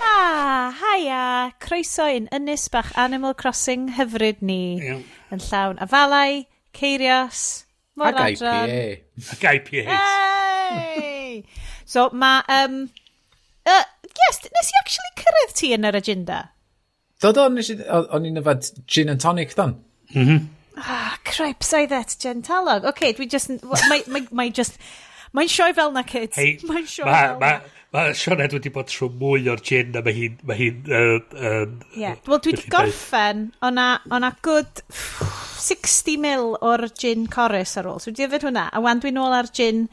Ah, haia, croeso i'n ynys bach Animal Crossing hyfryd ni. Yn llawn afalau, ceirios, Ac môr-ladron. IPA. Ac IPAs. Hey! So, mae... yes, nes i actually cyrraedd ti yn yr agenda? Do, nes i, o'n i'n yfed gin and tonic, don. Ah, cripes, I that gentalog. Okay, dwi just... Mae just... Mae'n sioe fel na, kids. Hei, Mae'n sioe mae fel ma, na. ma Sioned wedi bod trwy mwy o'r gin a mae hi'n Yeah. Wel, dwi wedi gallu deud. gorffen, o'na good 60 mil o'r gin Corus ar ôl. So dwi wedi yfed hwnna. A wan dwi'n nôl ar gin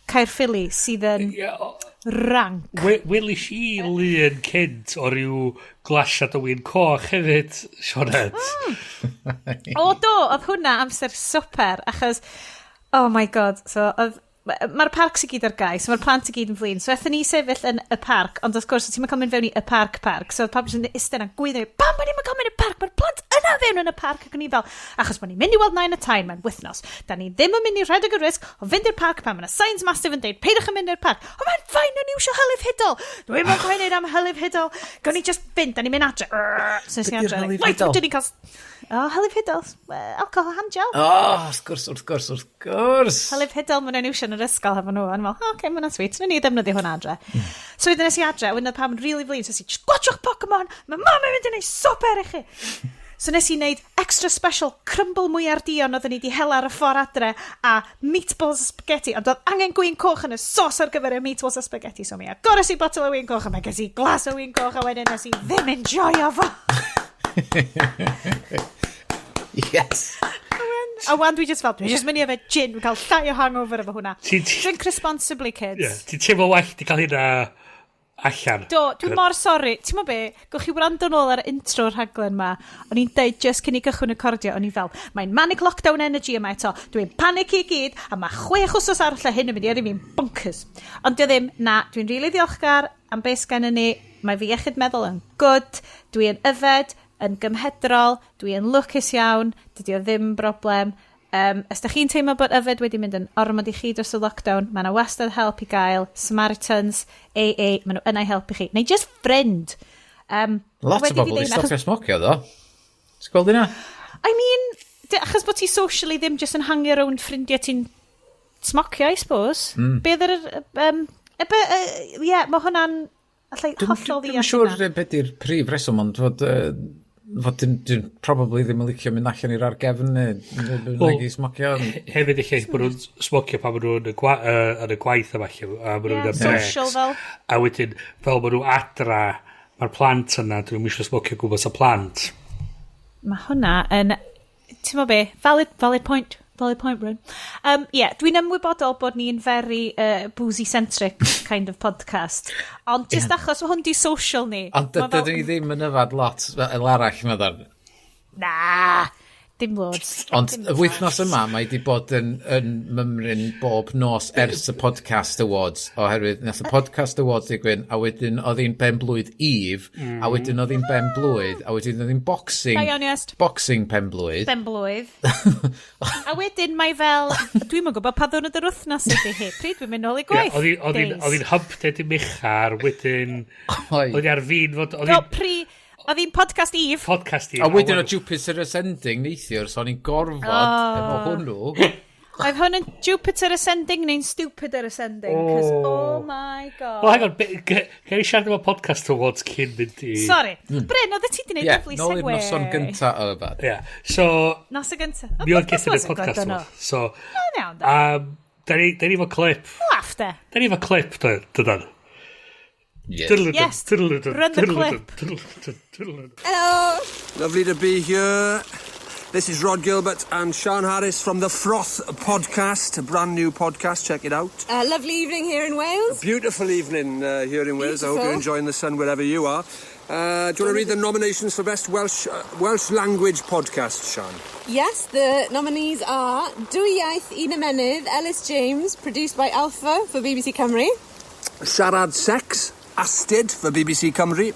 Caerphilly sydd yn Ie, rank. Welis i lun cynt o ryw glasiad o win coch hefyd, Sioned. O do, oedd hwnna amser swper, achos, oh my God, so oedd, mae'r parcs i gyd ar gau, so mae'r plant i gyd yn flin. So aethon ni sefyll yn y parc, ond wrth gwrs, ti'n cael mynd fewn i y parc parc, so oedd pawb jyst yn eistedd yna'n gweiddi, "Pam bod ni'n cael mynd i'r parc, mae'r plant yna fewn yn y parc," ac o'n i fel, "Achos bod ni'n mynd i weld Nain a Taid mewn wythnos, da ni ddim yn mynd i rhedeg y risg o fynd i'r parc pan mae'na signs massive yn deud, 'Peidiwch yn mynd i'r parc.' Ond mae'n fine, o'n i eisiau hylif hudol. Dwi'n mynd gweud am hylif hudol. Gawn ni just fynd, da ni'n mynd adre." So nes i Be 'di'r adre, like, hylif "Right, hudol?" dyn ni'n cael." Oh, hylif hudol, alcohol hand gel. O, wrth gwrs, wrth gwrs, wrth gwrs. Hylif hudol maen nhw'n iwsio yn yr ysgol hefo nhw. A o'n i'n meddwl, oh, okay, mae'n sweet. Wnawn ni ddefnyddio hwnna adre. So wedyn nes i adre, wedyn oedd pawb yn really flin. So nes i, "Just gwatchwch Pokemon, mae mam yn mynd i wneud swper i chi." So nes i wneud extra special crumble mwyar duon oedden ni wedi hela ar y ffordd adre a meatballs a spaghetti. Ond oedd angen gwin coch yn y sos ar gyfer y meatballs a spaghetti. So mi agores i botel o win coch a mae ges i glas o win coch a wedyn nes i ddim enjoyo fo. Yes. A wan dwi just fel, dwi just mynd i yfed gin, dwi'n cael llai o hangover efo hwnna. Drink responsibly, kids. Yeah, ti'n teimlo well di cael hynna allan? Do, dwi'n mor sori. Ti'n mo be, gwch chi wrando nôl ar intro'r rhaglen ma. O'n i'n deud just cyn i gychwyn y cordio, o'n i fel, "Mae'n manic lockdown energy yma eto. Dwi'n panic i gyd, a mae 6 wsos arall a hyn yn mynd i yrru fi'n bonkers." Ond dio ddim, na, dwi'n rili really ddiolchgar am beth sgennym ni. Mae fy iechyd meddwl yn good, dwi'n yfed, yn gymhedrol, dwi'n lwcus iawn, dydy o ddim broblem. Os da chi'n teimlo bod yfed wedi mynd yn ormod i chi dros y lockdown, mae yna wastad help i gael, Samaritans, AA, maen nhw yna i helpu chi. Neu just friend. Lot o wedi fi bobl i ddeud, stopio smocio, ddo. Ti'n gweld hynna? I mean, achos bod ti socially ddim just yn hangio rownd ffrindiau ti'n smocio, I suppose. Be oedd yr... Yeah, mae hwnna'n... Allai hollol Dwi'n ddeall siŵr hynna. beth di'r prif reswm, ond fod dwi'n probably ddim yn licio mynd allan i'r argefn neu Wel, i smocio. Hefyd eich bod nhw'n smocio pan maen nhw'n yn y gwaith a falle, a maen nhw'n Yeah, mynd am breaks. social fel. A wedyn, fel maen nhw adra, mae'r plant yna, dyn nhw'n eisiau smocio gwmpas y plant. Mae hwnna yn... Ti'n mo be? Valid, valid point. Valid point, Bryn. Yeah, dwi'n ymwybodol bod ni'n very boozy-centric kind of podcast. Ond just achos hwn di social ni. Ond Ma' fel- dydyn ni ddim yn yfad lot fel arall, meddwl. Na, dim loads. Ond Dim y wythnos yma, mae di bod yn mymryn bob nos ers y Podcast Awards, oherwydd nath y Podcast Awards ddigwydd, a wedyn oedd hi'n ben blwydd Eve, a wedyn oedd hi'n ben blwydd, a wedyn oedd hi'n boxing, Da iawn, Iest. boxing pen blwydd. Ben blwydd. A wedyn mae fel, dwi'n yn gwybod pa ddwrnod yr wythnos ydy hi. Pryd dwi'n mynd nôl i Ie, gwaith. oedd hi'n Days. oedd hi'n hump day dim uchar, wedyn Oi. oedd hi ar fin fod, oedd Do, hi'n oedd hi'n podcast Eve. Podcast i. A wedyn o Jupiter Ascending neithiwr, so o'n i'n gorfod efo hwnnw. Oedd hwn yn Jupiter Ascending neu'n Stupider Ascending? Cos, oh my God. Wel, hang on, gen i siarad am y Podcast Awards cyn mynd i? Sorry. Bryn, oedd ti di wneud Ie, lovely nôl i'r segue. noson gynta o yfad. Ie, so, Noson gynta. mi oedd gethin y Podcast Awards. So, Iawn, da. da ni efo clip. Laugh, de. Da ni efo clip, dydan. Yes. Yes, run the clip. Hello. Lovely to be here. This is Rhod Gilbert and Sian Harris from the Froth Podcast, a brand new podcast. Check it out. Lovely evening here in Wales. Beautiful evening here in Wales. I hope you're Beautiful. enjoying the sun wherever you are. Do you want to read the nominations for best Welsh language podcast, Sian? Yes, the nominees are Dwy Iaith Un Ymennydd, Ellis James, produced by Alpha for BBC Cymru, Siarad Sex, Astud for BBC Cymru.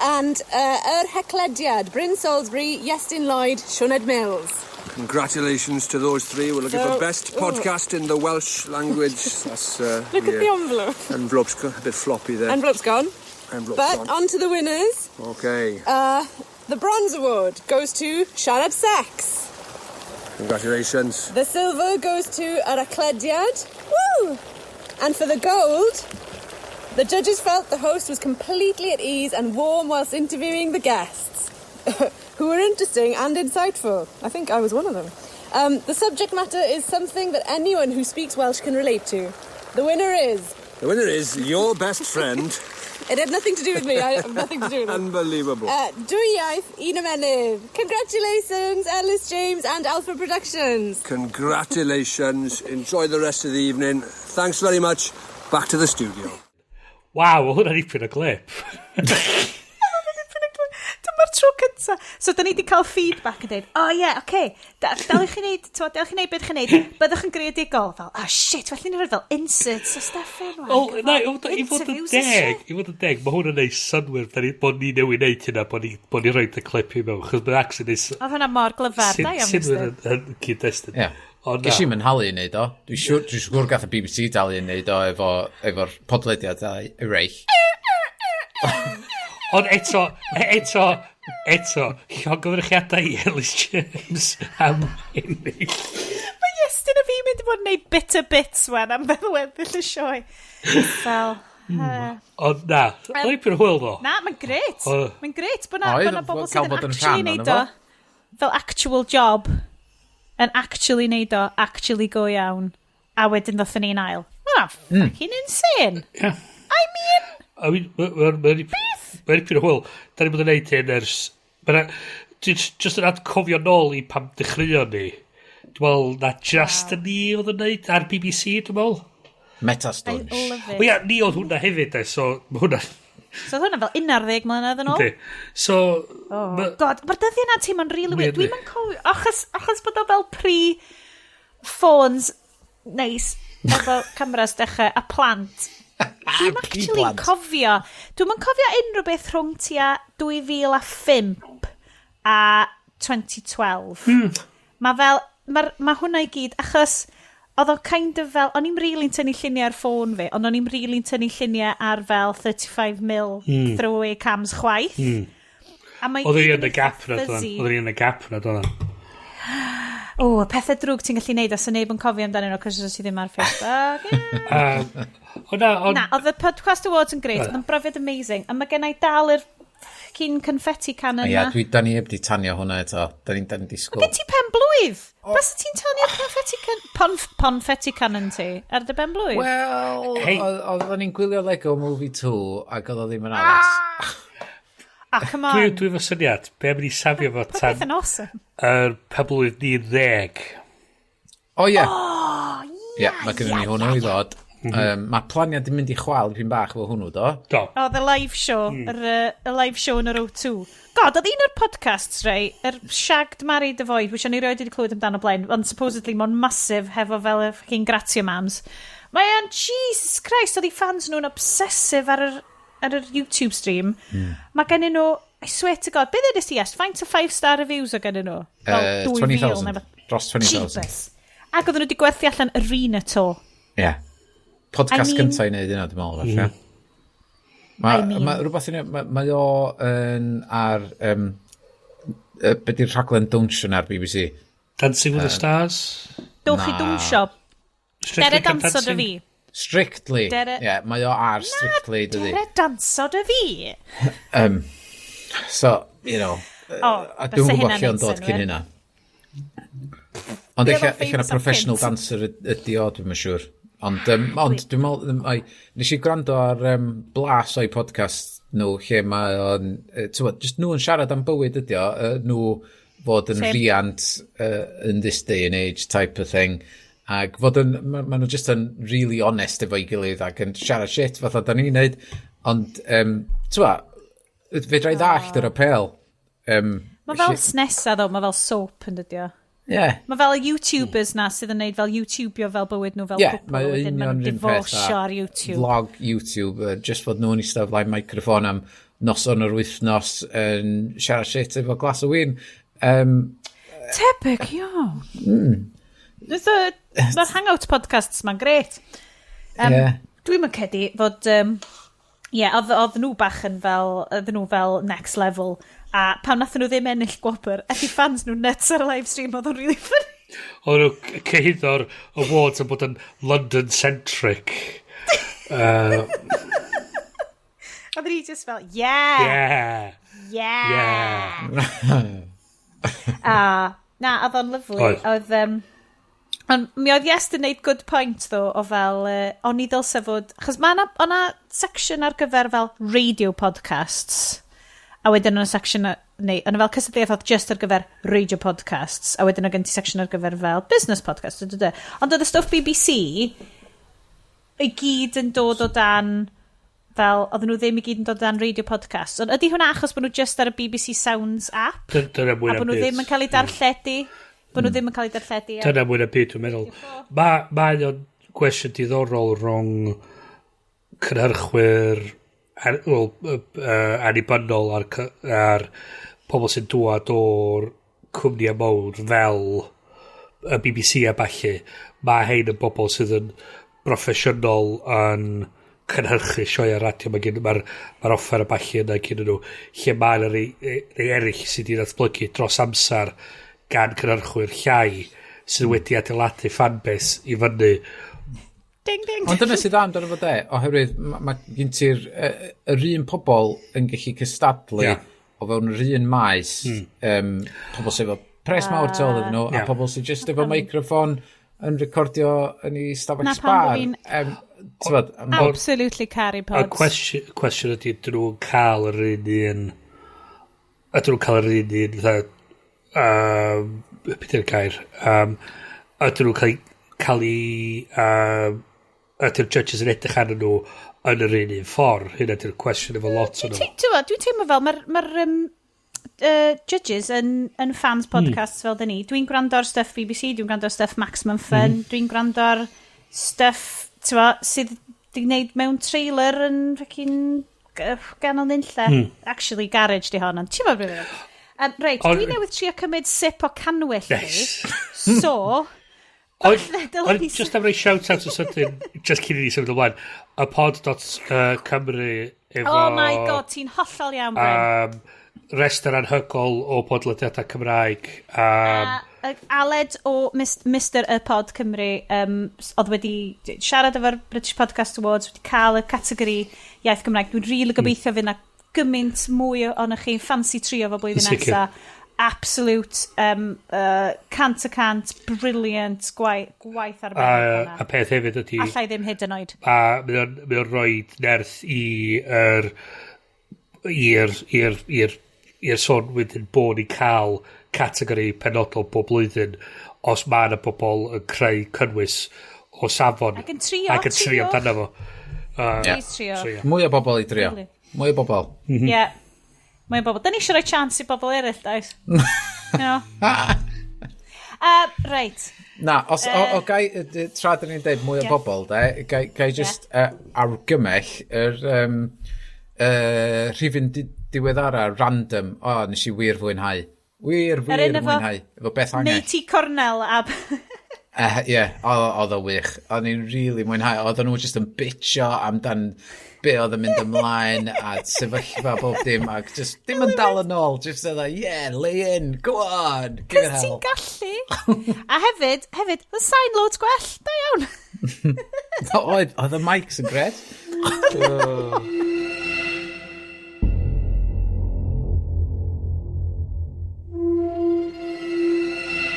And Yr Heclediad, Bryn Salisbury, Iestyn Lloyd, Sioned Mills. Congratulations to those three. We're looking for best ooh. podcast in the Welsh language. That's Look at yeah. the envelope. Envelope's a bit floppy there. Envelope's gone. Envelope's But gone. on to the winners. Okay. The Bronze Award goes to Siarad Sex. Congratulations. The silver goes to Yr Haclediad. Woo! And for the gold, the judges felt the host was completely at ease and warm whilst interviewing the guests, who were interesting and insightful. I think I was one of them. The subject matter is something that anyone who speaks Welsh can relate to. The winner is. The winner is your best friend. It had nothing to do with me. I have nothing to do with it. Unbelievable. Dwy Iaith Un Ymennydd. Congratulations, Ellis James and Alpha Productions. Congratulations. Enjoy the rest of the evening. Thanks very much. Back to the studio. Waw, oedd hwnna'n dipyn o glip. Dyma'r tro cynta. So, da ni wedi cael feedback yn dweud, "Oh yeah, okay, dal i chi wneud, t'mo, dal i chi wneud beth chi'n neud, byddwch yn greadigol," fel, "Oh shit, felly ni'n rhoi fel inserts o stuff in." Wel, na, i fod yn Interviews a deg, shit. i fod yn deg, mae hwn yn neud synnwyr, da ni, bod ni newydd neud hynna, bod ni rhoid y clip i mewn, chos mae'n actually neud Oedd hwnna mor glyfar, da iawn, synnwyr Mr. yn cyd-destun. Ie. Ond Ges na. i'm yn halu i wneud o. Dwi'n siŵr gath y BBC dalu i wneud o efo'r podlediad a eraill. Ond eto, llongyfarchiadau i Ellis James am ennill. Mae Iestyn a fi mynd i fod yn neud bitter bits wan am feddwl weddill y sioe. Fel, Ond na, oedd dipyn o hwyl ddo. Na, mae'n gret. Mae'n gret bod na, Oedd, bod na bobl cael sydd yn bod yn actually rhan neud ohono o fel actual job yn actually neud o, actually go iawn, a wedyn ddothon ni'n ail. Mae'n fucking insane. Yeah. I mean, I mean, mae'n dipyn o hwyl. Da ni bod yn neud hyn ers. Just yn atgofio nôl i pam dechreuon ni. Dwi'n meddwl na just y ni oedd yn neud ar BBC, dwi'n meddwl. I Metastwnsh. love O it. ia, ni oedd hwnna hefyd, e, so ma' hwnna. So oedd hwnna fel 11 mlynedd yn ôl. Yndi. So, Oh, God, mae'r dyddiau yna teimlo'n really weird. Weirdly. Dwi'n yn cofio, achos bod o fel pre-phones nice, efo cameras dechrau, a plant. Dwi'n actually Pre-plant. cofio, dwi'n yn cofio unrhyw beth rhwng tua 2005 a 2012. Mae fel, mae ma hwnna i gyd, achos oedd o kind of fel, o'n i'm really'n tynnu lluniau ar ffôn fi, ond o'n i'm really'n tynnu lluniau ar fel 35mm throwaway cams chwaith. A mae Oedden ni gyd yn y eitha gap na, doedden. fuzzy. Oedden ni yn y gap na, doedden. O, y pethau drwg ti'n gallu neud os y neb yn cofio amdanyn nhw, cos os ti ddim ar Facebook. Yeah. O na, ond Na, oedd y Podcast Awards yn great, oedd yn brofiad amazing, a mae gen i dal yr fucking confetti cannon Ia, na. da ni heb di tanio hwnna eto. Da ni disgwyl. Gen ti pen blwydd? Bys ti'n tanio'r confetti can... Ponfetti cannon ti ar dy ben blwydd? Wel, Hey. oedden ni'n gwylio Lego Movie 2 ac oedd o ddim yn addas. Ah, come on. Dwi efo syniad, be am i ni safio fo Popeth tan yn awesome. yr pen blwydd ni 10. O ie. Oh, ie, mae gennym ni hwnnw i ddod. Mae planiad yn mynd i chwal dipyn bach efo hwnnw, do? Do. Oh, the live show, y live show yn yr O2. God, oedd un o'r podcasts, rei, yr Shagged Married Avoid, which o'n i rioed wedi clywed amdano blaen, ond supposedly mae'n massive hefo fel y fucking Gratio Mams. Mae o'n, Jesus Christ, oedd i fans nhw'n obsessive ar yr YouTube stream. Mae gen nhw, I swear to God, beth ydys ti, Est? Faint o 5-star reviews o gen nhw? Fel 20,000. 2,000 neu beth. Dros 20,000. Jeebus. Ac oedden nhw wedi gwerthu allan arena to. Ie. Yeah. Podcast I mean- cyntaf i wneud yna, dwi'n meddwl, falle. Mae I mean- ma, rhywbeth yn... Mae ma o yn ar... Be di'r rhaglen dawnsio ar BBC? Dancing with the Stars? Dowch i Na. dwnsio. Strictly Dere Come danso dy Dancing? fi. Strictly. Ie, yeah, mae o ar Strictly, dydi. Dere danso dy fi. So, you know, O, a dwi'n byse gwybod hynna'n lle o'n neud dod cyn synnwyr. hynna. Ond Be eich oedd o'n eich na famous am professional cynt? dancer ydi o, dwi'n siŵr. Ond dwi'n meddwl, nes i gwrando ar blas o'i podcast nhw, lle mae o'n, t'wod, just nhw yn siarad am bywyd ydi o, nhw fod yn Same. riant in this day and age type of thing. Ac fod yn, ma nhw just yn really honest efo'i gilydd ac yn siarad shit fatha da ni'n neud. Ond, t'wod, fedra i ddallt yr apêl. Mae fel snesa ddo, mae fel soap yn dydio. Yeah. Mae fel y YouTubers na sydd yn neud fel YouTubio fel bywyd nhw fel Ie, cwpl. mae a wedyn union maen nhw'n yr un peth divorcio ar YouTube. Vlog YouTube, just fod nhw'n eistedd o flaen microffon am noson yr wythnos yn siarad shit efo glas o win. Tebyg, iawn. Mae'r Hangout podcasts ma'n gret. Dwi'n yn credu fod... Ie, yeah, oedd nhw bach yn fel, oedd nhw fel next level. A pan nathon nhw ddim ennill gwobr, aeth i fans nhw nuts ar y live stream, oedd o'n really funny. Oedd nhw cyhuddo'r awards yn bod yn London-centric. Oedd ni just fel, yeah, Yeah. yeah. A, na, oedd o'n lyfli. Oedd. Oedd, ond mi oedd Iest yn neud good point, though, o fel, o'n i ddylse fod... Achos mae yna o'na section ar gyfer fel radio podcasts, a wedyn o'na section, neu, o'na fel cystadleuaeth oedd just ar gyfer radio podcasts, a wedyn oedd gen ti section ar gyfer fel business podcasts, dy, dy, dy. Ond oedd y stwff BBC i gyd yn dod o dan fel, oedden nhw ddim i gyd yn dod o dan radio podcasts. Ond ydy hwnna achos bod nhw just ar y BBC Sounds app? Dyna mwy A na bod nhw byd. ddim yn cael eu darlledu? Bod nhw ddim yn cael eu darlledu? Dyna mwy na byd, dwi'n meddwl. Mae o'n gwestiwn diddorol rhwng cynhyrchwyr well, annibynnol ar pobl sy'n dŵad o'r cwmni mawr fel y BBC a ballu. Mae hein yn bobl sydd yn broffesiynol yn cynhyrchu sioeau radio. Mae'r offer a ballu yna gyn nhw. Lle mae yna rei eraill sydd wedi datblygu dros amser gan cynhyrchwyr llai sydd wedi adeiladu fanbase i fyny. Ding, ding. Ond dyna sydd dda amdano fo de, oherwydd mae ma gen ti'r yr un pobol yn gallu cystadlu o fewn yr un maes, pobol sydd efo pres mawr tu ôl iddyn nhw, a pobol sydd just efo microffon yn recordio yn ei stafell Na pam bo sbar. fi'n T'mod, absolutely caru Y pods. cwestiwn ydy, dyn nhw'n cael yr un un... Ydyn nhw'n cael yr un un, fatha... Beth yw'r gair? Ydyn nhw'n cael ei... Ydy'r judges yn edrych arnyn nhw yn yr un un ffordd? Hynna ydy'r cwestiwn efo lot o'n nhw. Dwi'n teimlo fel mae'r ma judges yn fans podcasts fel dyn ni. Dwi'n gwrando ar stuff BBC, dwi'n gwrando ar stuff Maximum Fun, dwi'n gwrando ar stuff sydd di wneud mewn trailer yn fucking ganol nunlle. Actually, garage di hon, ond ti'n meddwl beth? Reit, dwi newydd trio cymryd sip o canwyll fi. So, falle dylwn Ond ni just am roi shout-out o sydyn, just cyn i ni symud ymlaen, y pod.cymru efo... Oh my God, ti'n hollol iawn, Bryn. Restr anhygol o podlediadau Cymraeg. A Aled o Mr Y Pod Cymru oedd wedi siarad efo'r British Podcast Awards, wedi cael y categori iaith Gymraeg. Dwi'n rili really gobeithio fydd na gymaint mwy ohonoch chi fancy trio fo blwyddyn Sicr. nesa. Absolute 100% brilliant gwaith A, arbennig a peth hefyd ydy... Allai ddim hyd yn oed. A mae o'n rhoi nerth i'r sôn wedyn bod ni'n cael categori penodol bob blwyddyn. os mae yna bobl yn creu cynnwys o safon. Ac yn trio. Ac yn trio amdano fo. Yeah. Please trio. So, yeah. Mwy o bobl i drio. Really. Mwy o bobl. Ie. Mm -hmm. Mwy o bobl. Da ni eisiau rhoi chance i bobl eraill, does? No. Reit. Na, os, o gai, tra dyn ni'n deud mwy o bobl, de, gai just argymell yr rhifyn diweddara random. O, nes i wir fwynhau. Wir, wir fwynhau. Efo Beth Angell. Matey Cornell a... Ie, oedd o wych. O'n i'n really mwynhau. Oedden nhw just yn bitcho amdan be oedd yn mynd ymlaen a sefyllfa bob dim ac just dim yn dal yn ôl. Just oedd yeah, lay in, go on, give it Cos ti'n hell. gallu. A hefyd, hefyd, y sain loads gwell. Da iawn. Oedd y mics yn gret.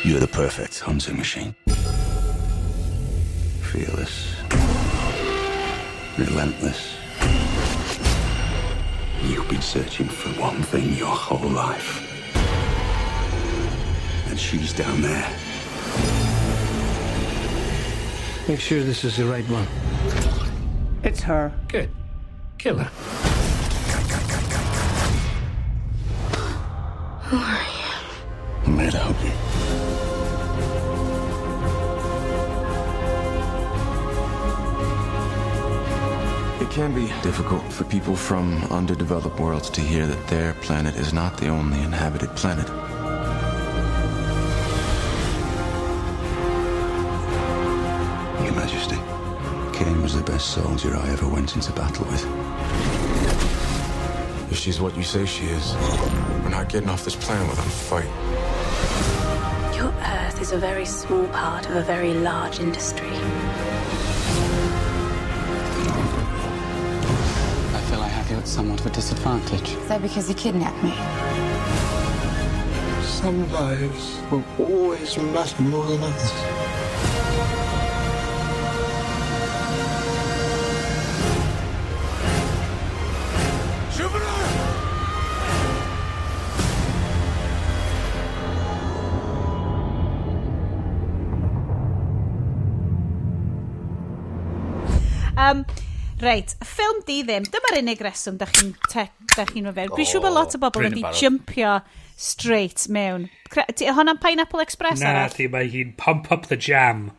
You're the perfect hunting machine. Fearless. Relentless. You've been searching for one thing your whole life. And she's down there. Make sure this is the right one. It's her. Good. Kill her. Who are you? I'm here to help you. It can be difficult for people from underdeveloped worlds to hear that their planet is not the only inhabited planet. Your Majesty, Kane was the best soldier I ever went into battle with. If she's what you say she is, we're not getting off this planet without a fight. Your Earth is a very small part of a very large industry. I feel I have you at somewhat of a disadvantage. Is that because you kidnapped me? Some lives will always matter more than others. Jupiter! Reit, ffilm di ddim. Dyma'r unig reswm da chi'n da chi'n myfyr. Dwi'n siŵr bod lot o bobl Bryn yn wedi barod. jumpio straight mewn. Hwnna'n Pineapple Express Na, arall? di, mae hi'n Pump Up the Jam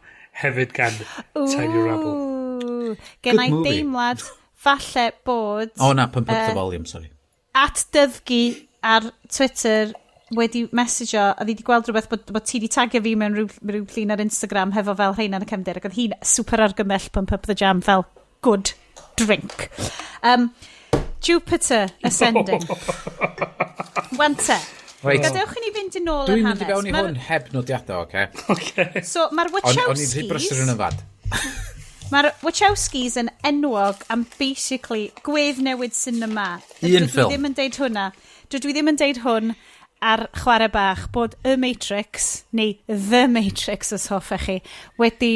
hefyd gan Tiny Rebel. Ooh, Gen Good i movie. deimlad falle bod O na, Pump Up the Volume, sorry. at Dyddgu ar Twitter wedi messageo a fi wedi gweld rhywbeth bod ti wedi tagio fi mewn rhyw llun ar Instagram hefo fel rheina yn y cefndir ac oedd hi'n super argymell Pump Up the Jam fel good drink. Jupiter Ascending. Wan te. Reit. Gadewch i ni fynd yn ôl yr Dwi'n hanes. mynd i fewn i hwn heb nodiadau, oce? Okay. So mae'r O'n i'n rhy brysur yn Wachowskis, yfad. mae'r Wachowskis yn enwog am basically gweddnewid cinema. Un Dydw i ffilm. ddim yn deud hwnna. Dydw i ddim yn deud hwn ar chwarae bach bod Y Matrix, neu The Matrix os hoffech chi, wedi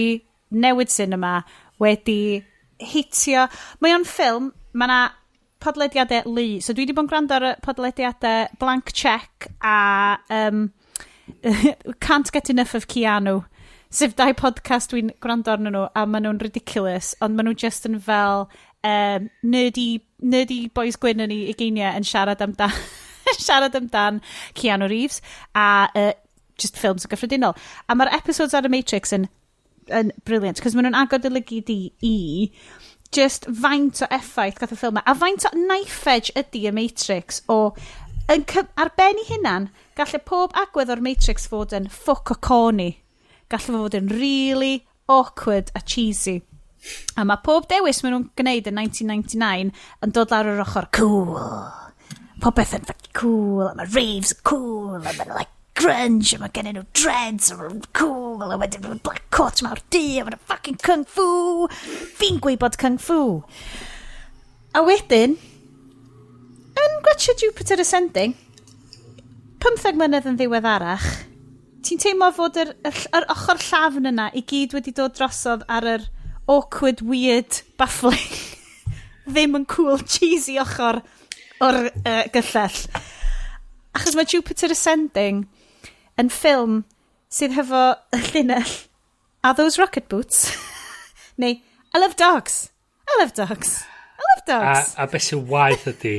newid cinema, wedi hitio. Mae o'n ffilm, mae yna podlediadau lu. So dwi wedi bod yn gwrando ar y podlediadau Blank Check a Can't Get Enough of Keanu. Sef dau podcast dwi'n gwrando arnyn nhw a maen nhw'n ridiculous, ond maen nhw just yn fel nerdy boys gwyn yn ei ugeiniau yn siarad amdan Keanu Reeves a just ffilms yn gyffredinol. A mae'r episodes ar y Matrix yn brilliant, cos maen nhw'n agor dy lygid i just faint o effaith gath y ffilm 'ma, a faint o knife edge ydy y Matrix o yn ar ben ei hunan, gallai pob agwedd o'r Matrix fod yn ffwc o corny. Gallai fo fod yn really awkward a cheesy. A mae pob dewis maen nhw'n gwneud yn 1999 yn dod lawr yr ochr cool. Popeth yn fucking cool, a mae raves yn cool, a mae like grunge, a mae gennyn nhw dreads, a maen nhw'n cool, a wedyn maen black coat mawr du, a maen nhw fucking kung fu. Fi'n gwybod kung fu. A wedyn, yn gwatchio Jupiter Ascending, 15 mlynedd yn ddiweddarach, ti'n teimlo fod yr ochr llafn yna i gyd wedi dod drosodd ar yr awkward, weird, baffling, ddim yn cool, cheesy ochr o'r gyllell. Achos mae Jupiter Ascending yn ffilm sydd hefo y llinell "Are those rocket boots?" Neu "I love dogs. I love dogs. I love dogs." A beth sy'n waeth ydy,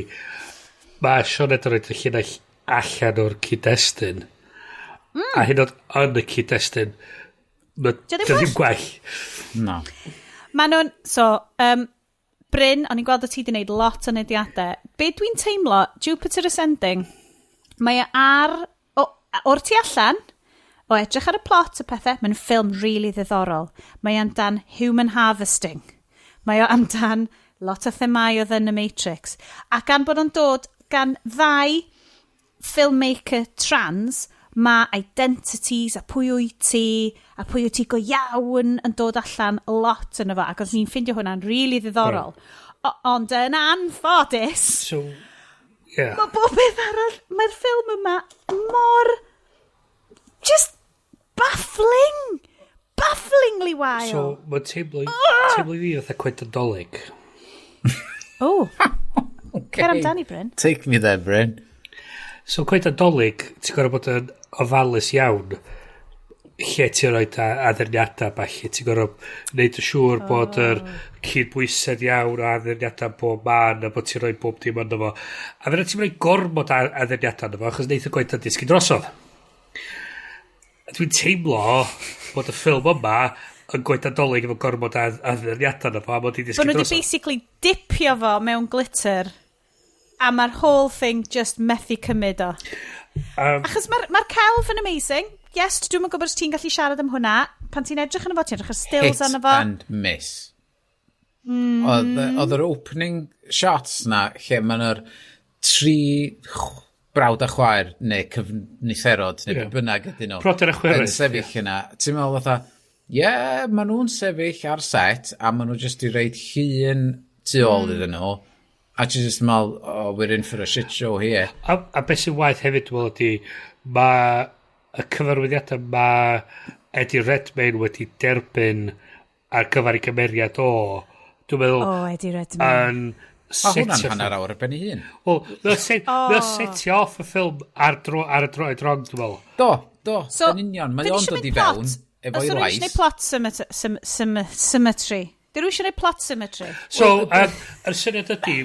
mae Sioned yn rhoi y llinell allan o'r cyd-destun. A hyn oed yn y cyd-destun, mae Dio ddim ddim gwell. No. Maen nhw'n... So, Bryn, o'n i'n gweld o ti wedi gwneud lot o nodiadau. Be dwi'n teimlo, Jupiter Ascending, mae e ar... O, o'r tu allan, o edrych ar y plot y pethau, mae'n ffilm really ddiddorol. Mae amdan human harvesting. Mae o amdan lot o themau oedd yn y Matrix. A gan bod o'n dod gan ddau filmmaker trans, mae identities a pwy wyt ti a pwy wyt ti go iawn yn dod allan lot yn efo, ac oedd ni'n ffindio hwnna'n really ddiddorol. Ond yn anffodus, So, yeah. mae bob beth arall, mae'r ffilm yma mor just baffling! Bafflingly wael. So, mae'n teimlo i fi fatha coeden Dolig. Oh, okay. Cer amdani, Bryn. Take me there, Bryn. So, coeden Dolig, ti'n gorfod bod yn ofalus iawn lle ti'n rhoi addurniadau falle. Ti'n gorfod wneud yn siŵr bod yr cydbwysedd iawn o addurniadau bob man a bod ti'n rhoi bob dim ynddo fo. A fe ti'n rhoi gormod addurniadau ynddo fo, achos neith y goeden disgyn drosodd. A dwi'n teimlo bod y ffilm yma yn goeden Dolig efo gormod addurniadau ynddo fo a mod i Bod disgyn nhw wedi drosodd. basically dipio fo mewn glitter a mae'r whole thing just methu cymryd o. Achos mae'r celf yn amazing. Yes, dwi'n gwybod os ti'n gallu siarad am hwnna. Pan ti'n edrych arno fo, ti'n edrych ar stills Hit arno fo. and miss. Oedd yr opening shots na lle maen nhw'r tri brawd a chwaer neu cyfnitherod neu be bynnag ydyn nhw. Brodyr a chwiorydd, yn sefyll yna. Ti'n meddwl fatha, ie, yeah, maen nhw'n sefyll ar set a maen nhw just i roid llun tu ôl iddyn nhw. A ti'n just meddwl, "Oh, we're in for a shit show here." A beth sy'n waeth hefyd, dwi'n meddwl, ydy, mae y cyfarwyddiadau mae Eddie Redmayne wedi derbyn ar gyfer ei gymeriad o, dwi'n meddwl, Oh, Eddie Redmayne. yn A hwnna'n setio hanner awr ar ben ei hun. Wel, mae o'n setio off y ffilm ar y droed wrong, dwi'n meddwl. Do, So, yn union. Mae dyn ni o'n isio dod i mynd fewn plot? efo'i Os rwy'n lais. eisiau plot symmetry. Dyn nhw eisiau gwneud plot symmetry. So, yr syniad ydy,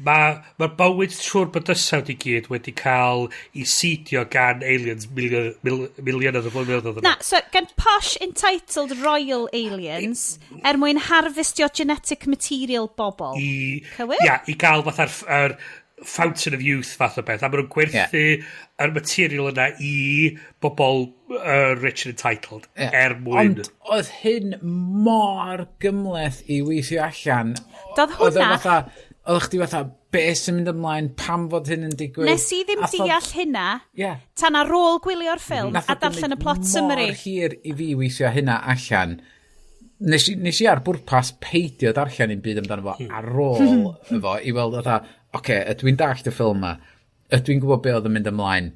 mae'r ma bywyd trwy'r bydysawd i gyd wedi cael ei seedio gan aliens miliynedd o flynyddoedd yn Na, ôl. so gan posh entitled royal aliens er mwyn harvestio genetic material bobl. Cywir? Ia, i gael fatha'r yr fountain of youth fath o beth. A maen nhw'n gwerthu yr material yna i bobl rich and entitled er mwyn. Ond oedd hyn mor gymhleth i weithio allan. Doedd Oedd o hwnna- fatha, oedd chdi fatha, be sy'n mynd ymlaen, pam fod hyn yn digwydd? Nes i ddim deall hynna tan ar ôl gwylio'r ffilm Nath o a darllen y gymryd plot summary. Mor hir i fi weithio hynna allan. Nes i ar bwrpas peidio darllen un byd amdano fo ar ôl efo i weld fatha, oce, okay, ydw i'n dallt y ffilm ma? Ydw i'n gwybod be oedd yn mynd ymlaen?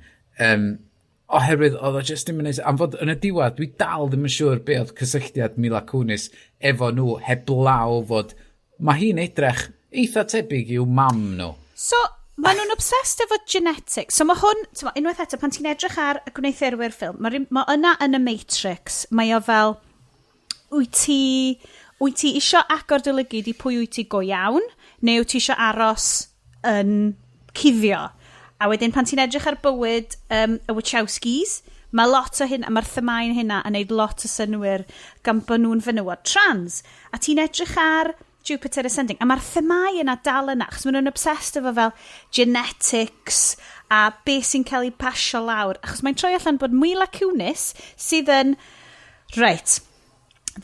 Oherwydd oedd o just ddim yn neud, am fod yn y diwedd, dwi dal ddim yn siŵr be oedd cysylltiad Mila Kunis efo nhw heblaw fod mae hi'n edrych eitha tebyg i'w mam nhw. So, maen nhw'n obsessed efo genetics. So mae hwn, t'mo, unwaith eto, pan ti'n edrych ar y gwneuthurwyr ffilm, mae yna yn y Matrix, mae o fel, wyt ti isio agor dy lygid i pwy wyt ti go iawn, neu wyt ti isio aros yn cuddio? A wedyn pan ti'n edrych ar bywyd y Wachowskis, mae lot o hyn, a mae'r themau'n hynna yn neud lot o synwyr gan bod nhw'n fenywod trans. A ti'n edrych ar Jupiter Ascending, a mae'r themau yna dal yna, achos maen nhw'n obsessed efo fel genetics a beth sy'n cael ei pasio lawr. Achos mae'n troi allan bod Mila Kunis sydd yn... Reit,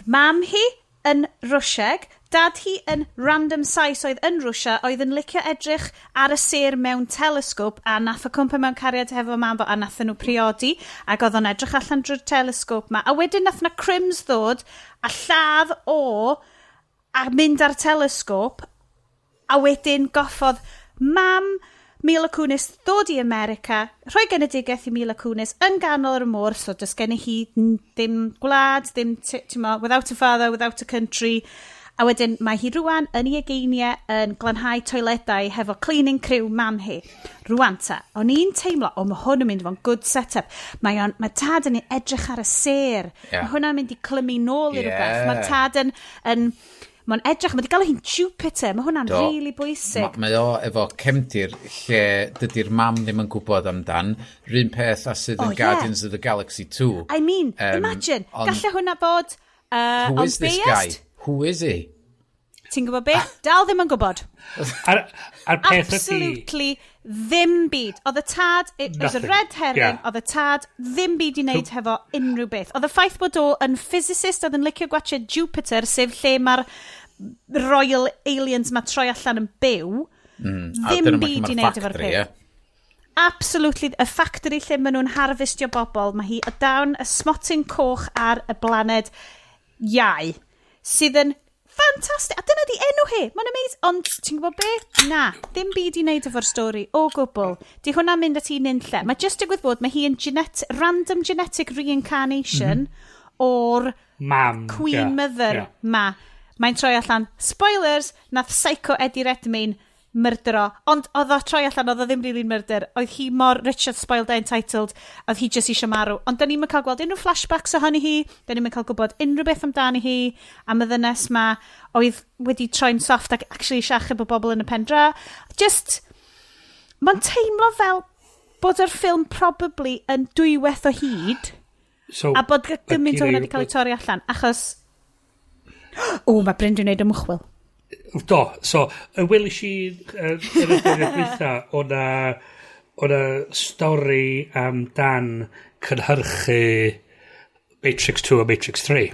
mam hi yn Rwsieg, dad hi yn random Sais oedd yn Rwsia, oedd yn licio edrych ar y sêr mewn telescope a nath o cwmpa mewn cariad hefo mam fo a nath nhw priodi ac oedd o'n edrych allan drwy'r telescope ma. A wedyn nath na crims ddod a lladd o a mynd ar telescope a wedyn goffodd mam Mila Kunis ddod i America, rhoi genedigaeth i Mila Kunis yn ganol yr môr, so does gen hi ddim gwlad, ddim, ti'n mo, without a father, without a country. A wedyn mae hi rwan yn ei ugeiniau yn glanhau toiledau hefo cleaning crew mam hi. Rwan ta, o'n i'n teimlo, o, mae hwn yn mynd i fod yn good setup. Mae tad yn edrych ar y sêr. Mae hwnna'n mynd i clymu nôl i rhywbeth. Mae'r tad yn mae'n edrych, mae wedi galw hi'n Jupiter, mae hwnna'n really bwysig. Mae o efo cefndir lle dydy'r mam ddim yn gwybod amdan. Run peth a sydd yn Guardians of the Galaxy 2. I mean, imagine, gallai hwnna bod Who is this guy? Who is he? Ti'n gwybod be? Dal ddim yn gwybod. A'r peth ydy. Absolutely ddim byd. Oedd y tad, it was a Nothing. red herring, oedd y tad ddim byd i wneud hefo unrhyw beth. Oedd y ffaith bod o yn physicist oedd yn licio gwatchio Jupiter, sef lle mae'r royal aliens ma troi allan yn byw, A ddim dyna byd mae'r i wneud efo'r factory, peth. ie. Absolutely, y factory lle maen nhw'n harvestio bobl, mae hi o dan y smotyn coch ar y blaned Iau, sydd yn ffantastig. A dyna di enw hi, mae'n amazing. Ond ti'n gwybod be? Na, ddim byd i wneud efo'r stori o gwbl. Di hwnna'n mynd at un unlle. Mae just digwydd bod, mae hi yn random genetic reincarnation o'r Mam. Queen Mother ma. Mae'n troi allan, spoilers, nath psycho Eddie Redmayne myrdero. Ond oedd o troi allan, oedd o ddim really'n murder. Oedd hi mor Richard Spoiled Entitled, oedd hi just eisiau marw. Ond da ni'n cael gweld unrhyw flashbacks ohoni hi, da ni'n cael gwybod unrhyw beth amdani hi, am y ddynes ma, oedd wedi troi'n soft ac actually eisiau achub y bobl yn y pen draw. Just, mae'n teimlo fel bod yr ffilm probably yn dwywaith o hyd, So, a bod gymaint o ma' hwnna wedi cael ei torri allan, achos... O, mae Bryn 'di wneud ymchwil. Do, so, y welis i yn y dyddiau dwytha, o'na stori amdan cynhyrchu Matrix 2 a Matrix 3.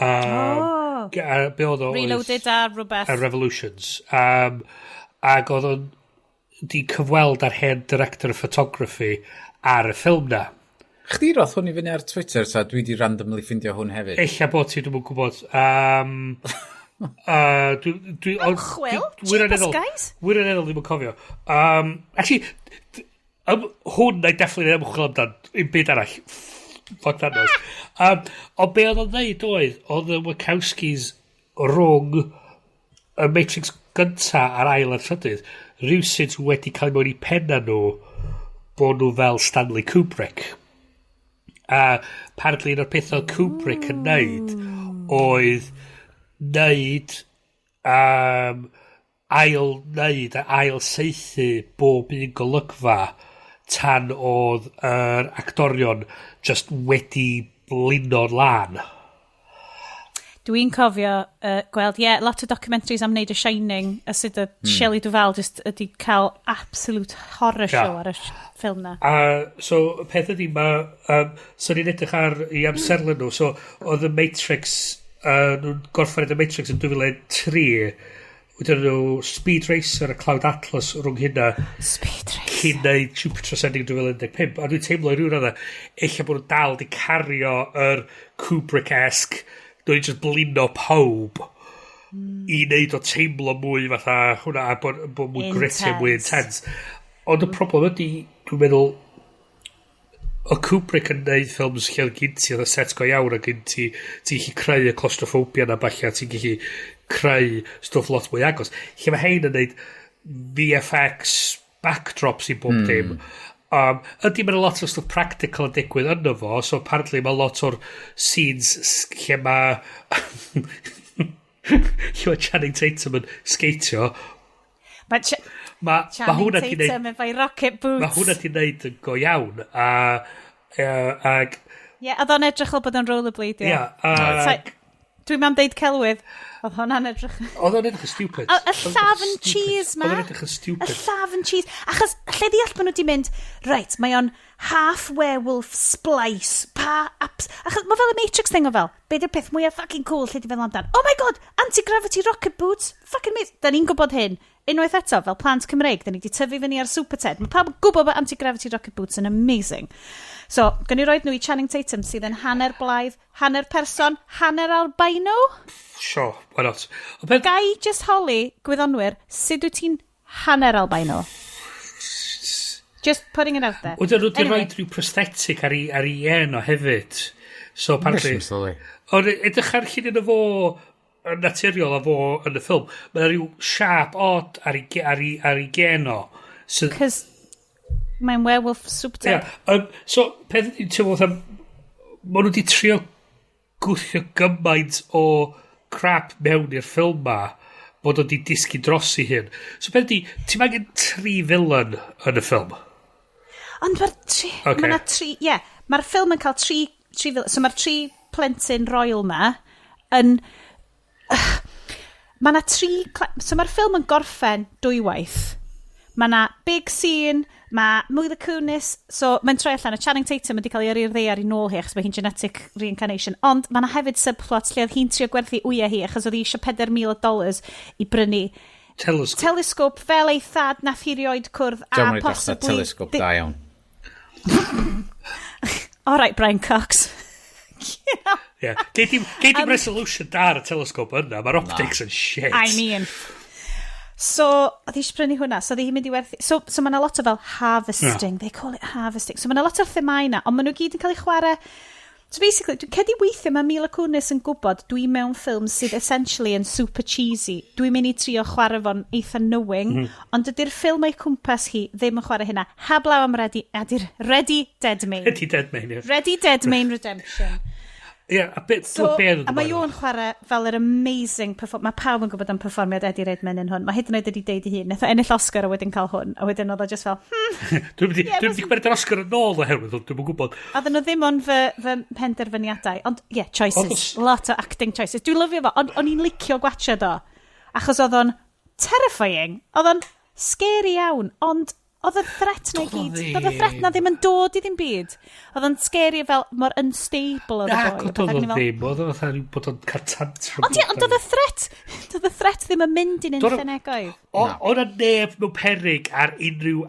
Oh. A be oedd o oedd Reloaded a rhywbeth. A Revolutions. Ac oedd o'n di cyfweld ar hen director of photography ar y ffilm na. Chdi roth hwn i fyny ar Twitter, ta dwi di randomly ffindio hwn hefyd? Ella bod ti, dwi'm yn gwybod. Dwi, Ymchwil? Jeepers, guys. Wirioneddol ddim yn cofio. Actually, hwn na i definitely ymchwil amdan, un byd arall. Fuck that noise. Ond be oedd o'n dweud oedd, oedd y Wachowskis rhwng y Matrix gynta a'r ail a'r trydydd, rhywsut wedi cael mewn i penna nhw bod nhw fel Stanley Kubrick. A apparently un o'r pethau oedd Kubrick yn neud oedd neud ail neud a ail saethu bob un golygfa tan oedd yr actorion just wedi blino'n lan. Dwi'n cofio gweld, ie, yeah, lot o documentaries am wneud y Shining, a sut oedd Shelley Duvall just ydi cael absolute horror show ar y ffilm na. A so, y peth ydy, mae... So ni'n edrych ar i amserlen nhw. So, oedd y Matrix... Nhw'n gorffen y Matrix yn 2003. Wedyn nhw Speed Racer a Cloud Atlas rhwng hynna Speed Racer. Cyn neud Jupiter Ascending yn 2015. A dwi'n teimlo i ryw radda, ella bod nhw'n dal di cario yr Kubrick-esque, nhw'n just blino pawb i wneud o teimlo mwy fatha hwnna a bod mwy gritty a mwy Intense. intense. Ond y problem ydy, dwi'n meddwl, o Kubrick yn neud ffilms lle oedd gyn ti oedd y set go iawn a gyn ti ti'n gallu creu y claustrophobia na falle a ti'n gallu creu stwff lot mwy agos. Lle mae hein yn neud VFX backdrops i bob dim. Ydy mae'n lot o stwff practical yn digwydd yno fo, so apparently mae lot o'r scenes lle mae Channing Tatum yn sgeitio. Mae Ma Channing hwnna di neud Tatum efo'i rocket boots. Mae hwnna di neud yn go iawn. Ag, Ie, yeah, oedd o'n edrych fel bod o'n rollerblade. ia, ag, Dwi'n am deud celwydd. Oedd hwnna'n edrych. Oedd o'n edrych yn stupid. Y Oedd o'n edrych yn llafn stupid. cheese ma. Oedd o'n edrych yn Y stupid. llafn cheese. Achos, lle ddeall bod nhw wedi mynd, reit, mae o'n half werewolf splice. Pa apps. Achos mae fel y Matrix thing o fel, be di'r peth mwyaf fucking cool lle di feddwl amdan? Oh my God, anti-gravity rocket boots. Fucking amazing. Da ni'n gwybod hyn. Unwaith eto, fel plant Cymreig, da ni wedi tyfu fyny ar Super Ted. Mae pawb yn gwybod bod anti-gravity rocket boots yn amazing. So, gan i roed nhw i Channing Tatum sydd yn hanner blaidd, hanner person, hanner albino. Sure, why not? Ond peth, Ga i just holi, gwyddonwyr, sut wyt ti'n hanner albino? Just putting it out there. Wedyn nhw wedi Anyway. rhoi rhyw prosthetic ar ei en o hefyd. So apparently Nes i'm sylwi. Ond edrych ar llun iddo fo yn naturiol a fo yn y ffilm. Mae yna rhyw siap odd ar ei gen o. So, Cos mae'n werewolf soup. Yeah, so, peth ydy, ti'n meddwl, maen nhw wedi trio gwthio gymaint o crap mewn i'r ffilm ma bod o wedi disgyn dros i hyn. So peth ydy, ti'n angen tri villain yn y ffilm. Ond mae'r tri. Ocê. Mae 'na tri. Ie, yeah, mae'r ffilm yn cael tri. So mae'r tri plentyn royal ma yn. Mae 'na tri. So mae'r ffilm yn gorffen dwywaith. Mae 'na big scene, mae Mila Kunis, so mae'n troi allan, y Channing Tatum wedi cael ei yrru i'r ddaear i nôl hi, achos mae hi'n genetic reincarnation. Ond mae 'na hefyd subplot lle oedd hi'n trio gwerthu wyau hi, achos oedd hi eisiau 4,000 o dollars i brynu Telescope. telescope fel ei thad nath hi rioed cwrdd a Diolch yn edrych possibly telescope da iawn. All right, Brian Cox. Yeah. Gei di resolution da ar y telescope yna. Mae'r optics yn shit. I mean. So, oedd hi eisiau prynu hwnna, so oedd hi'n mynd i werthu. So mae yna lot o fel harvesting, they call it harvesting. So mae yna lot o'r themau yna, ond maen nhw gyd yn cael eu chwarae. So basically, dwi'n cedi weithio mae Mila Kunis yn gwybod dwi mewn ffilm sydd essentially yn super cheesy. Dwi'n mynd i trio chwarae fo'n eitha knowing, ond dydy'r ffilm o'i cwmpas hi ddim yn chwarae hynna. Hablaw am Ready, Eddie, Ready Deadmayne. Eddie Deadmayne, ie. Ready Deadmayne Redemption. Ie, a beth So, be oedd a mae o'n chwarae fel yr amazing perform. Mae pawb yn gwybod am perfformiad Eddie Redmayne yn hwn. Mae hyd yn oed wedi deud ei hun. Nath o ennill Oscar a wedyn cael hwn. A wedyn oedd o just fel, Dwi'n mynd i Ie, dwi'n mynd i gymryd yr Oscar yn ôl oherwydd, ond dwi'n gwybod. Oedden nhw ddim ond fy penderfyniadau. Ond, yeah, choices. Lot o acting choices. Dwi'n lyfio fo. Ond o'n i'n licio gwatchad o. Achos oedd o'n terrifying. Oedd o'n scary iawn. Ond oedd y threat na i Doedd o gyd. ddim. Oedd y threat na ddim yn dod i ddim byd. Oedd o'n scary fel mor unstable oedd y Na, boi. A doedd pethau, o ac o'n i fel, ddim. Oedd o fatha rhyw bod o'n cael tantrum. Ond ie, ond oedd y threat, oedd y threat ddim yn mynd i'n unlle negoedd. Oedd na neb mewn perig ar unrhyw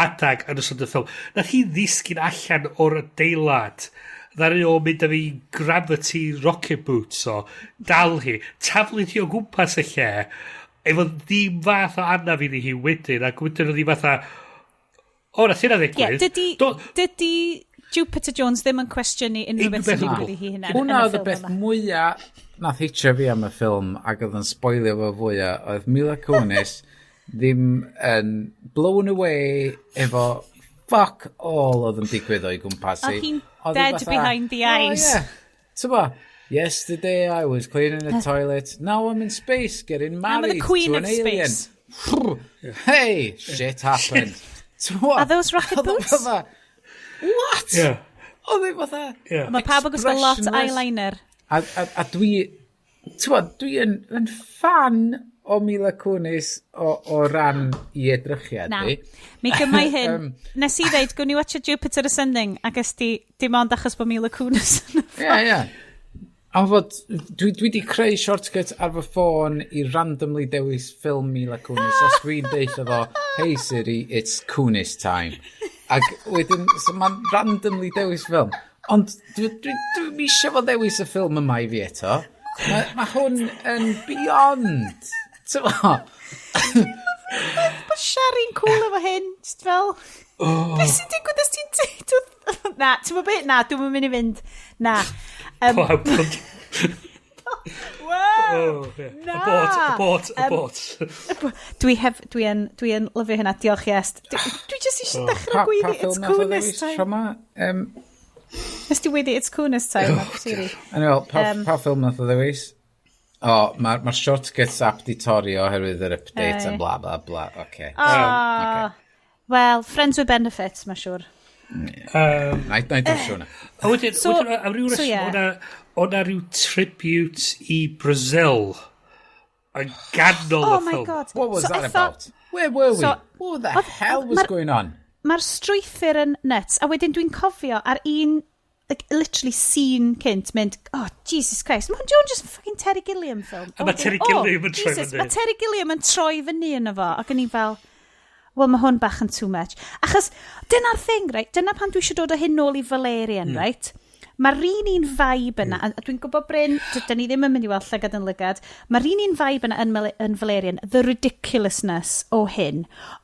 adag yn ystod y ffilm. Nath hi ddisgyn allan o'r adeilad. Ddaru o mynd â fi gravity rocket boots o, dal hi, taflu hi o gwmpas y lle, efo ddim fath o anaf iddi hi wedyn, ac wedyn oedd hi fatha, o, nath hynna Ie, ddigwydd. dydy Jupiter Jones ddim yn cwestiynu unrhyw beth sy'n Unrhyw beth o digwydd i hi hynna. Hwna oedd y beth mwyaf nath hitio fi am y ffilm ac oedd yn spoilio fo fwyaf oedd Mila Kunis ddim yn blown away efo fuck all oedd yn digwydd o'i gwmpas hi. Oedd hi'n Oedd hi dead fatha, behind the "Oh, eyes." yeah. T'bo, yesterday I was cleaning the toilet, now I'm in space getting I'm married the queen to of an alien. space. Hey, shit happened. T'bo? Are those rocket Oedd o boots? fatha, what? Oedd hi fatha... Mae pawb yn gwisgo lot o expressionless. eyeliner. A dwi, t'bo, dwi yn fan o Mila Kunis o ran i edrychiad Na. fi. Mi gymau hyn. Nes i ddeud, gwn i watch Jupiter Ascending, ac ys di dim ond achos bod Mila Kunis yn y Ie, ie. A fod, dwi di creu shortcut ar fy ffôn i randomly dewis ffilm Mila Kunis. Os dwi'n deud fo, "Hey Siri, it's Kunis time." Ac wedyn, so mae'n randomly dewis ffilm. Ond dwi eisiau fo ddewis y ffilm yma i fi eto. Mae ma hwn yn beyond. T'mo? Bod Shari'n cool efo hyn, just fel. Oh. Beth sy'n digwydd os ti'n deud? Na, ti'n gwybod beth? Na, dwi'n mynd i fynd. Na. Pawb. Wow! Oh, yeah. Na! Abort, abort, abort. Dwi yn lyfio hynna, diolch Iest. Dwi just eisiau dechrau Pa gweiddi, ffilm it's nath o Kunis ddewis time. tro 'ma? Nes ti weiddi, it's Kunis time, oh, Siri. Anyway, pa ffilm nath o ddewis? O, mae'r ma Shortcuts app di torri oherwydd yr update Aye. and bla bla bla. Okay. Ah, Well, Friends with Benefits, mae'n siŵr. Na i drwsio hwnna. A wedyn, wedyn, am ryw so reswm, ie. o'na ryw tribute i Brazil yn ganol Oh y my ffilm. God. What was So that I thought- about? Where were we? So, What the hell was going on? Mae'r strwythur yn nuts. A wedyn dwi'n cofio ar un, like, literally scene cynt, mynd, "Oh, Jesus Christ, mae hwn just fucking Terry Gilliam film." A mae wedyn, Terry "Oh, Gilliam yn troi Jesus, fyny." Mae Terry Gilliam yn troi fyny yno fo. Ac o'n i fel, well, mae hwn bach yn too much. Achos, dyna'r thing, right? Dyna pan dwi eisiau dod o hyn nôl i Valerian, right? Mae'r un vibe yna, a dwi'n gwybod Bryn, dyn ni ddim yn mynd i weld llygad yn lygad, mae'r un vibe yna yn Valerian, the ridiculousness o hyn,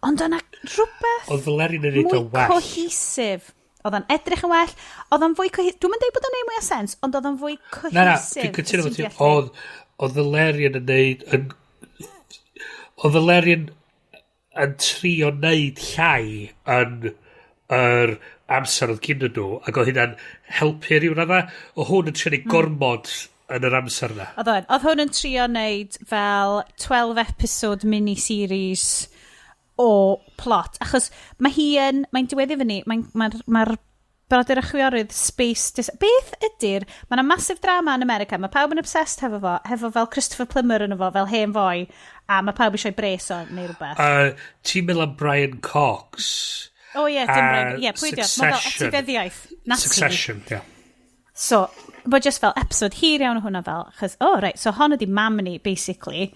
ond yna rhywbeth Oedd Valerian yn neud mwy o well. cohesive. Oedd o'n edrych yn well, oedd o'n fwy cohesive. Dwi'n mynd dweud bod o'n neud mwy o sens, ond oedd o'n fwy cohesive. Na, na, dwi'n cytuno os fo ti. ti'n deall fi. Oedd, Oedd Valerian yn neud... Yn, oedd Valerian yn trio neud llai yn yr amser oedd gyn nhw, ac oedd hynna'n helpu rhyw radda. O hwn yn trio neud gormod yn yr amser na. Oedd o'n. Oedd hwn yn trio neud fel 12 episode mini-series o plot. Achos mae hi yn, mae'n diweddu fyny, mae'n, mae'r brodyr a chwiorydd space... Beth ydy'r... Mae yna massive drama yn America. Mae pawb yn obsessed hefo fo, hefo fel Christopher Plummer yn fo, fel hen foi, a mae pawb eisiau bres o neu rhywbeth. Ti'n meddwl am Brian Cox? O ie, dim Brian. Ie, pwy di o? Mae fel etifeddiaeth. Nazi. Succession, ie. Yeah. So, mae just fel episode hir iawn o hwnna fel, achos, oh, right, so hon ydi mam ni, basically,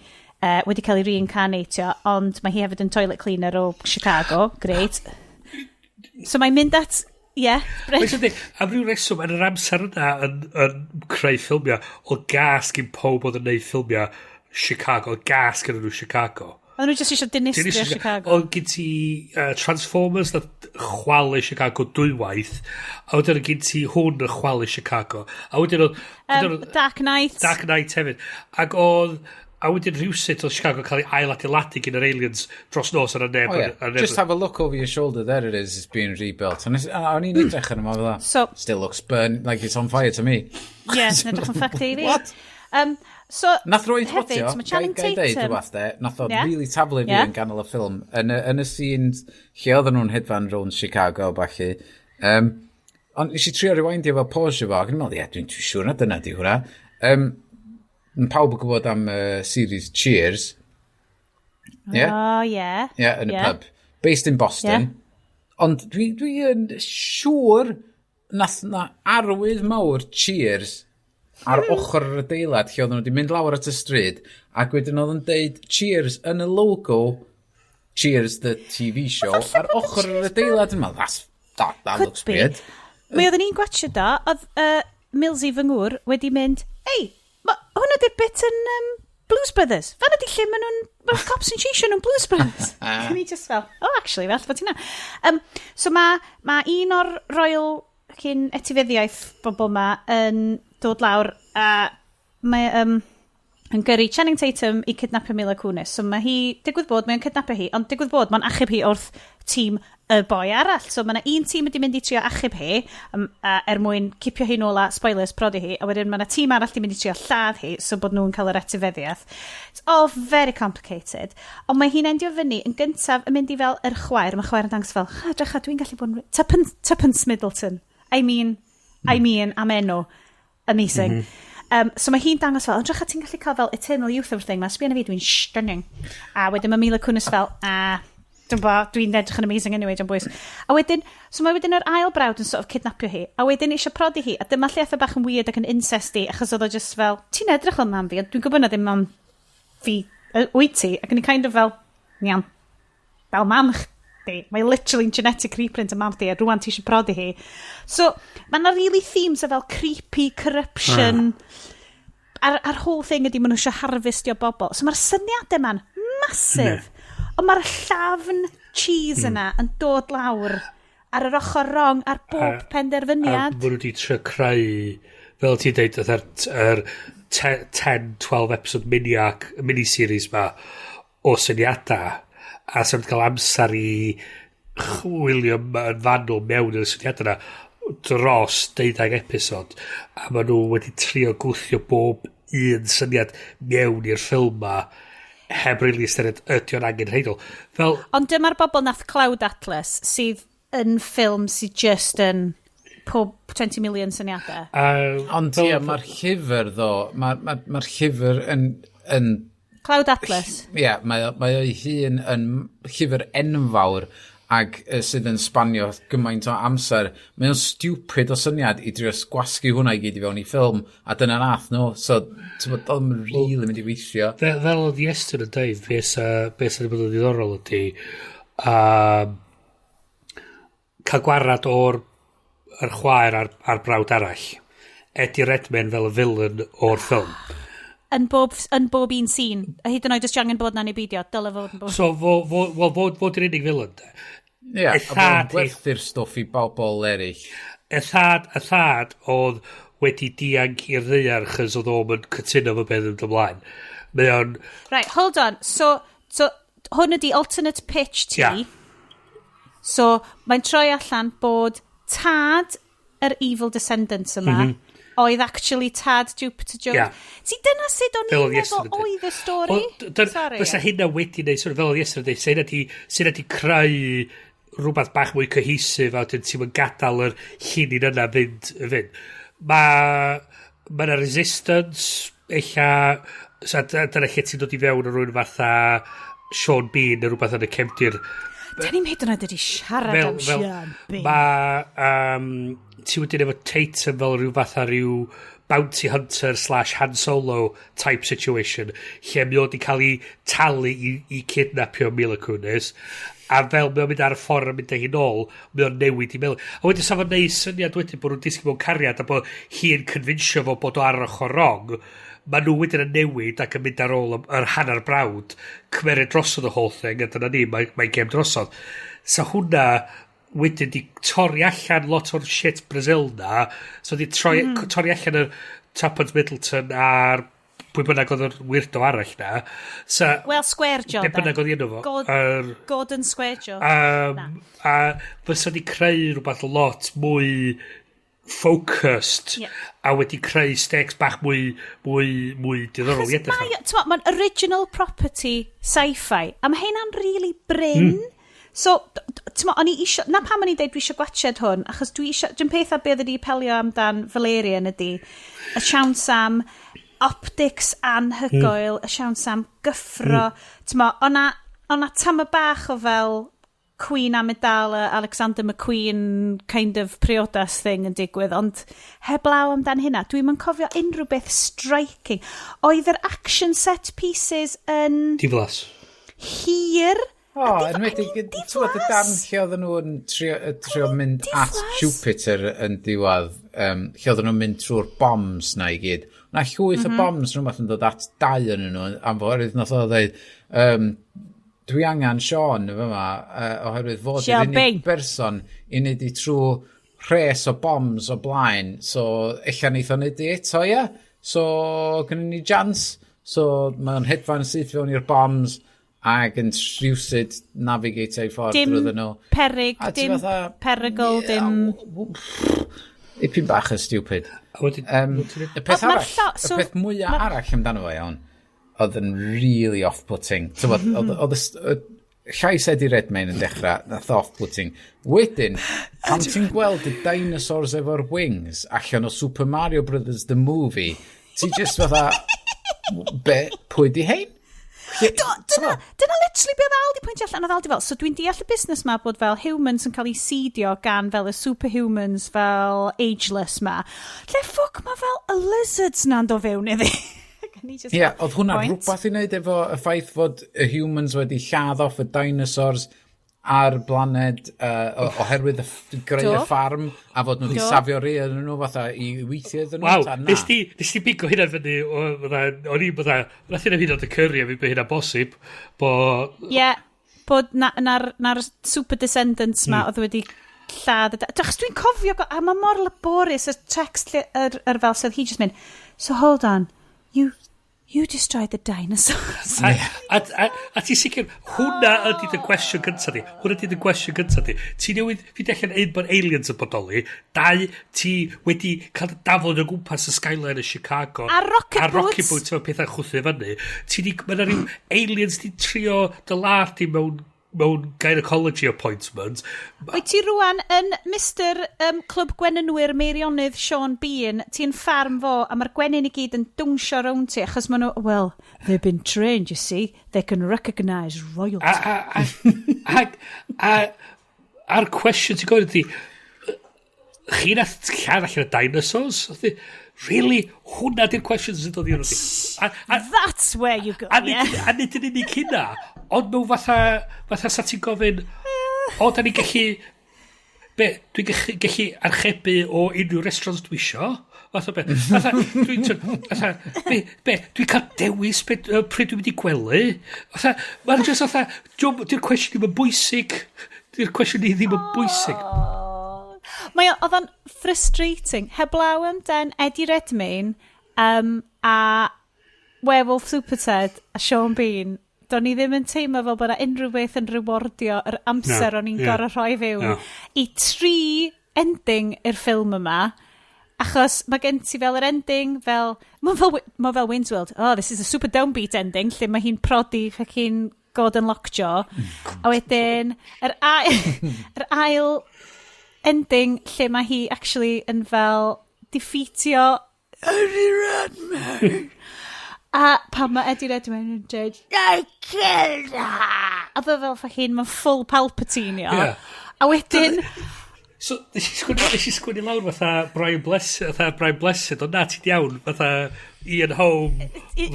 wedi cael ei reincarnatio, ond mae hi hefyd yn toilet cleaner o Chicago, great. So mae'n mynd at, ie, yeah, Bryn. Mae'n dweud, am ryw reswm, yn yr amser yna yn creu ffilmiau, oedd gas gyn pob oedd yn neud ffilmiau Chicago, oedd gas gyda nhw Chicago. Oedden nhw jyst eisiau dinistrio Chicago. Oedd gen ti Transformers nath chwalu Chicago dwywaith, a wedyn oedd gen ti hwn yn chwalu Chicago. A wedyn oedd... Dark Knight. Dark Knight hefyd. Ac oedd... A wedyn rhywsut oedd Chicago cael ei ail-adeiladu gan yr aliens dros nos ar y neb. Oh, yeah. Just have a look over your shoulder, there it is, it's being rebuilt. And o'n i'n edrych yn yma fel So, still looks burned, like it's on fire to me. Yeah, yn edrych yn fucked i fi. What? So, Nath roi hefyd, spotio, mae Channing gai deud Tatum. rhywbeth de, nath o really taflu fi yn ganol y ffilm. Yn y scenes lle oedden nhw'n hedfan rownd Chicago, falle. Ond nes i trio rewindio fo, pausio fo, ac yn meddwl, ie, dwi'n dwi siŵr na dyna di hwnna. Pawb yn gwybod am series Cheers. Yeah? Oh, yeah. Yeah, yn y pub. Based in Boston. Ond dwi yn siŵr nath na arwydd mawr Cheers ar ochr yr adeilad lle oedden nhw wedi mynd lawr at y stryd ac wedyn oedd yn deud Cheers yn y logo Cheers the TV show ar ochr yr adeilad yn meddwl, that Could looks be. weird. Mi oedden ni'n gwatchio do, oedd Millsy fy ngŵr wedi mynd, "Ei, hwnna di'r bit yn Blues Brothers. Fan ydi lle maen nhw'n, mae'r cops yn chasio nhw'n Blues Brothers." Ni just fel, "Oh, actually, fel bod hynna." So ma un o'r Royal cyn etifeddiaeth bobl ma yn dod lawr a mae yn gyrru Channing Tatum i kidnapio Mila Kunis. So mae hi, digwydd bod, mae'n kidnapio hi, ond digwydd bod, mae'n achub hi wrth tîm y boi arall. So mae yna un tîm wedi mynd i trio achub hi, er mwyn cipio hi nôl a, spoilers, prodi hi, a wedyn mae yna tîm arall wedi mynd i trio lladd hi, so bod nhw'n cael yr etifeddiaeth. It's all very complicated. Ond mae hi'n endio fyny, yn gyntaf, yn mynd i fel yr chwaer, mae chwaer yn dangos fel, "Ha, drycha, dwi'n gallu bod yn... Tuppence Middleton. I mean, am enw. Amazing." So mae hi'n dangos fel, "Drycha, ti'n gallu cael fel eternal youth everything, mae sbio na fi, dwi'n stunning." A wedyn mae Mila Kunis fel, "A, dwi'n bo, dwi'n edrych yn amazing anyway, dwi'n bwys." A wedyn, so mae wedyn yr ail brawd yn sort of kidnapio hi, a wedyn eisiau prodi hi, a dyma lle eitha bach yn weird ac yn incesty, achos oedd o just fel, "Ti'n edrych fel mam fi, ond dwi'n gwybod na ddim mam fi, wyt ti," ac yn i kind of fel, "Iawn, fel mam chdi. Mae literally genetic reprint o mam chdi, a rwan ti eisiau prodi hi." So, mae yna really themes o fel creepy corruption, a'r whole thing ydy maen nhw eisiau harvestio bobl. So mae'r syniadau ma'n massive. Ond mae'r llafn cheese yna yn dod lawr ar yr ochr wrong ar bob penderfyniad. A maen nhw wedi trio creu, fel ti'n deud, yr 10-12 episode mini-arc, mini-series ma o syniadau, a sy'n cael amser i chwilio yn fanwl mewn i'r syniadau yna dros 12 episod, a maen nhw wedi trio gwthio bob un syniad mewn i'r ffilm ma heb really ystyried ydy o'n angenrheidiol. Fel, Ond dyma'r bobl nath Cloud Atlas, sydd yn ffilm sydd just yn pob 20 million syniadau. Ond ie, mae'r llyfr ddo, mae'r ma llyfr yn Cloud Atlas. Ie, yeah, mae o'i hun yn llyfr enfawr ag sydd yn spanio gymaint o amser. Mae o'n stupid o syniad i drio gwasgu hwnna i gyd i fewn i ffilm, a dyna nath nhw. So, ti'n bod, oedd yn really mynd i weithio. Fel oedd Iestyn yn dweud, be sa wedi bod yn ddiddorol ydy cael gwarad o'r yr chwaer a'r brawd arall. Eddie Redmayne fel y villain o'r ffilm. Yn bob un scene. A hyd yn oed os ti angen bod na'n ei beidio, dyle fod yn bob. So, fo, wel, fod yw'r unig villain, de. Ie, yeah, a bod yn gwerthu'r stwff i bobl eraill. Y thad oedd wedi dianc i'r ddaear chos oedd o'm yn cytuno efo beth yn ymlaen. Mae o'n... Right, hold on. So hwn ydi alternate pitch ti. Yeah. So, mae'n troi allan bod tad yr evil descendants yma oedd actually tad Jupiter Jones. Yeah. See, dyna sut o'n Fel i'n oedd meddwl Iestyn yn deud. oedd y stori. Wel, Sorry. Fysa hynna wedi neud, sort of fel oedd Iestyn yn deud, sa hynna di creu rhywbeth bach mwy cohesive a wedyn ti'n mynd gadael yr llinyn yna fynd. Mae yna resistance, ella, so dyna lle ti'n dod i fewn o rhywun fatha Sean Bean neu rhywbeth yn y cefndir. Da ni'n hyd yn oed wedi siarad am Sean Bean. Mae ti wedyn efo Tatum fel rhyw fatha rhyw bounty hunter/Han Solo type situation lle mae o wedi cael ei talu i kidnapio Mila Kunis a fel mae o'n mynd ar y ffordd yn mynd â hi nôl, mae o'n newid i meddwl. A wedyn sa fo'n neud syniad wedyn bod nhw'n disgyn mewn cariad a bod hi'n convinsio fo bod o ar yr ochr wrong. Mae nhw wedyn yn newid ac yn mynd ar ôl yr hanner brawd, cymeryd drosodd y whole thing, a dyna ni, mae gêm drosodd. Sa hwnna wedyn di torri allan lot o'r shit Brazil na, so di torri allan yr Tuppence Middleton a'r pwy bynnag oedd yr weirdo arall na. Sa, Wel, Square Jaw. Be bynnag oedd enw fo. Gordon Square Jaw. A fysa di creu rhywbeth lot mwy focused a wedi creu stakes bach mwy diddorol i edrych ar. Mae'n original property sci-fi, a mae hynna'n really brin. So, t'mo, o'n i isio, na pam o'n i'n deud dwi eisiau gwatchad hwn, achos dwi isio, dwi'n peth a beth ydi apelio amdan Valerian ydi, y siawns am optics anhygoel, y siawns am gyffro, t'mo, o'na tama bach o fel Queen Amidala, Alexander McQueen kind of priodas thing yn digwydd, ond heblaw amdan hynna, dwi'm yn cofio unrhyw beth striking. Oedd yr action set pieces yn Diflas. hir. O, enwedig, ti'n gwybod y darn lle oedden nhw'n trio mynd at Jupiter yn diwedd, lle oedden nhw'n mynd trwy'r bombs na i gyd. Na llwyth o bombs rhywbeth yn dod at dau yn nhw, am fod nath o dweud, dwi angen Sean efo yma, oherwydd fod Sean yr unig Bean. berson i wneud i trwy rhes o bombs o blaen, so ella neith o wneud i eto, ia? So, gynnu ni chance. So, mae'n hedfan syth fewn i'r bombs ac yn rhywsyd navigate ei ffordd Dim drwyddyn nhw. perig, A ti dim perygl, dim. Ipyn bach yn stupid. A wedyn, Y peth Ond ma'r arall, y peth mwyaf arall amdano fo iawn, oedd yn really off-putting. T'wbod, oedd y llais Eddie Redmayne yn dechrau, nath off-putting. Wedyn, pan ti'n gweld y dinosaurs efo'r wings allan o Super Mario Brothers the Movie, ti just fatha, be, pwy di hein? Do, dyna literally be oedd Aldi pwyntio allan. Oedd Aldi fel, so dwi'n deall y busnes ma bod fel humans yn cael ei seedio gan fel y superhumans fel ageless ma. Lle ffwc ma fel y lizards na'n do fewn iddi? Ac o'n i just Ie, yeah, fel, oedd hwnna point. rhywbeth i wneud efo y ffaith fod y humans wedi lladd off y dinosaurs ar blaned oherwydd greu y ffarm a fod nhw wedi safio rei yn nhw fatha i weithio iddyn nhw. Waw, ta na? nes ti bigo hynna fyny, o'n i'n fatha, nath hynna hyd yn oed y curry a fi bod hynna bosib, bo, Ie, yeah, bod na'r na super descendants ma oedd wedi lladd y. Achos dwi'n cofio, a mae mor laborious y text lle, yr fel sydd he just mynd, "So hold on, you destroyed the dinosaurs." A ti'n sicr, hwnna ydy dy gwestiwn gyntaf di. Hwnna ydy dy gwestiwn gyntaf di. Ti newydd fi allan un bod aliens yn bodoli. Dau, ti wedi cael dy dafod o gwmpas y skyline yn Chicago. A rocket A rocket boots. boots efo pethau chwthu fyny. Ti di, mae yna rhyw aliens di trio dy ladd di mewn gynecology appointment. Wyt ti rwan yn Mr Clwb Gwenynwyr Meirionydd Sean Bean, ti'n ffarm fo, a mae'r gwenyn i gyd yn dwnsio rownd ti, achos maen nhw, well, they've been trained, you see, they can recognise royalty. A'r cwestiwn ti'n gofyn ydi, chi nath lladd allan y dinosaurs? Really? Hwnna di'r cwestiwn sy'n dod i nhw. That's where you go, yeah. A nid yn unig hynna, ond mewn fatha sa ti'n gofyn, o, da ni gallu, be, dwi'n gallu archebu o unrhyw restaurants dwi isio? Fatha be, fatha, dwi'n, fatha, be, dwi'n cael dewis be, pryd dwi'n mynd i gwely? Fatha, mae'n just fatha, di'r cwestiwn ddim yn bwysig. Di'r cwestiwn i ddim yn bwysig. Mae oedd o'n frustrating. Heblaw amdan Eddie Redmayne a Werewolf Super Ted a Sean Bean, do'n i ddim yn teimlo fel bod 'na unrhyw beth yn rewardio yr amser o'n i'n gorau rhoi fewn i tri ending i'r ffilm yma. Achos mae gen ti fel yr ending fel... Mae fel Wayne's World. "Oh, this is a super downbeat ending," lle mae hi'n prodi fucking Gordon Lockjaw. A wedyn, yr ail ending lle mae hi actually yn fel defeatio Eddie Redmayne. A pan mae Eddie Redmayne yn dweud, "I killed her!" A ddo fel fucking, mae'n full Palpatine, o. A wedyn, So, nes i sgwennu lawr fatha Brian Blessed, fatha Brian Blessed, ond na, ti'n iawn, fatha Ian Holm,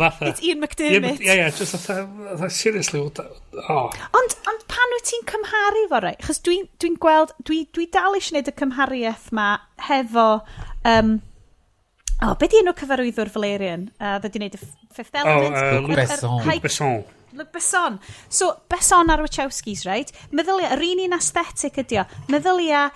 fatha. It's Ian McDiarmid. Ie, just fatha, seriously, what the, oh. Ond pan wyt ti'n cymharu fo, right? Chos dwi'n dwi gweld, dwi dal eisiau gwneud y cymhariaeth ma hefo, oh, be di enw cyfarwyddwr Valerian? Ddi wneud y Fifth Element? Oh, Luc Besson. Luc Besson. Luc Besson. So, Besson ar Wachowskis, right? Meddylia, yr un aesthetic ydi o. Meddylia,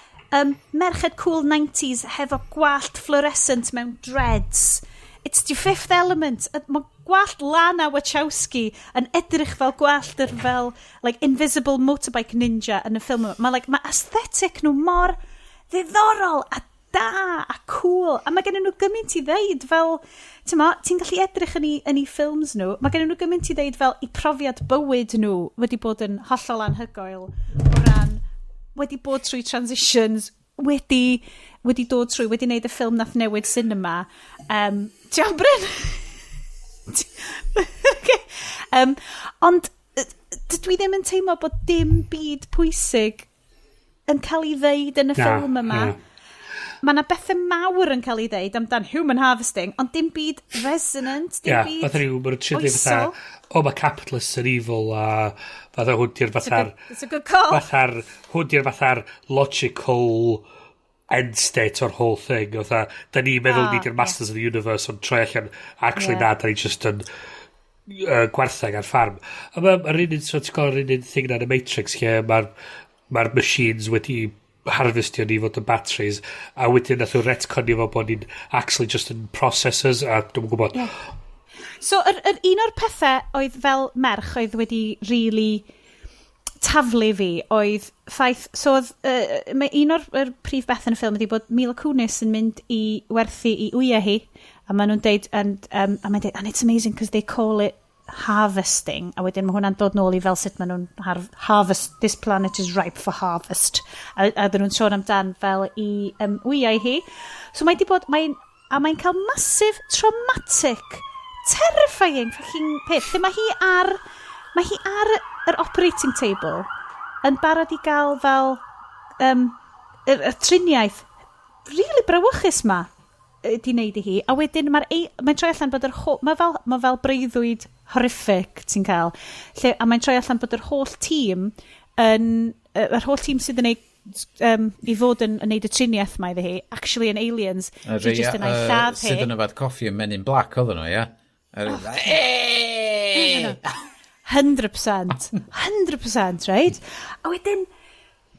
merched cool 90s hefo gwallt fluorescent mewn dreads. It's the Fifth Element. Mae gwallt Lana Wachowski yn edrych fel gwallt yr fel like, invisible motorbike ninja yn y ffilm yma. Mae like, ma aesthetic nhw mor ddiddorol a da a cool. A mae gen nhw gymaint i ddeud fel, ti'n ma, ti'n gallu edrych yn eu ffilms nhw, mae gen nhw gymaint i ddeud fel i profiad bywyd nhw wedi bod yn hollol anhygoel o ran wedi bod trwy transitions, wedi dod trwy, wedi wneud y ffilm nath newid cinema. Ti'n iawn, Bryn? Okay. Ond dydw i ddim yn teimlo bod dim byd pwysig yn cael ei ddeud yn y Na, ffilm yma. na. Mae yna bethau mawr yn cael ei ddeud amdan human harvesting, ond dim byd resonant, dim byd Fatha rhyw, maen nhw'n trio dweud fatha, oesol. o, mae capitalists yn evil, a fatha hwn di'r fatha'r, It's a good call. fatha'r, hwn di'r fatha'r logical end state o'r whole thing. Fatha, da ni'n meddwl ni di'r masters of the universe, ond troi allan, actually na, da ni just yn gwartheg ar ffarm. A mae'r un, so ti'n gweld yr un thing na yn y Matrix, lle mae'r ma machines wedi harvestio ni fod yn batteries, a wedyn nath nhw retconio fo bod ni'n actually just yn processors, a dwi'n gwybod. So, yr un o'r pethau oedd fel merch oedd wedi really taflu fi oedd ffaith, so oedd, mae un o'r yr prif beth yn y ffilm ydy bod Mila Kunis yn mynd i werthu i wyau hi, a maen nhw'n deud, and, a mae'n deud, "And it's amazing because they call it harvesting," a wedyn mae hwnna'n dod nôl i fel sut maen nhw'n harvest, "This planet is ripe for harvest," a dyn nhw'n sôn amdan fel i wyau hi. So mae di bod, mae'n, a mae'n cael massive traumatic, terrifying fucking peth, lle mae hi ar yr operating table yn barod i gael fel y triniaeth really brawychus ma di wneud i hi, a wedyn mae'n troi allan bod yr ho mae fel breuddwyd horrific ti'n cael, lle, a mae'n troi allan bod yr holl tîm yn, yr holl tîm sydd yn ei i fod yn neud y triniaeth ma iddi hi, actually yn aliens, Y sydd just yn ei lladd hi. Sydd yn yfad coffi yn Men in Black oedden nhw, ie? 100%. 100%, right? A wedyn,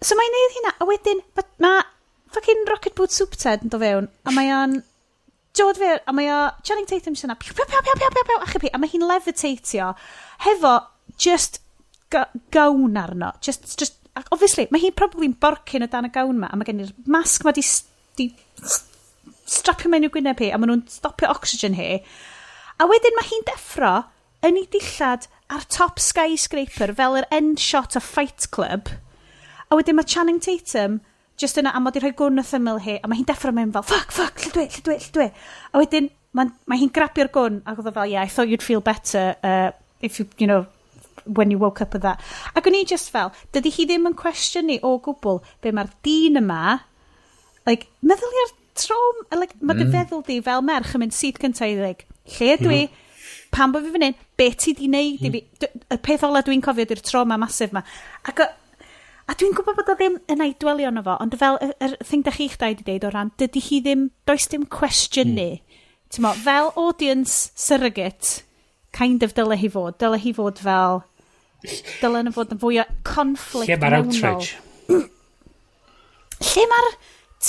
so mae'n neud hynna, a wedyn, ma fucking Rocket Boot Soup Ted yn dod fewn, a mae o'n dod fewn, a mae o, Channing Tatum jyst yna, piw, piw, piw, piw, piw, piw, piw, achub hi, a mae hi'n levitatio, hefo just gown arno, just, ac obviously, mae hi'n probably'n borcyn o dan y gown ma, a mae gen i'r masg ma di strapio mewn i'w gwyneb hi, a maen nhw'n stopio oxygen hi. A wedyn mae hi'n deffro yn ei dillad ar top skyscraper fel yr end shot o Fight Club. A wedyn mae Channing Tatum just yna, a mae di rhoi gwn wrth ymyl hi, a mae hi'n deffro mewn fel, "Fuck, fuck, lle dwi, lle dwi, lle dwi?" A wedyn mae hi'n grabio'r gwn, ac oedd o fel, "Yeah, I thought you'd feel better if you, you know, when you woke up with that." Ac o'n i just fel, dydy hi ddim yn cwestiynu o gwbl be mae'r dyn yma, like, meddylia'r trauma, like, mae dy feddwl di fel merch yn mynd syth cyntaf i, like, lle ydw i, pam bod fi fan hyn, be ti di neud i fi, y peth ola dwi'n cofio di'r trauma massive ma. Ac a dwi'n gwybod bod o ddim yn ei dwelio arno fo, ond fel yr thing da chi'ch dau di deud o ran, dydy hi ddim, does dim cwestiynu. Mm. Mo, fel audience surrogate, kind of dyle hi fod fel, dyle yna fod yn fwy o conflict Lle mae'r mewnol. outrage? Lle mae'r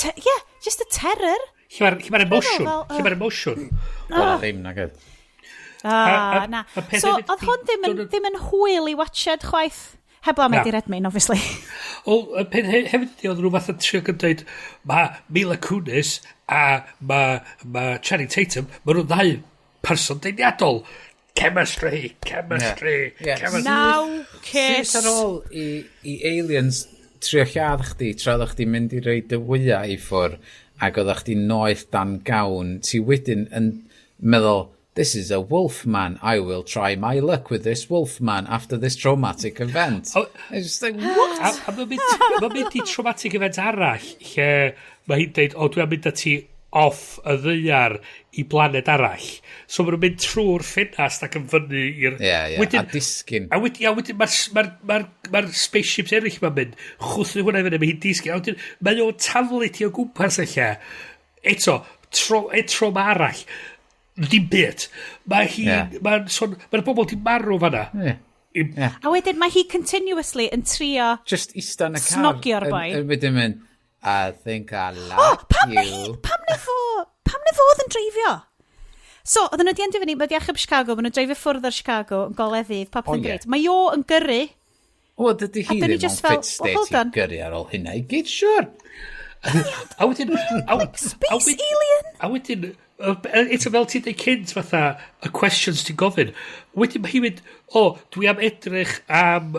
Yeah, just y terror. Lle mae'r lle ma emotion. Lle mae'r emotion. Wel, ddim, nag oedd. Ah, na. So, oedd hwn ddim yn, ddim yn hwyl i watched chwaith. Heblaw Eddie Redmayne, obviously. Wel, y peth hefyd ydi, oedd nhw fatha trio gydweud, mae Mila Kunis a mae Channing Tatum, mae nhw'n ddau person deiniadol. Chemistry, chemistry, yeah. Chemistry. Now kiss. Sut ar ôl i aliens trio lladd chdi, tra oeddach chdi mynd i roi dy wyau i ffwr, ac oeddach chdi noeth dan gawn, ti wedyn yn meddwl, "This is a wolf man, I will try my luck with this wolf man after this traumatic event." Oh, It's just like, what? A ma mynd i traumatic event arall, lle mae hi'n deud, "O, dwi am mynd â ti off y ddaear i blaned arall." So maen nhw'n mynd trwy'r ffenast ac yn fyny i'r Ie, yeah, a disgyn. A wedyn, ia, wedyn mae'r ma spaceships eraill ma'n mynd, chwthu hwnna i fyny, mae hi'n disgyn. A wedyn, mae o'n taflu ti o gwmpas y lle. Eto, trauma arall. Ddim byd. Mae hi, mae'n son, mae'r bobl di marw fanna. A wedyn mae hi continuously yn trio Just ista yn y car. snogio'r boi. Yn wedyn mynd, "I think I like Oh, pam you." Pam na fo oedd yn dreifio? So, oedden nhw wedi endio fyny, mae wedi achub Chicago, maen nhw'n dreifio ffwrdd o'r Chicago, yn golau ddydd, popeth O, yn ie. grêt. Mae o yn gyrru. O, dydy hi A dyn ni ddim just mewn fel, fit "Well, hold state i on." gyrru ar ôl hynna i gyd, siwr. A wedyn Like space alien. A wedyn, eto fel ti'n dweud cynt, fatha, y questions ti'n gofyn. Wedyn mae hi'n mynd, "O, dwi am edrych am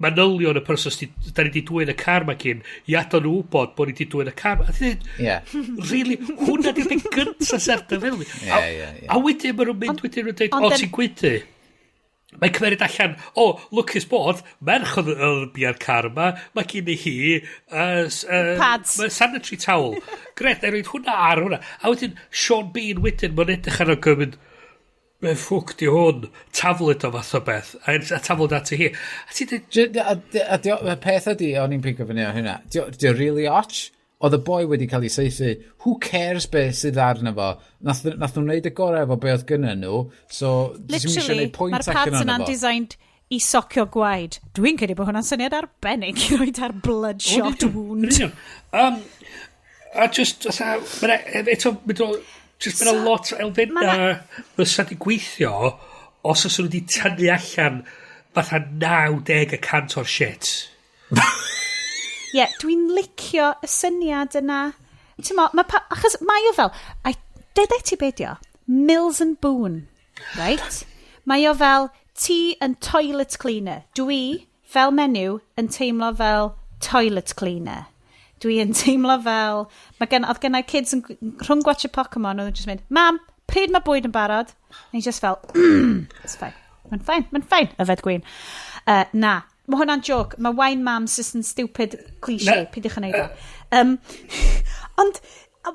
manylion y person sydd, da ni wedi dwyn y car ma gyn, i adael nhw wybod bod ni wedi dwyn y car ma." A ti'n dweud, "Really, hwnna di'r peth gyntaf sy'n ar dy feddwl?" Ie, ie, ie. A wedyn maen nhw'n mynd, wedyn nhw'n dweud, ond "O, ti'n gwydu." Mae'n cymeryd allan, o, lwcus bod merch oedd bia'r car yma, mae gen i hi Pads. Mae sanitary towel. Grêt, na i roid hwnna ar hwnna. A wedyn, Sean Bean wedyn, mae'n edrych arno gymryd, "Be ffwc di hwn?" Taflid o fath o beth. A taflid at hi. A ti'n dweud, A y peth ydi, o'n i'n pigo fyny o hynna, di o really och? Oedd y boi wedi cael ei saethu, who cares be sydd arno fo? Nath nhw wneud y gorau efo be oedd gynna nhw, so ti'n eisiau Literally, gwneud pwynt mae'r allan pads ohono yna'n fo. designed i socio gwaed. Dwi'n credu bod hwnna'n syniad arbennig i roed ar bloodshot wound. Yn union. A just, fatha, eto, mynd o, just mae'n lot o elfennau fysa di gweithio os oes nhw wedi tynnu allan fatha 90% o'r shit. Ie, yeah, dwi'n licio y syniad yna. Ti'n mo, achos mae o fel, a dedau ti be dio, Mills and Boon, right? Mae o fel, ti yn toilet cleaner. Dwi, fel menyw, yn teimlo fel toilet cleaner. Dwi yn teimlo fel, oedd gen i kids yn, rhwng gwatchio Pokemon, oedd yn just mynd, "Mam, pryd mae bwyd yn barod?" A ni just fel, "It's fine. Mae'n fine, mae'n fine, yfed gwin." Na, mae hwnna'n joke. Mae wine mams just yn stupid cliché. Na. Peidiwch yn neud o. Ond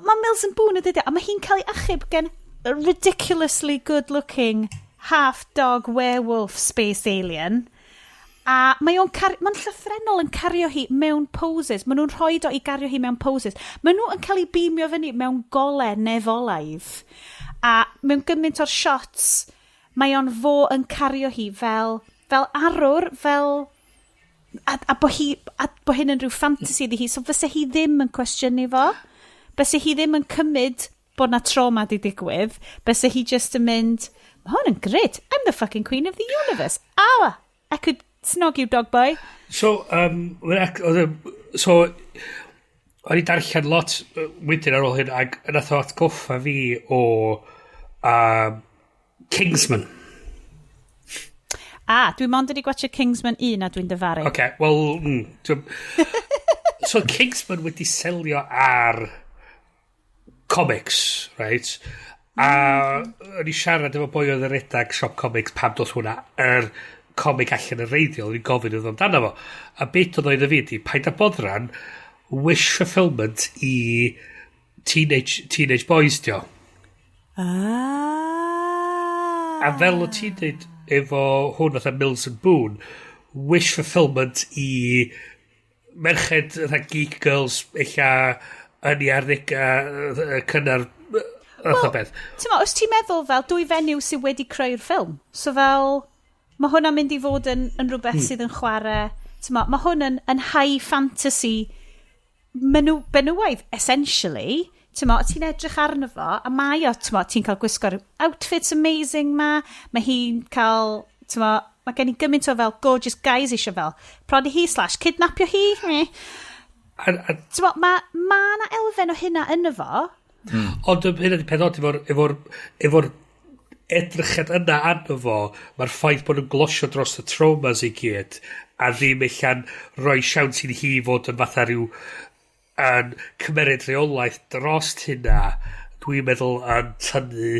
mae Mills and Boon yn dweud, a mae hi'n cael ei achub gen a ridiculously good looking half-dog werewolf space alien. A mae'n llythrennol yn cario hi mewn poses. Maen nhw'n rhoi o i gario hi mewn poses. Maen nhw yn cael ei beamio fyny mewn gole nefolaidd. A mewn gymaint o'r shots, mae o'n fo yn cario hi fel arwr, fel a bo hyn yn rhyw fantasy iddi hi, so fysa hi ddim yn cwestiynu fo. Bysa hi ddim yn cymryd bod na trauma di digwydd. Bysa hi just yn mynd, "Mae hwn yn great. I'm the fucking queen of the universe. Ah, I could snog you, dog boy." So, so, o'n i darllen lot wedyn ar ôl hyn, ac nath o atgoffa fi o Kingsman. Ah, dwi mond wedi gwatchio Kingsman 1 a dwi'n dyfaru. Okay, wel, so Kingsman wedi selio ar comics, right? A o'n i siarad efo boi oedd yn redag siop comics pam doth hwnna, yr comic allan yn wreiddiol, o'n i'n gofyn iddo amdano fo. A beth oedd oedd fi ydi, paid â boddran, wish fulfillment i teenage boys dio. Ah. A fel o ti'n dweud efo hwn fatha Mills and Boon, wish fulfillment i merched fatha geek girls ella yn ei arddegau cynnar fath o beth. Ti'n mo, os ti'n meddwl fel dwy fenyw sydd wedi creu'r ffilm, so fel, mae hwnna'n mynd i fod yn rhywbeth sydd yn chwarae, ti'n mo, mae hwn yn high fantasy. Benywaidd, essentially. Ti'n ti'n edrych arno fo, a mae o, ti'n ti'n cael gwisgo'r outfits amazing ma, mae hi'n cael, ti'n mae gen i gymaint o fel gorgeous guys eisiau fel prodi hi slash kidnapio hi. Ti'n mae ma na elfen o hynna yn fo. Ond hynna di peth od efo'r edrychiad yna arno fo, mae'r ffaith bod nhw'n glosio dros y traumas i gyd, a ddim ella'n rhoi siawns i hi fod yn fatha rhyw yn cymeryd rheolaeth dros hynna, dwi'n meddwl yn tynnu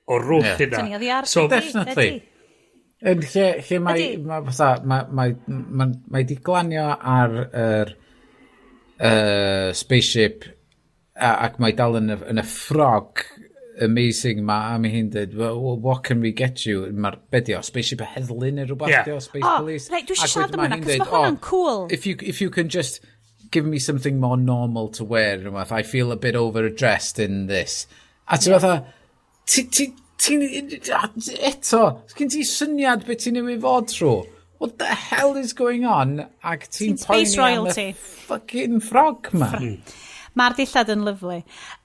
o rwth hynna. Tynnu oddi ar. So, Definitely. Yn lle mae fatha, mae di glanio ar yr spaceship ac mae dal yn y ffrog amazing ma, a mae hi'n dweud, "Well, what can we get you?" Mae'r, be di o, spaceship y heddlu neu rhywbeth, di o, space Oh, police. reit, dwi eisiau Ac siarad wedyn am mae hwnna, hi'n 'cos deud, ma' hwnna'n "Oh, cool." If you can just give me something more normal to wear, rhywbeth, I feel a bit overdressed in this." A ti'n fatha, ti'n, eto, gen ti syniad beth ti'n newid fod trwy? What the hell is going on? Ac ti'n Ti'n space poeni am y royalty. fucking ffrog ma. Mae'r dillad yn lyfli.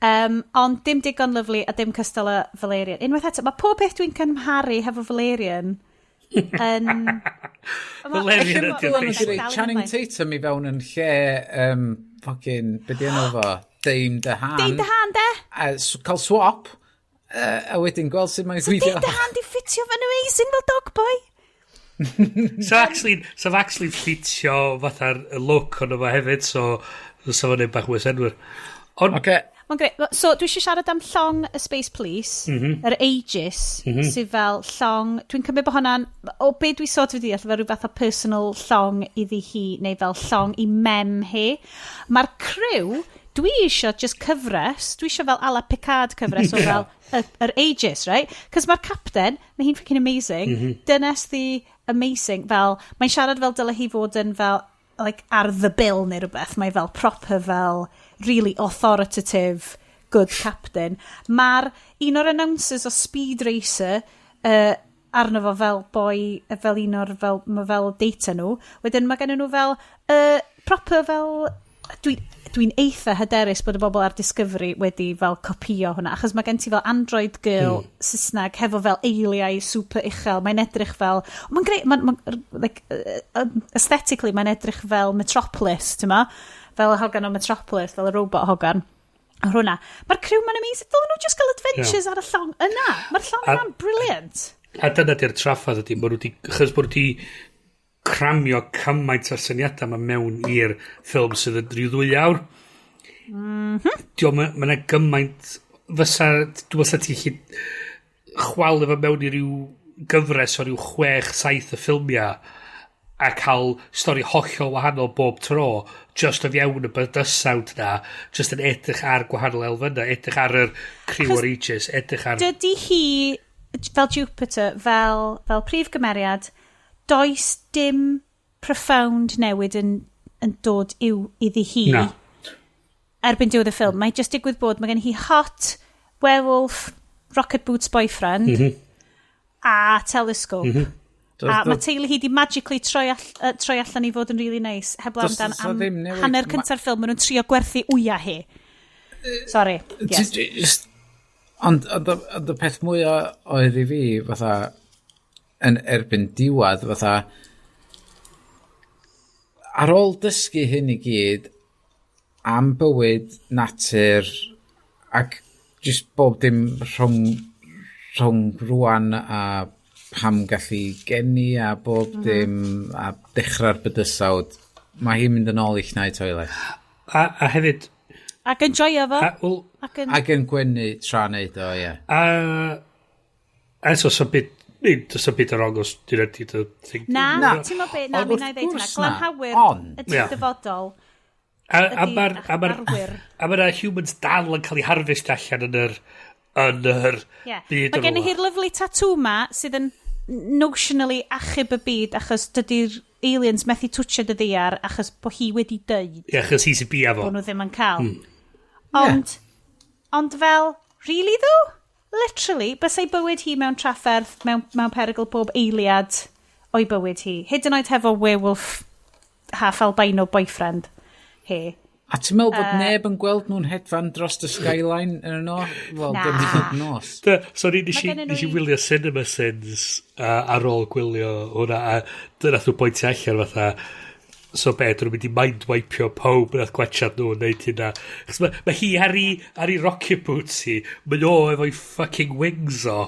Ond dim digon lyfli a dim cystal â Valerian. Unwaith eto, mae pob peth dwi'n cymharu hefo Valerian yn Valerian Ella ydy'r dylen nhw basic. wedi rhoi Channing Tatum i fewn yn lle, fucking, be di enw fo? Dane DeHaan. Dane DeHaan, de? A cael swap, a wedyn gweld sut mae'n So gweithio. Dane DeHaan di ffitio fe'n amazing fel dog boy. So actually ffitio fatha'r look ono fo hefyd, so so fo'n neud bach mwy o synnwyr. Ond, Oce, Mae'n grêt. So, dwi eisiau siarad am llong y Space Police, yr Aegis, sydd fel llong. Dwi'n cymryd bod hwnna'n, o be dwi sort of deall, fel rhyw fath o personal llong iddi hi, neu fel llong i mem hi. Mae'r crew, dwi eisiau just cyfres, dwi eisiau fel a la Picard cyfres o fel yr Aegis, right? Cos mae'r captain, mae hi'n freaking amazing, dynes ddi amazing, fel, mae'n siarad fel dyle hi fod yn fel, like, ar the bill neu rhywbeth. Mae fel proper fel really authoritative good captain. Mae'r un o'r announcers o Speed Racer arno fo fel boi, fel un o'r fel, mae fel data nhw. Wedyn mae gen nhw fel proper fel dwi'n eitha hyderus bod y bobl ar Discovery wedi fel copio hwnna, achos mae gen ti fel Android girl Saesneg hefo fel eiliau super uchel. Mae'n edrych fel, mae'n greu, mae'n, like, aesthetically mae'n edrych fel Metropolis, ti'n ma? Fel y hogan o Metropolis, fel y robot hogan. A hwnna. Mae'r criw ma'n amazing. Dylen nhw just gael adventures ar y llong yna. Mae'r llong yna'n brilliant. A dyna di'r traffath ydy, ma' nhw 'di, chos bod nhw wedi cramio cymaint o'r syniadau yma mewn i'r ffilm sydd yn rhyw 2 awr. Ma' 'na gymaint fysa, dwi'n meddwl sa ti gallu chwalu fo mewn i ryw gyfres o ryw chwech, saith y ffilmiau a cael stori hollol wahanol bob tro, just o fewn y bydysawd na, just yn edrych ar gwahanol elfennau, edrych ar yr criw o'r Aegis, edrych ar. Dydy hi, fel Jupiter, fel prif gymeriad, does dim profound newid yn dod iddi hi Na. erbyn diwedd y ffilm. Mae just digwydd bod, mae gen hi hot werewolf rocket boots boyfriend a telescope. A mae teulu hi di magically troi allan i fod yn really nice. Heblaw amdan Does 'na am ddim newid. hanner cynta'r ffilm, maen nhw'n trio gwerthu wya hi. Sorry. Yes. Ond y peth mwyaf oedd i fi, fatha, yn erbyn diwedd, fatha, ar ôl dysgu hyn i gyd am bywyd, natur, ac just bob dim rhwng rwan a pam gallu geni a bob dim a dechrau'r bydysawd, mae hi'n mynd yn ôl i llnau toilet. A hefyd, Ac yn joio fo. A, wel, Ac yn. Ac yn gwenu tra neud o, ie. A so, so byd, nid, does 'na'm byd yn wrong os dwi'n ydy dy thing. Na, Na. ti'n mo be, na, Ond mi wrth na i ddeud hwnna. gwrs na, Glanhawyr ydy'r dyfodol. A Ydi ma'r arwyr. a ma'r humans dal yn cael eu harvest allan yn yr byd Mae gen i rwla. hi'r lovely tattoo ma sydd yn notionally achub y byd achos dydy'r aliens methu twtsio dy ddiar achos bod hi wedi deud Ie, achos hi sy'n bia fo. bod nhw ddim yn cael. Ond fel, really though? Literally, bysai bywyd hi mewn trafferth, mewn perygl bob eiliad o'i bywyd hi. Hyd yn oed hefo werewolf half albino boyfriend hi. A ti'n meddwl bod neb yn gweld nhw'n hedfan dros y skyline yn y no? Wel, Na. dim hyd nos. Da, so ni, nes Ma' i, gennyn nhw nes i wylio Cinema Sins ar ôl gwylio hwnna, a dyna nhw bwyntio allan fatha, so be, dyn nhw'n mynd i mind-wipeio pob nath gwachad nhw yn neud hynna. Chos ma hi ar ei rocket boots hi, mae o efo'i fucking wings o.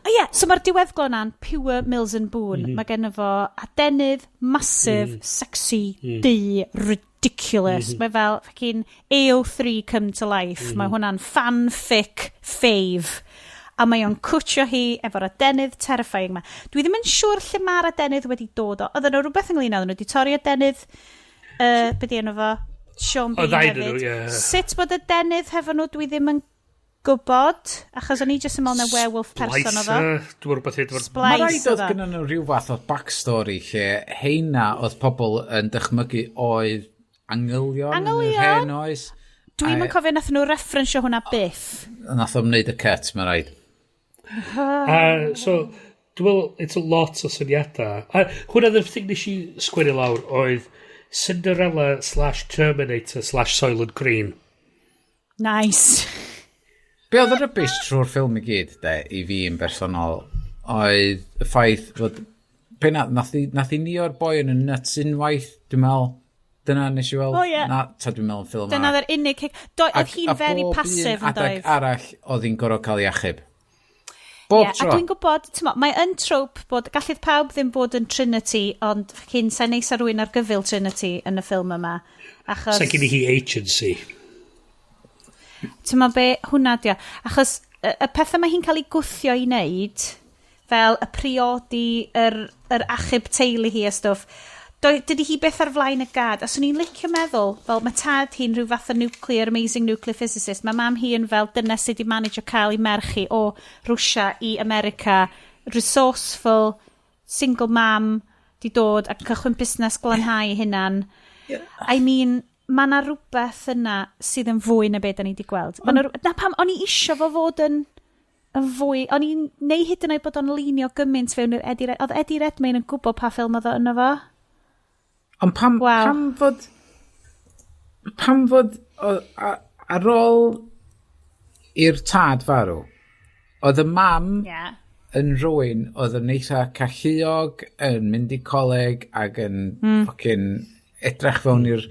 O ie, so mae'r diweddglo na'n pure Mills and Boon. Mae gen fo adenydd massive, sexy, du, ridiculous. Mae fel fucking AO3 come to life. Mae hwnna'n fanfic fave. A mae o'n cwtio hi efo'r adenydd terrifying ma. Dwi ddim yn siŵr lle mae'r adenydd wedi dod o. Oedden nhw rhywbeth ynglyn â, oedden nhw wedi torri adenydd, be di enw fo? Sean O, Bean ddau hefyd. nhw, ie. Sut bod adenydd hefo nhw, dwi ddim yn gwybod, achos o'n i jyst yn meddwl na werewolf person oedd o. Splicer, dwi'n rhywbeth i Splice Mae rhaid oedd oedd o. gyda nhw rhyw fath o backstory lle heina oedd pobl yn dychmygu oedd angylion, yn yr Angylion? hen oes. Dwi'm yn cofio nath nhw referensio hwnna byth. Nath o'm wneud y cut, mae rhaid. A so, dwi'n meddwl, it's a lot o syniadau. A hwnna the thing nes i sgwennu lawr oedd Cinderella/Terminator/Soylent Green. Nice. Be oedd y rubbish trwy'r ffilm i gyd, de, i fi yn bersonol, oedd y ffaith fod... Be na, nath i ni o'r boi yn y nuts unwaith, dwi'n meddwl. Dyna nes i weld. O, ie. Na, ta dwi'n meddwl yn ffilm Dyna arall. oedd yr unig... Do, oedd hi'n A very bob un passive yn adeg doedd. arall oedd hi'n gorfod cael ei achub. Bob Ie, tro. a dwi'n gwybod, t'mo, mae yn trope bod, gallith pawb ddim bod yn Trinity, ond fucking sa'n neis ar rywun ar gyfyl Trinity yn y ffilm yma. Achos, Sa gen i hi agency. ti'n be, hwnna dio. Achos y pethau mae hi'n cael ei gwthio i wneud, fel y priodi, yr achub teulu hi a stwff, dydy hi byth ar flaen y gad. A swn i'n licio meddwl, fel mae tad hi'n rhyw fath o nuclear, amazing nuclear physicist. Mae mam hi yn fel dynes sydd wedi manage o cael ei merch hi o Rwsia i America, resourceful, single mam, di dod ac yn cychwyn busnes glanhau ei hunan. I mean, mae yna rhywbeth yna sydd yn fwy na beth da ni wedi gweld. Ma' 'na Na pam, o'n i isio fo fod yn fwy, o'n i'n neu hyd yn oed bod o'n leinio gymaint fewn i'r Eddie Red... Oedd Eddie Redmayne yn gwybod pa ffilm oedd o yno fo? Ond pam, Waw. pam fod ar ôl i'r tad farw, oedd y mam yn rhywun oedd yn eitha calluog, yn mynd i coleg ac yn fucking edrych fewn i'r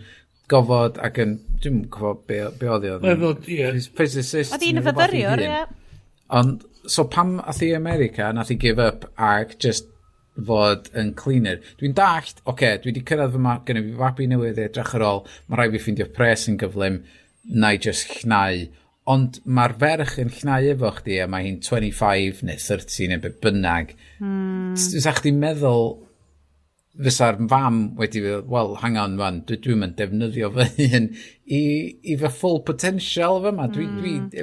gofod ac yn, dwi'n cofio be oedd hi oedd. Wel, ie. Physicist. Oedd hi'n neu rhywbeth ei fyfyriwr, hun. ie. Ond, so pam ath hi i America, nath hi give up ac just fod yn cleaner. Dwi'n dallt, oce, okay, dwi wedi cyrraedd fyma, gynnu fi fabi newydd i edrych ar ôl, mae rhaid fi ffeindio pres yn gyflym, na i just llnau. Ond mae'r ferch yn llnau efo chdi a mae hi'n 25 neu 30 neu be bynnag. Sa chdi'n meddwl fysa'r fam wedi feddwl, well, hang on fan, dwi'n mynd defnyddio fy hun i fy full potential fyma. Dwi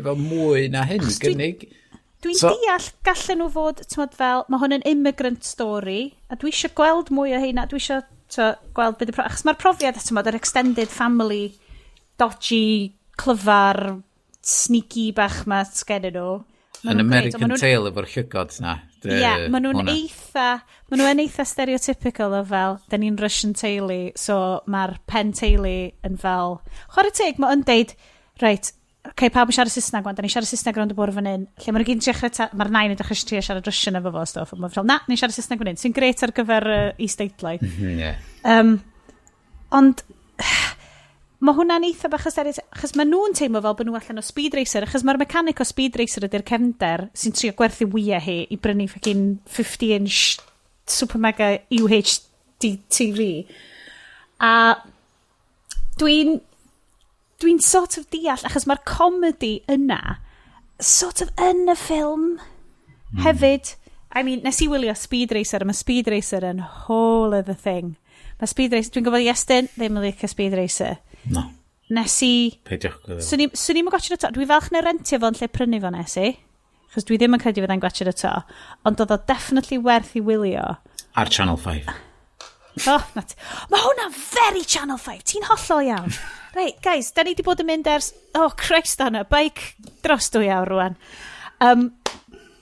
efo mwy na hyn i Achos gynnig. Dwi'n deall gallen nhw fod, t'mod fel, mae hwn yn immigrant story, a dwi eisiau gweld mwy o heina, dwi eisiau gweld beth y achos mae'r profiad, t'mod, yr extended family, dodgy, clyfar, sneaky bach ma sgennyn nhw. Ma' Yn nhw'n grêt, ond American ma' nhw'n Tale efo'r llygod na. Ie, yeah, maen nhw'n hwnna. eitha, maen nhw yn eitha stereotypical o fel, da ni'n Russian teulu, so mae'r pen teulu yn fel, chwarae teg, mae yn deud, reit, okay, pawb yn siarad Saesneg wan, da ni'n siarad Saesneg rownd y bwrdd fan hyn, lle maen nhw gyd yn dechrau, mae'r nain yn dechrau trio siarad Russian efo fo a stwff, a mae'n fel, na, ni'n siarad Saesneg fan hyn, sy'n grêt ar gyfer isdeitlau. Ie. Ond mae hwnna'n eitha bach o stereotype, achos maen nhw'n teimlo fel bod nhw allan o Speed Racer, achos mae'r mechanic o Speed Racer ydy'r cefnder sy'n trio gwerthu wyau hi i brynu fucking 50-inch super mega UHD TV. A dwi'n sort of deall, achos mae'r comedy yna sort of yn y ffilm hefyd. I mean, nes i wylio Speed Racer, a mae Speed Racer yn whole other thing. Mae Speed Racer, dwi'n gwybod Iestyn ddim yn licio Speed Racer. No, Nes i peidiwch gwylio. Swn i'n gwachio eto. Dwi falch na rentio fo yn lle prynu fo nes i. Achos dwi ddim yn credu fyddai'n gwachio eto. Ond oedd o definitely werth i wylio. Ar Channel 5. Oh, mae hwnna very Channel 5. Ti'n hollol iawn. Right, guys, da ni wedi bod yn mynd ers... Oh, Christ, on a bike dros 2 awr rwan.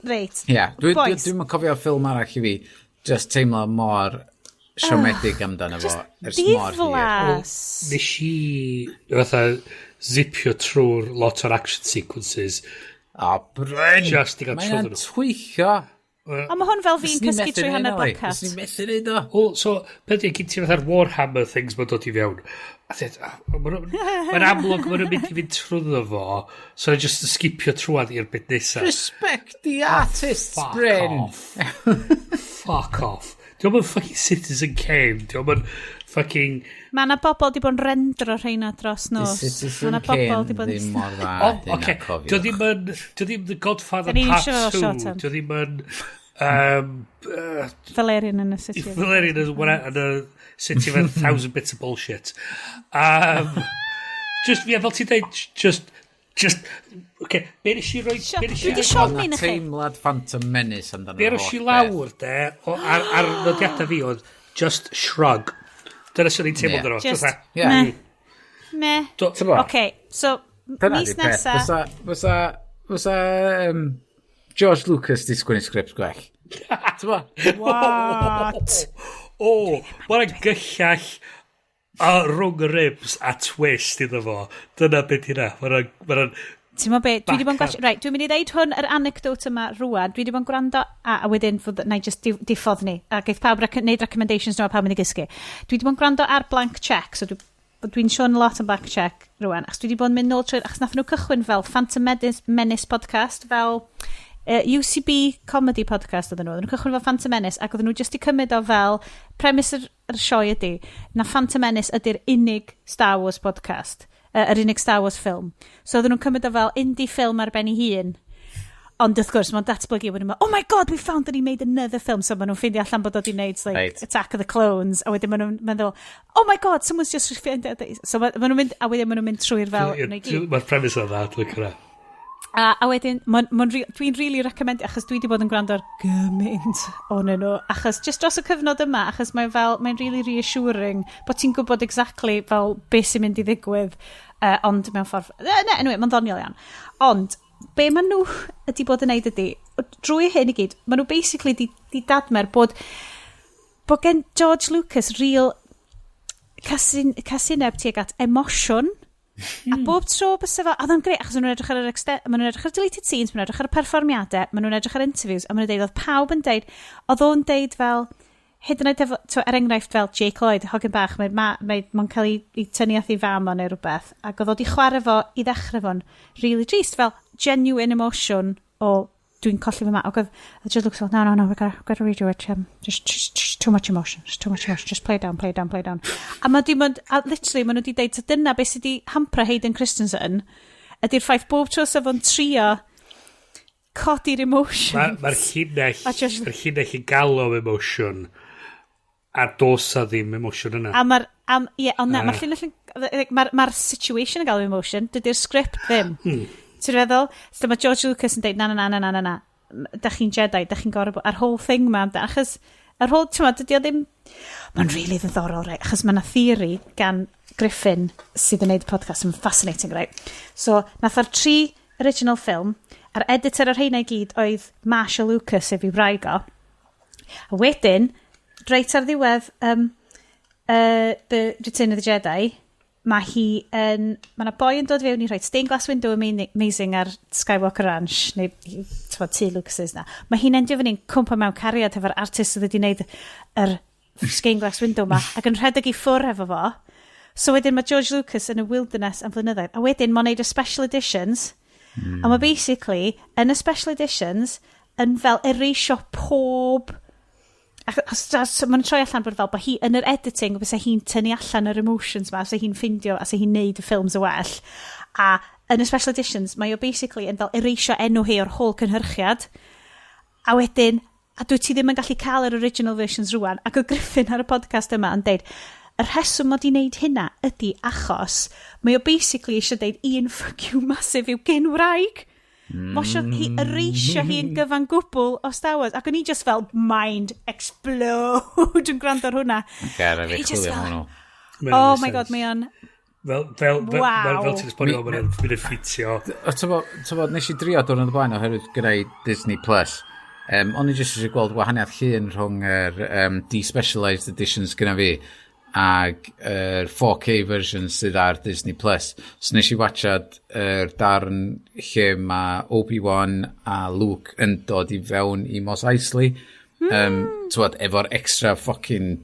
Reit. Ie, yeah, dwi'n dwi, Boys. dwi cofio ffilm arall i fi, just teimlo mor siomedig amdano fo ers mor hir. Diflas. Nes i fatha zipio trwy'r lot o'r action sequences. O, Bryn! Just i gael Mae trwyddo o'n nhw. twyllo. Ond mae hwn fel fi'n cysgu trwy hanner Black Hat. Fyswn i'n methu neud o. Wel, so, peth yw, gyn ti fatha'r Warhammer things mae'n dod i fewn. A dweud, mae'n amlwg maen nhw'n mynd i fynd trwyddo fo, so I just skipio trwad i'r bit nesaf. Respect the artists, Fuck Bryn. off. Fuck off. Diolch yn fucking Citizen Kane. Diolch yn fucking. Mae yna bobl di bod yn rendro rheina dros nos. Mae Citizen yna bobl Kane di bod ddim mor dda, O, dyna oce. cofiwch. Dio ddim yn. Dio ddim The Godfather Da ni'n Part isio 2. short term. Dio ddim yn Valerian yn y City. of- Valerian is one in a city of a thousand bits of bullshit. Just, yeah, fel ti'n dweud, just, okay, be nes i roi. Be nes i Dwi 'di roi- siomi Oedd na 'na chi. teimlad Phantom Menace amdano Be roes i lawr, de, o, ar nodiadau fi oedd, just shrug. Dyna sy'n ni'n teimlo Ie. amdano fo. Just, Fatha, Ie. meh. Meh. T'bo? OK, so, Dyna mis 'di peth. nesa. Fysa George Lucas di sgwennu sgript gwell. T'bo? What? O, mae'n gyllall a rhwng y ribs a twist iddo fo. Dyna beth hynna. Mae'n ma Ti'n mo be, dwi wedi bod yn Backup. gwachio. Right, dwi'n mynd i ddeud hwn, yr anecdote yma rwan. Dwi wedi bod yn gwrando, a wedyn, fod, na i just diffodd ni. A geith pawb neud recommendations nhw a pawb mynd i gysgu. Dwi wedi bod yn gwrando ar Blank Check, so dwi'n sôn lot am Blank Check rwan, achos dwi wedi bod yn mynd nôl trwy. Achos nath nhw cychwyn fel Phantom Menace podcast, fel UCB comedy podcast oedden nhw. Oedden nhw cychwyn fel Phantom Menace, ac oedden nhw just i cymryd o fel, premise yr sioe ydy, na Phantom Menace ydy'r unig Star Wars podcast, yr unig Star Wars film. So oedden nhw'n cymryd o fel indie film ar ben ei hun. Ond wrth gwrs, mae'n datblygu wedyn oh my God, we found that he made another film. So maen nhw'n ffeindio allan bod o wedi wneud like, Attack of the Clones. A wedyn maen nhw'n meddwl, oh my God, someone's just found out that. So ma nhw'n mynd, a wedyn maen nhw'n mynd trwy'r fel hwnna i gyd. Mae'r premise o dda, dwi'n cyrra. A wedyn, ma dwi'n really recommend, achos dwi wedi bod yn gwrando ar gymaint ohonyn nhw, achos just dros y cyfnod yma, achos mae'n fel, mae'n really reassuring bod ti'n gwybod exactly fel beth sy'n mynd i ddigwydd, ond mewn ffordd, ne, anyway, mae'n ddoniol iawn. Ond, be maen nhw wedi bod yn neud ydy, drwy hyn i gyd, maen nhw basically di dadmer bod gen George Lucas real casineb tuag at emosiwn. A bob tro bysa fo, a oedd o'n greu, achos maen nhw'n edrych ar yr maen nhw'n edrych ar deleted scenes, maen nhw'n edrych ar y perfformiadau, maen nhw'n edrych ar interviews, a maen nhw'n deud, oedd pawb yn deud, oedd o'n deud fel, hyd yn oed efo, to, er enghraifft fel Jake Lloyd, hogyn bach, mae'n ma, mae, ma cael ei tynnu ath ei fam o neu rhywbeth, ac oedd o di chwarae fo i ddechrau fo'n really trist, fel genuine emotion o dwi'n colli fy ma. Ac oedd George Lucas fel, No, no, no, we gotta redo it. Just too much emotion, just too much emotion. Just play down, play down, play down." A ma di mynd, a literally, maen nhw wedi deud, so dyna beth sydd wedi hampra Hayden Christensen, ydy'r ffaith bob tro sef o'n trio codi'r emotions. Mae'r llinell, mae'r llinell yn galw am emotion, a dos a ddim emotion yna. A mae'r, am, ie, ond na, mae'r llinell yn, mae'r ma situation yn galw emotion, dydy'r script ddim. Ti'n feddwl? So mae George Lucas yn deud, na, na, na, na, na, na, na, da chi'n Jedi, da chi'n gorfod, a'r whole thing ma, achos, yr whole, ti'n dydy o ddim, mae'n really ddiddorol, right? Achos mae yna theory gan Griffin sydd yn neud y podcast, yn fascinating, right? So, nath o'r tri original film, a'r editor o'r rheina i gyd oedd Marcia Lucas, sef i wraig o. A wedyn, reit ar ddiwedd The Return of the Jedi, mae hi yn. Mae yna boi yn dod fewn i rhoi stained glass window amazing ar Skywalker Ranch, neu t'mod, tŷ Lucas's na. Mae hi'n endio fyny'n cwmpa mewn cariad efo'r artist sydd wedi gwneud yr stained glass window ma, ac yn rhedeg i ffwr efo fo. So wedyn mae George Lucas yn y wilderness am flynyddoedd. A wedyn mae'n neud y special editions. A mae basically, yn y special editions, yn fel erasio pob. Achos mae'n troi allan bod fel bod hi yn yr editing, bysa hi'n tynnu allan yr emotions ma, bysa hi'n ffindio, a sa hi'n neud y ffilms y well. A yn y special editions, mae o basically yn fel erasio enw hi o'r whole cynhyrchiad. A wedyn, a dwi ti ddim yn gallu cael yr original versions rwan. Ac o Griffin ar y podcast yma yn deud, y rheswm mod i wneud hynna ydy achos mae o basically eisiau deud un fuck you massive i'w gyn wraig. Mae eisiau hi erasio hi yn gyfan gwbl o Star Wars. Ac o'n i just fel mind explode yn gwrando ar hwnna. Ger, a fi O'n i just chwilio fel, hwnnw. Mae'n Oh neud my God, sense. mae o'n. Fel, Wow. fel ti'n esbonio, mae'n mynd ffitio. O, t'bo, nes i drio diwrnod o blaen oherwydd gyda i Disney Plus. O'n i jyst eisiau gweld wahaniaeth llun rhwng yr despecialised editions gyda fi ag yr 4K version sydd ar Disney Plus. So nes i watchad yr darn lle mae Obi-Wan a Luke yn dod i fewn i Mos Eisley. T'wod, efo'r extra fucking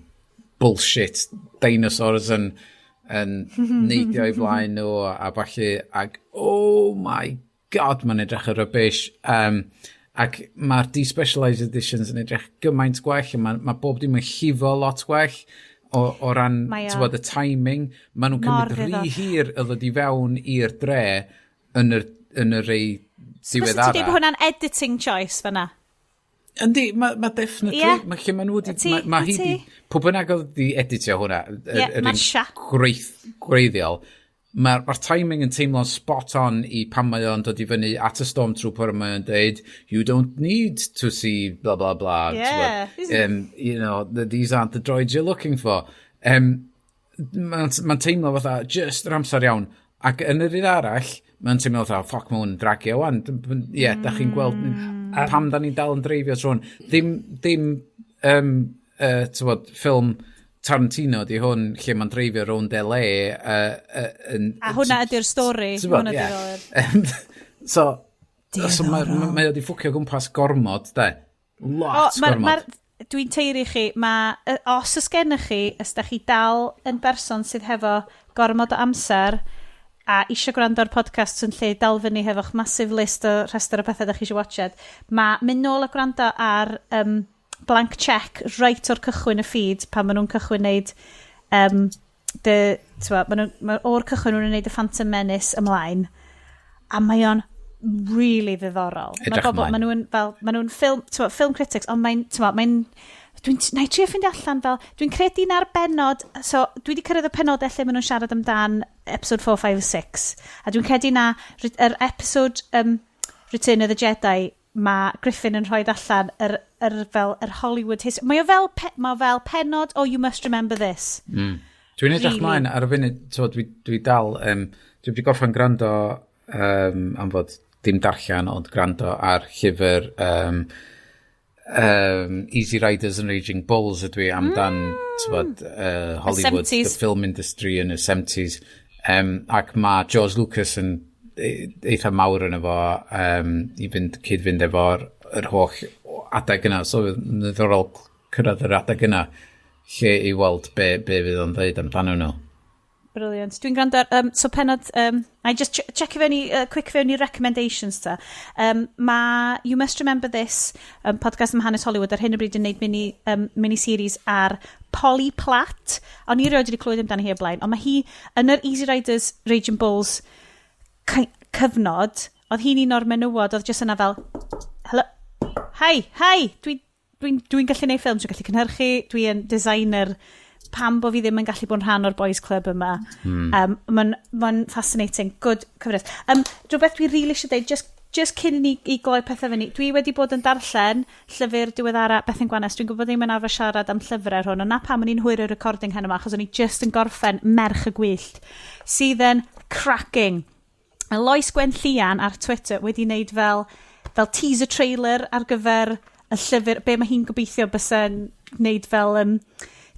bullshit dinosaurs yn neidio i flaen nhw a ballu ac oh my God, mae'n edrych yn rubbish. Ac mae'r despecialised editions yn edrych gymaint gwell a mae bob dim yn llifo lot gwell o ran t'wod, y timing. Maen nhw'n Mor cymryd rhy ddiddorol. hir i ddod i fewn i'r dre yn y rei Fysa ti'n diweddara. dweud bod hwnna'n editing choice fyna? Yndi, mae definitely, mae lle maen nhw wedi, ma hi ti. di, pwy bynnag oedd wedi editio hwnna, yr un Marsha. Gwreiddiol, mae'r timing yn teimlo'n spot on i pan mae o'n dod i fyny at y Stormtrooper a mae o'n deud, "You don't need to see blah blah blah." T'wod, "These aren't the droids you're looking for." Mae'n ma teimlo fatha just yr amser iawn. Ac yn yr un arall, mae'n teimlo fatha, "Fuck, mae hwn yn dragio wan." Ie, yeah, da chi'n gweld pam da ni'n dal yn dreifio trwy hwn. Ddim t'wod, ffilm Tarantino di hwn lle mae'n dreifio rownd LA. A hwnna ydy'r stori. Ti'n gwbod, Hwnna ie. ydy'r So mae o di ffwcio gwmpas gormod, de. Lot O, gormod. Dwi'n teiri chi, os oes gennych chi, os da chi dal yn berson sydd hefo gormod o amser a isio gwrando ar podcast yn lle dal fyny hefo'ch massive list o rhestr o pethau da chi eisiau watched, mae mynd nôl a gwrando ar Blank Check right o'r cychwyn y feed pan maen nhw'n cychwyn neud t'mo, o'r cychwyn nhw'n neud y Phantom Menace ymlaen a mae o'n really ddiddorol. Mae Edrych bobl, ymlaen. maen nhw'n fel, maen nhw'n film, t'mo, film critics, ond mae'n, t'mo, dwi'n, na i trio ffeindio allan fel, dwi'n credu na'r benod, so dwi wedi cyrraedd y penodau lle maen nhw'n siarad amdan episode 4, 5, 6, a dwi'n credu na yr episode Return of the Jedi, mae Griffin yn rhoi allan yr, fel, yr Hollywood history. Mae o fel penod o You Must Remember This. Dwi'n edrych Really. mlaen ar y funud, t'wod, dwi dal, dwi wedi gorffen gwrando, am fod dim darllen, ond gwrando ar llyfr Easy Riders and Raging Bulls ydw i amdan, t'wod, Hollywood, 70s. the film industry yn y 70s. Ac mae George Lucas yn eitha mawr yn efo i fynd, cyd-fynd efo'r yr holl adeg yna. So, yn ddiddorol cyrraedd yr adeg yna lle i weld be fydd o'n dweud amdano nhw. Brilliant. Dwi'n gwrando ar, so penod, I just check i fewn i, quick fewn i recommendations ta. Ma You Must Remember This, podcast am hanes Hollywood, ar hyn o bryd yn gwneud mini-series ar Polly Platt. O'n i erioed wedi clywed amdani hi o blaen, ond mae hi yn yr Easy Riders Raging Bulls cyfnod, oedd hi'n un o'r menywod, oedd jyst yna fel, "Hello, hi, hi, dwi'n dwi, dwi gallu gwneud ffilm, dwi'n gallu cynhyrchu, dwi'n designer, pam bo fi ddim yn gallu bod yn rhan o'r boys club yma?" Mae'n ma fascinating, good cyfres. Rhywbeth dwi really eisiau dweud, just cyn i ni i gloi pethau fyny, dwi wedi bod yn darllen llyfr diweddara Bethan Gwanas. Dwi'n gwybod ddim yn arfer siarad am llyfrau ar hwn, ond na pam o'n i'n hwyr y recording heno yma, achos o'n i just yn gorffen Merch y Gwyllt, sydd yn cracking. A Lois Gwenllian ar Twitter wedi wneud fel teaser trailer ar gyfer y llyfr, be mae hi'n gobeithio bysa'n wneud fel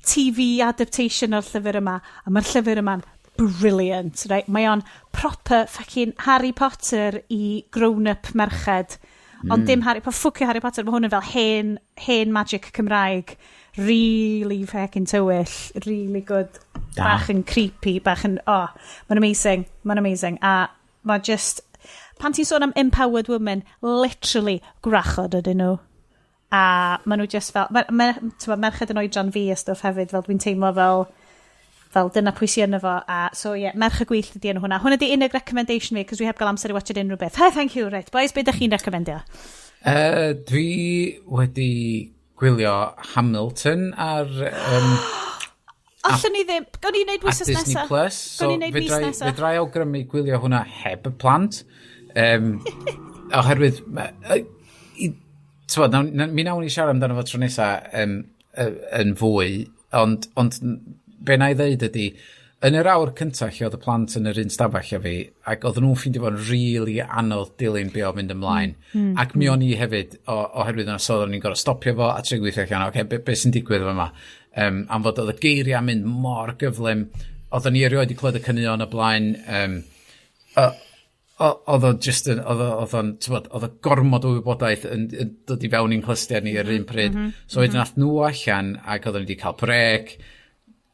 TV adaptation o'r llyfr yma. A mae'r llyfr yma'n brilliant, right? Mae o'n proper fucking Harry Potter i grown-up merched. Ond dim Harry Potter, ffwcio Harry Potter, mae hwn yn fel hen magic Cymraeg. Really fucking tywyll, really good. Da. Bach yn creepy, bach yn, oh, mae'n amazing, mae'n amazing. A mae just, pan ti'n sôn am empowered women, literally gwrachod ydyn nhw. A maen nhw just fel, ma merched yn oedran fi a stwff hefyd, fel dwi'n teimlo fel dyna pwy sy yno fo. A so ie, yeah, Merch y Gwyllt ydi enw hwnna. Hwnna di unig recommendation fi, cos dwi heb gael amser i watch unrhyw beth. Hey, thank you, right. Boys, be ydych chi'n recommendio? Dwi wedi gwylio Hamilton ar Allwn ni ddim, gawn ni wneud ar wythnos Disney nesa? Plus. So Gawn ni wneud mis fedrai, nesa? fedrai awgrymu gwylio hwnna heb y plant. Oherwydd, t'mod, mi nawn ni siarad amdano fo tro nesa yn fwy, ond be na i ddeud ydy, Yn yr awr cyntaf lle oedd y plant yn yr un stafell â fi, ac oedden nhw'n ffeindio fo'n really anodd dilyn be oedd mynd ymlaen. Ac mi o'n i hefyd, oherwydd yna, so oedden ni'n gorfod stopio fo a trio gweithio allan, "Oce, be sy'n digwydd yma?" Am fod oedd y geiriau mynd mor gyflym, oedden ni erioed 'di clywed y caneuon o blaen, oedd o just yn, oedd o'n, t'mod, oedd o gormod o wybodaeth yn dod i fewn i'n clustiau ni ar un pryd. So wedyn nath nhw allan ac oedden ni wedi cael brec.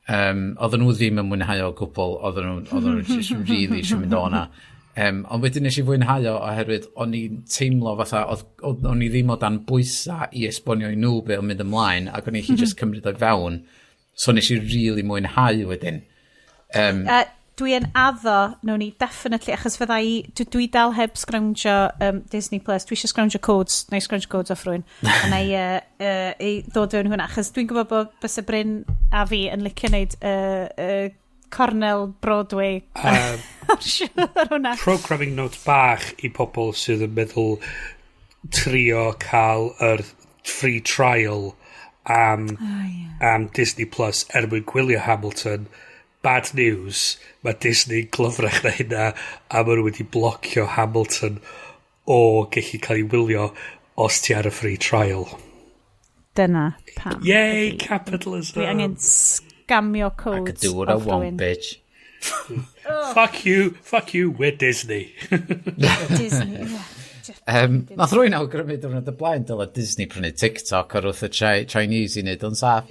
Oedden nhw ddim yn mwynhau o gwbl, oedden nhw just really eisiau mynd o'na. Ond wedyn nes i fwynhau o oherwydd o'n i'n teimlo fatha, o'n i ddim o dan bwysa i esbonio i nhw be o'n mynd ymlaen, ac o'n i allu just cymryd o fewn. So nes i really mwynhau wedyn. Dwi yn addo, nawn ni definitely, achos fydda i, dwi dal heb sgrowndio Disney Plus, dwi eisiau sgrowndio codes, na i sgrowndio codes off rhywun, a na i, i ddod fewn i hwnna, achos dwi'n gwybod bod bysa Bryn a fi yn licio wneud Cornel Broadway ar siŵr ar hwnna. Programming note bach i pobl sydd yn meddwl trio cael yr free trial am, oh, yeah. am Disney Plus er mwyn gwylio Hamilton. Bad news, mae Disney glyfrach na hynna a maen nhw wedi blocio Hamilton o gallu cael ei wylio os ti ar y free trial. Dyna pam. Yay, capitalism! Dwi angen scamio I codes could do what I off want, rhywun. Bitch. Fuck you, we're Disney. Disney, yeah. Nath rwy'n awgrymu diwrnod y blaen dyle Disney prynu TikTok ar wrth y Chinese i wneud o'n saff.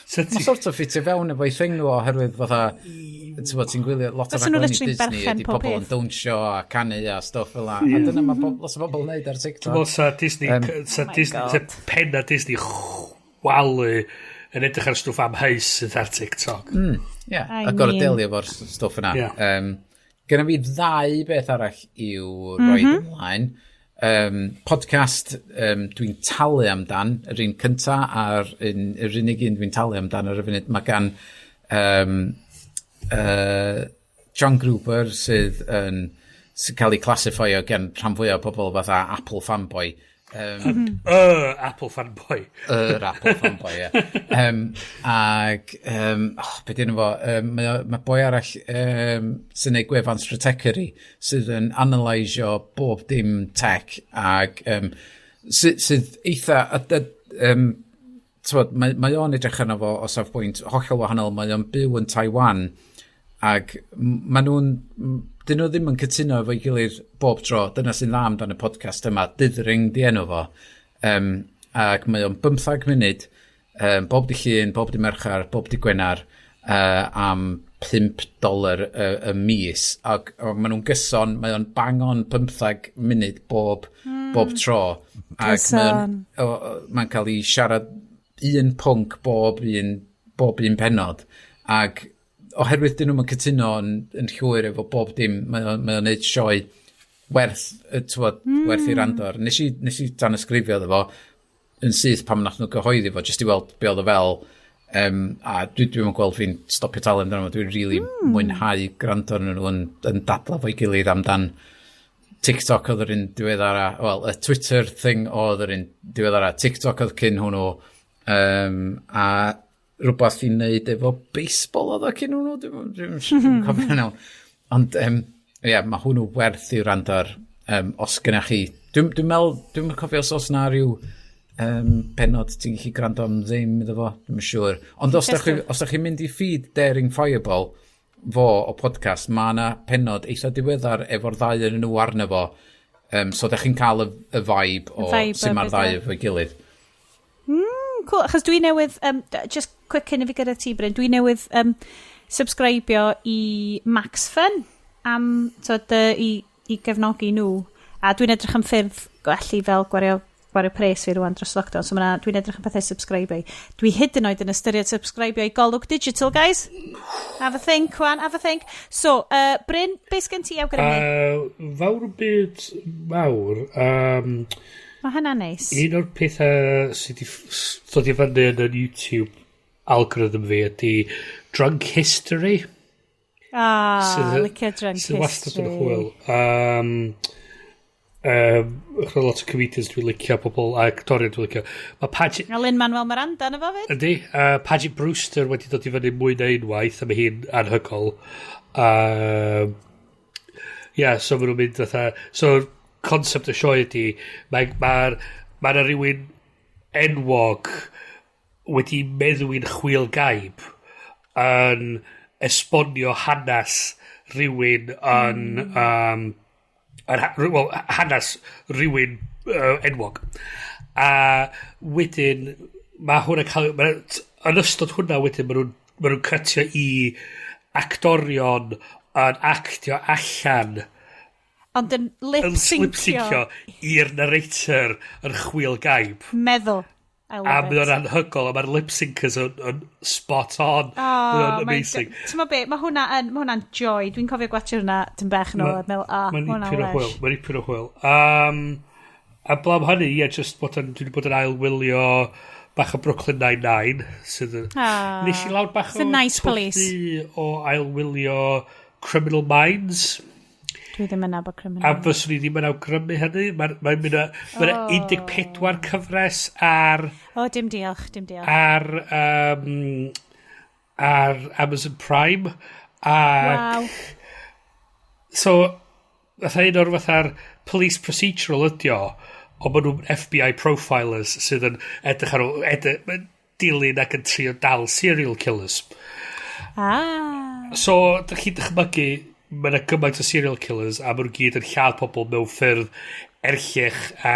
So Mae sort of ffitio fewn efo'i thing nhw oherwydd fatha, ti'n bod, ti'n gwylio lot o Fysen nhw rhaglenni literally Disney berchen ydy pob pobl yn peth. dawnsio a canu a stwff fel 'na. A dyna mae lot o bobl yn neud ar Dwi'n TikTok. meddwl sa Disney, sa Oh my Disney, sa God. penna Disney chwalu yn edrych ar stwff amheus sydd ar TikTok. Yeah, I a gorfod mean- delio efo'r stwff yna. Ie. Gynna fi ddau beth arall i'w rhoi ymlaen. Podcast dwi'n talu amdan, yr un cynta a'r un, yr unig un dwi'n talu amdan ar y funud. Mae gan John Gruber sydd cael ei classifio gan rhan fwyaf o bobl fatha Apple fanboy. Apple fanboy. Yr Apple fanboy, ie. Ag, oh, be di enw fo? Mae boi arall sy'n neud gwefan Stratechery sydd yn analysio bob dim tech ag sydd eitha... A, t'mod, mae o'n edrych arno fo o safbwynt hollol wahanol. Mae o'n byw yn Taiwan ac ma nhw'n... Dyn nhw ddim yn cytuno efo'i gilydd bob tro. Dyna sy'n dda amdan y podcast yma. Dithering di enw fo. Ac mae o'n 15 munud, bob di Llun, bob di Mercher, bob di Gwener, am 5 dolar y mis. Ac maen nhw'n gyson, mae o'n bang on 15 munud bob tro. Ac Gyson. Mae'n cael ei siarad un pwnc bob un penod. Ac oherwydd dyn nhw'n cytuno yn llwyr efo bob dim, mae o'n neud sioe werth, t'wod, werth i wrando ar. Nes i danysgrifio iddo fo yn syth pam nath nhw gyhoeddi fo, jyst i weld be oedd o fel. A dwi'n gweld fi'n stopio talu amdano fo. Dwi'n really mwynhau gwrando arnyn nhw yn dadla fo'i gilydd amdan TikTok oedd yr un diweddara, wel, y Twitter thing oedd yr un diweddara, TikTok oedd cyn hwnnw, a rhywbeth i wneud efo baseball oedd o cyn hwnnw, dwi'n cofio nawr. Ond, ie, yeah, mae hwnnw werth i wrando ar, os gynnach chi, dwi'n meddwl, dwi'n cofio os oes na rhyw penod ti'n gallu gwrando am ddim iddo fo, dwi'n siŵr. Ond os da chi'n mynd i feed Daring Fireball, fo o podcast, mae yna penod eitha diweddar efo'r ddau yn nhw arno fo. So da chi'n cael y vibe o Y vibe sut mae'r o ddau beth, efo'i gilydd. Cool, achos dwi newydd, just quick cyn i fi gyrraedd ti, Bryn, dwi newydd subscribio i Max Fun am, tyd, i gefnogi nhw. A dwi'n edrych am ffyrdd gwell i fel gwario pres fi rwan dros lockdown, so dwi'n edrych am pethau subscribe i. Dwi hyd yn oed yn ystyried subscribio i Golwg Digital, guys. Have a think, Wan, have a think. So, Bryn, beth sgen ti awgrymu? Fawr o byd mawr. Mae hynna'n neis. Un o'r pethau sydd wedi dod i fyny yn y YouTube algorithm fi ydy Drunk History. Ah, licio Drunk Sydd wastad yn History. hwyl. Lot o comedians dwi'n licio, pobl a actorion dwi'n licio. Mae Paget... A Lin-Manuel Miranda yna fo fyd? Yndi. Paget Brewster wedi dod i fyny mwy na unwaith, a mae hi'n anhygoel. Yeah, so maen nhw'n mynd fatha. So, concept y sioe ydy, mae ma, ma 'na rhywun enwog wedi meddwi'n chwil gaib yn esbonio hanes rhywun yn well, hanes rhywun enwog. A wedyn, mae hwnna cael... Ma, yn ystod hwnna wedyn, ma nhw'n cytio i actorion yn actio allan Ond yn lip-syncio. Lip-syncio i'r narrator yn chwil gaib. Meddwl. I A love mae o'n it. anhygoel, a mae'r lip-syncers yn spot on. Oh, Mae o'n amazing. Ti'n mo be, mae hwnna'n joy. Dwi'n cofio gwatchio hwnna tyn bach yn ôl a meddwl, ah, Mae'n ma hwnna'n ipyn o hwyl. lush. Mae'n ipyn o hwyl. A blaw am hynny, ie, just bod yn, dwi wedi bod yn ail-wylio bach o Brooklyn Nine-Nine. Sydd yn... Ah. Nes i lawr bach It's a o nice police. twll o ail-wylio Criminal Minds. Dwi ddim yn nabod Criminal. A fyswn i ddim yn awgrymu hynny. Mae'n mae mynd Mae'n Oh. 14 cyfres ar, O, dim diolch, dim diolch. ar Amazon Prime. A Waw. So, fatha un o'r fatha'r police procedural ydi o, ond maen nhw'n FBI profilers sydd yn edrych ar ôl, dilyn ac yn trio dal serial killers. Ah. So, dych chi'n dychmygu, mae yna gymaint o serial killers a maen nhw gyd yn lladd pobl mewn ffyrdd erchyll a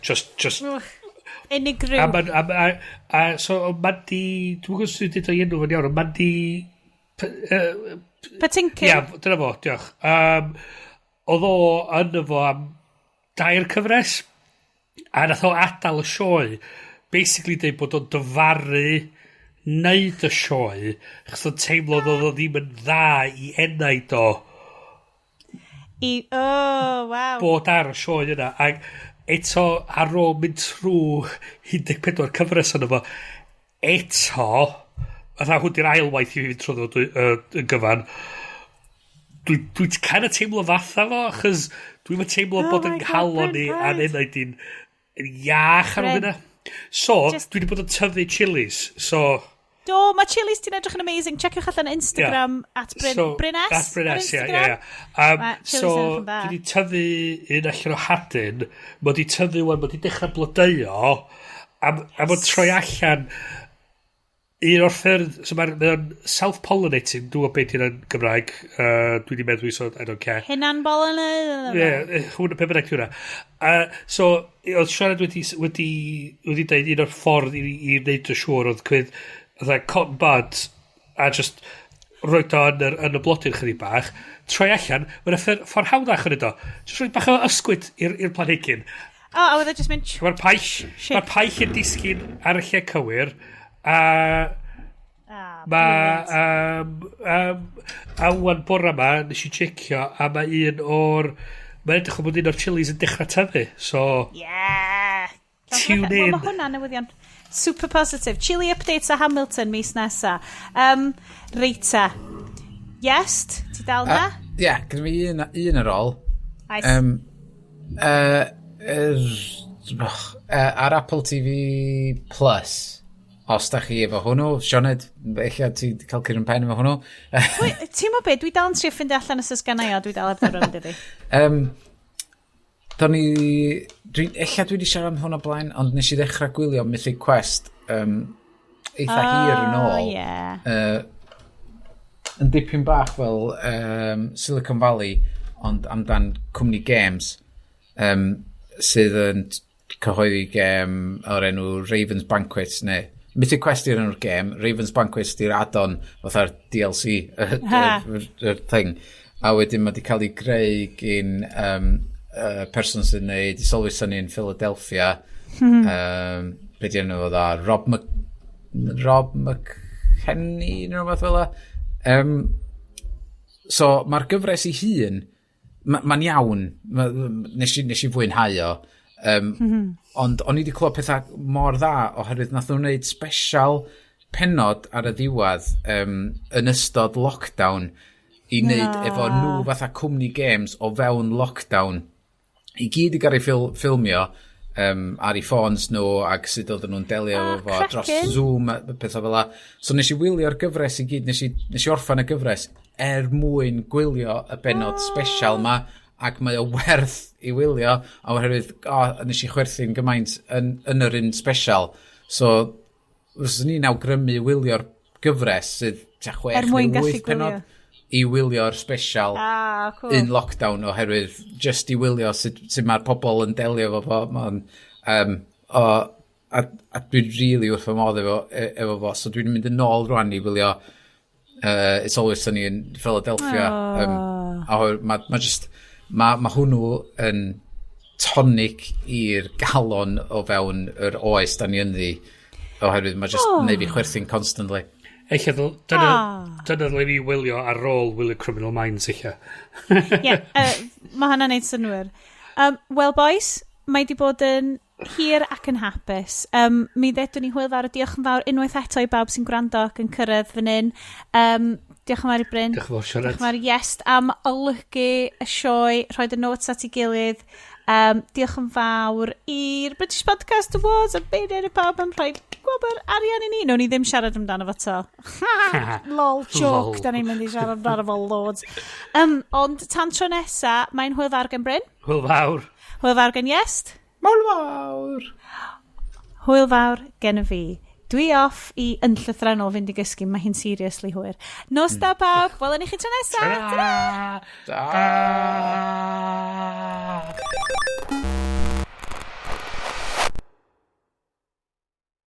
just Unigryw. A, so, Mandy, dwi'n gwybod os dwi'n dweud o'i enw fo'n iawn, ond Mandy Patinkin. Ia, dyna fo, diolch. Oedd o yn fo am dair cyfres, a nath o adael y sioe, basically dweud bod o'n dyfaru wneud y sioe, achos o'n teimlo oedd o ddim yn dda i enaid o Oh, wow. bod ar y sioe yna. Ac eto, ar ôl mynd trwy 14 cyfres yna fo, eto, fatha hwn di'r ail waith i fi fynd trwy fo yn gyfan, dwi kind of teimlo fatha fo, achos dwi'n teimlo Oh bod my yn God, nghalon Bryn, ni a'n paid. enaid i'n yn iach ar ôl Bryn. hynna. So, dwi wedi bod yn tyfu chilies, so. Do, mae chilies ti'n edrych yn amazing. Checiwch allan Instagram @Bryn, So, Bryn S. @Bryn ar S, ie, Instagram. ie. Ma' chilies So, yn edrych yn dda. dwi wedi tyfu un allan o hadyn, mae wedi tyfu wan, mae wedi dechrau blodeuo, a mae'n troi allan un o'r ffyrdd, so mae self-pollinating, dwi'n gwybod beth yw'n Gymraeg, dwi wedi meddwi, so I don't care. Hunan bolyn. Ie, yeah, hwn, pe bynnag di hwnna. So, oedd Siarad wedi dweud un o'r ffordd i wneud y siŵr oedd cymryd fatha cotton bud a just roed o yn y blodyn chydig bach, troi allan, mae'n ffordd hawddach yn o. Just rhoi bach o ysgwyd i'r planhigyn. O, a oedd e just mynd. Mae'r paill yn disgyn ar y lle cywir, a Ah, mae a wan bora ma, nes i checio, a mae un o'r... Mae'n edrych o bod un o'r chilies yn dechrau tyfu, so. Yeah! Tune Wel, in. mae hwnna'n newyddion super positive. Chili updates a Hamilton mis nesa. Reit 'ta. Yes, ti dal na? Ie, yeah, gyda fi un ar ôl. Nice. Ar Apple TV Plus, os da chi efo hwnnw, Sioned, eich ti 'di cael cur yn pen efo hwnnw. Ti'n mo be, dwi dal yn trio ffindio allan os oes gennai o, dwi dal heb ddod rownd iddi. Do'n i... Ella dwi wedi siarad am hwn o blaen, ond nes i ddechrau gwylio Mythic Quest eitha hir yn ôl. Oh, yeah. Yn dipyn bach fel Silicon Valley, ond amdan cwmni games, sydd yn cyhoeddi gêm o'r enw Raven's Banquet, neu Mythic Quest yw'r enw'r gêm, Raven's Banquet di'r add-on fatha'r DLC, y thing. A wedyn mae wedi cael ei greu gyn person sy'n neud It's Always Sunny in Philadelphia. Be di enw fo dda? Rob McElhenney, neu rhywbeth fel 'a. So, mae'r gyfres i hun, mae'n iawn, nes i fwynhau o. Ond o'n i wedi clywed pethau mor dda oherwydd nath nhw wneud special penod ar y diwedd yn ystod lockdown i wneud efo nhw fatha cwmni games o fewn lockdown. I gyd i gael ei ffilmio ar eu ffôns nhw ac sut oedden nhw'n delio efo dros Zoom a pethau fel la. So nes i wylio'r gyfres i gyd, nes i orffan y gyfres er mwyn gwylio y benod special ma, ac mae o werth i wylio a oherwydd, oh, nes i chwerthin gymaint yn yr un special. So fyswn i'n awgrymu wylio'r gyfres sydd tua 6 Er mwyn neu gallu 8 penod gwylio. I wylio'r special Ah, cool. in lockdown, oherwydd just i wylio sut mae'r pobl yn delio efo fo. Mae'n o, a dwi'n really wrth fy modd efo fo, so dwi'n mynd yn ôl rwan i wylio It's Always Sunny in Philadelphia. A ma just ma hwnnw yn tonic i'r galon o fewn yr oes da ni ynddi, oherwydd mae just neud fi chwerthin constantly. Eich dyna, dyna ddylai ni wylio ar ôl wylio Criminal Minds eich. Ie, yeah, mae hynna'n neud synwyr. Wel, boys, mae di bod yn hir ac yn hapus. Mi ddedwn ni hwyl fawr a diolch yn fawr unwaith eto i bawb sy'n gwrando ac yn cyrraedd fan hyn. Diolch yn fawr i Bryn. Diolch yn fawr, Sioned. Diolch yn fawr i Iest am olygu y sioe, rhoi y notes at ei gilydd. Diolch yn fawr i'r British Podcast Awards a beirniaid y pawb am rhoi gwobr arian i ni. Nawn ni ddim siarad amdano fo to. Lol, joke, Lol. Da ni'n mynd i siarad amdano fo loads. Ond tan tro nesa, mae'n hwyl fawr gen Bryn. Hwyl fawr. Hwyl fawr gen Iest. Hwyl fawr! Hwyl fawr gen y fi. Dwi off i yn llythrenol fynd i gysgu, mae hi'n seriously hwyr. Nos da, pawb, welwn i chi tro nesa. Ta-ra! Da!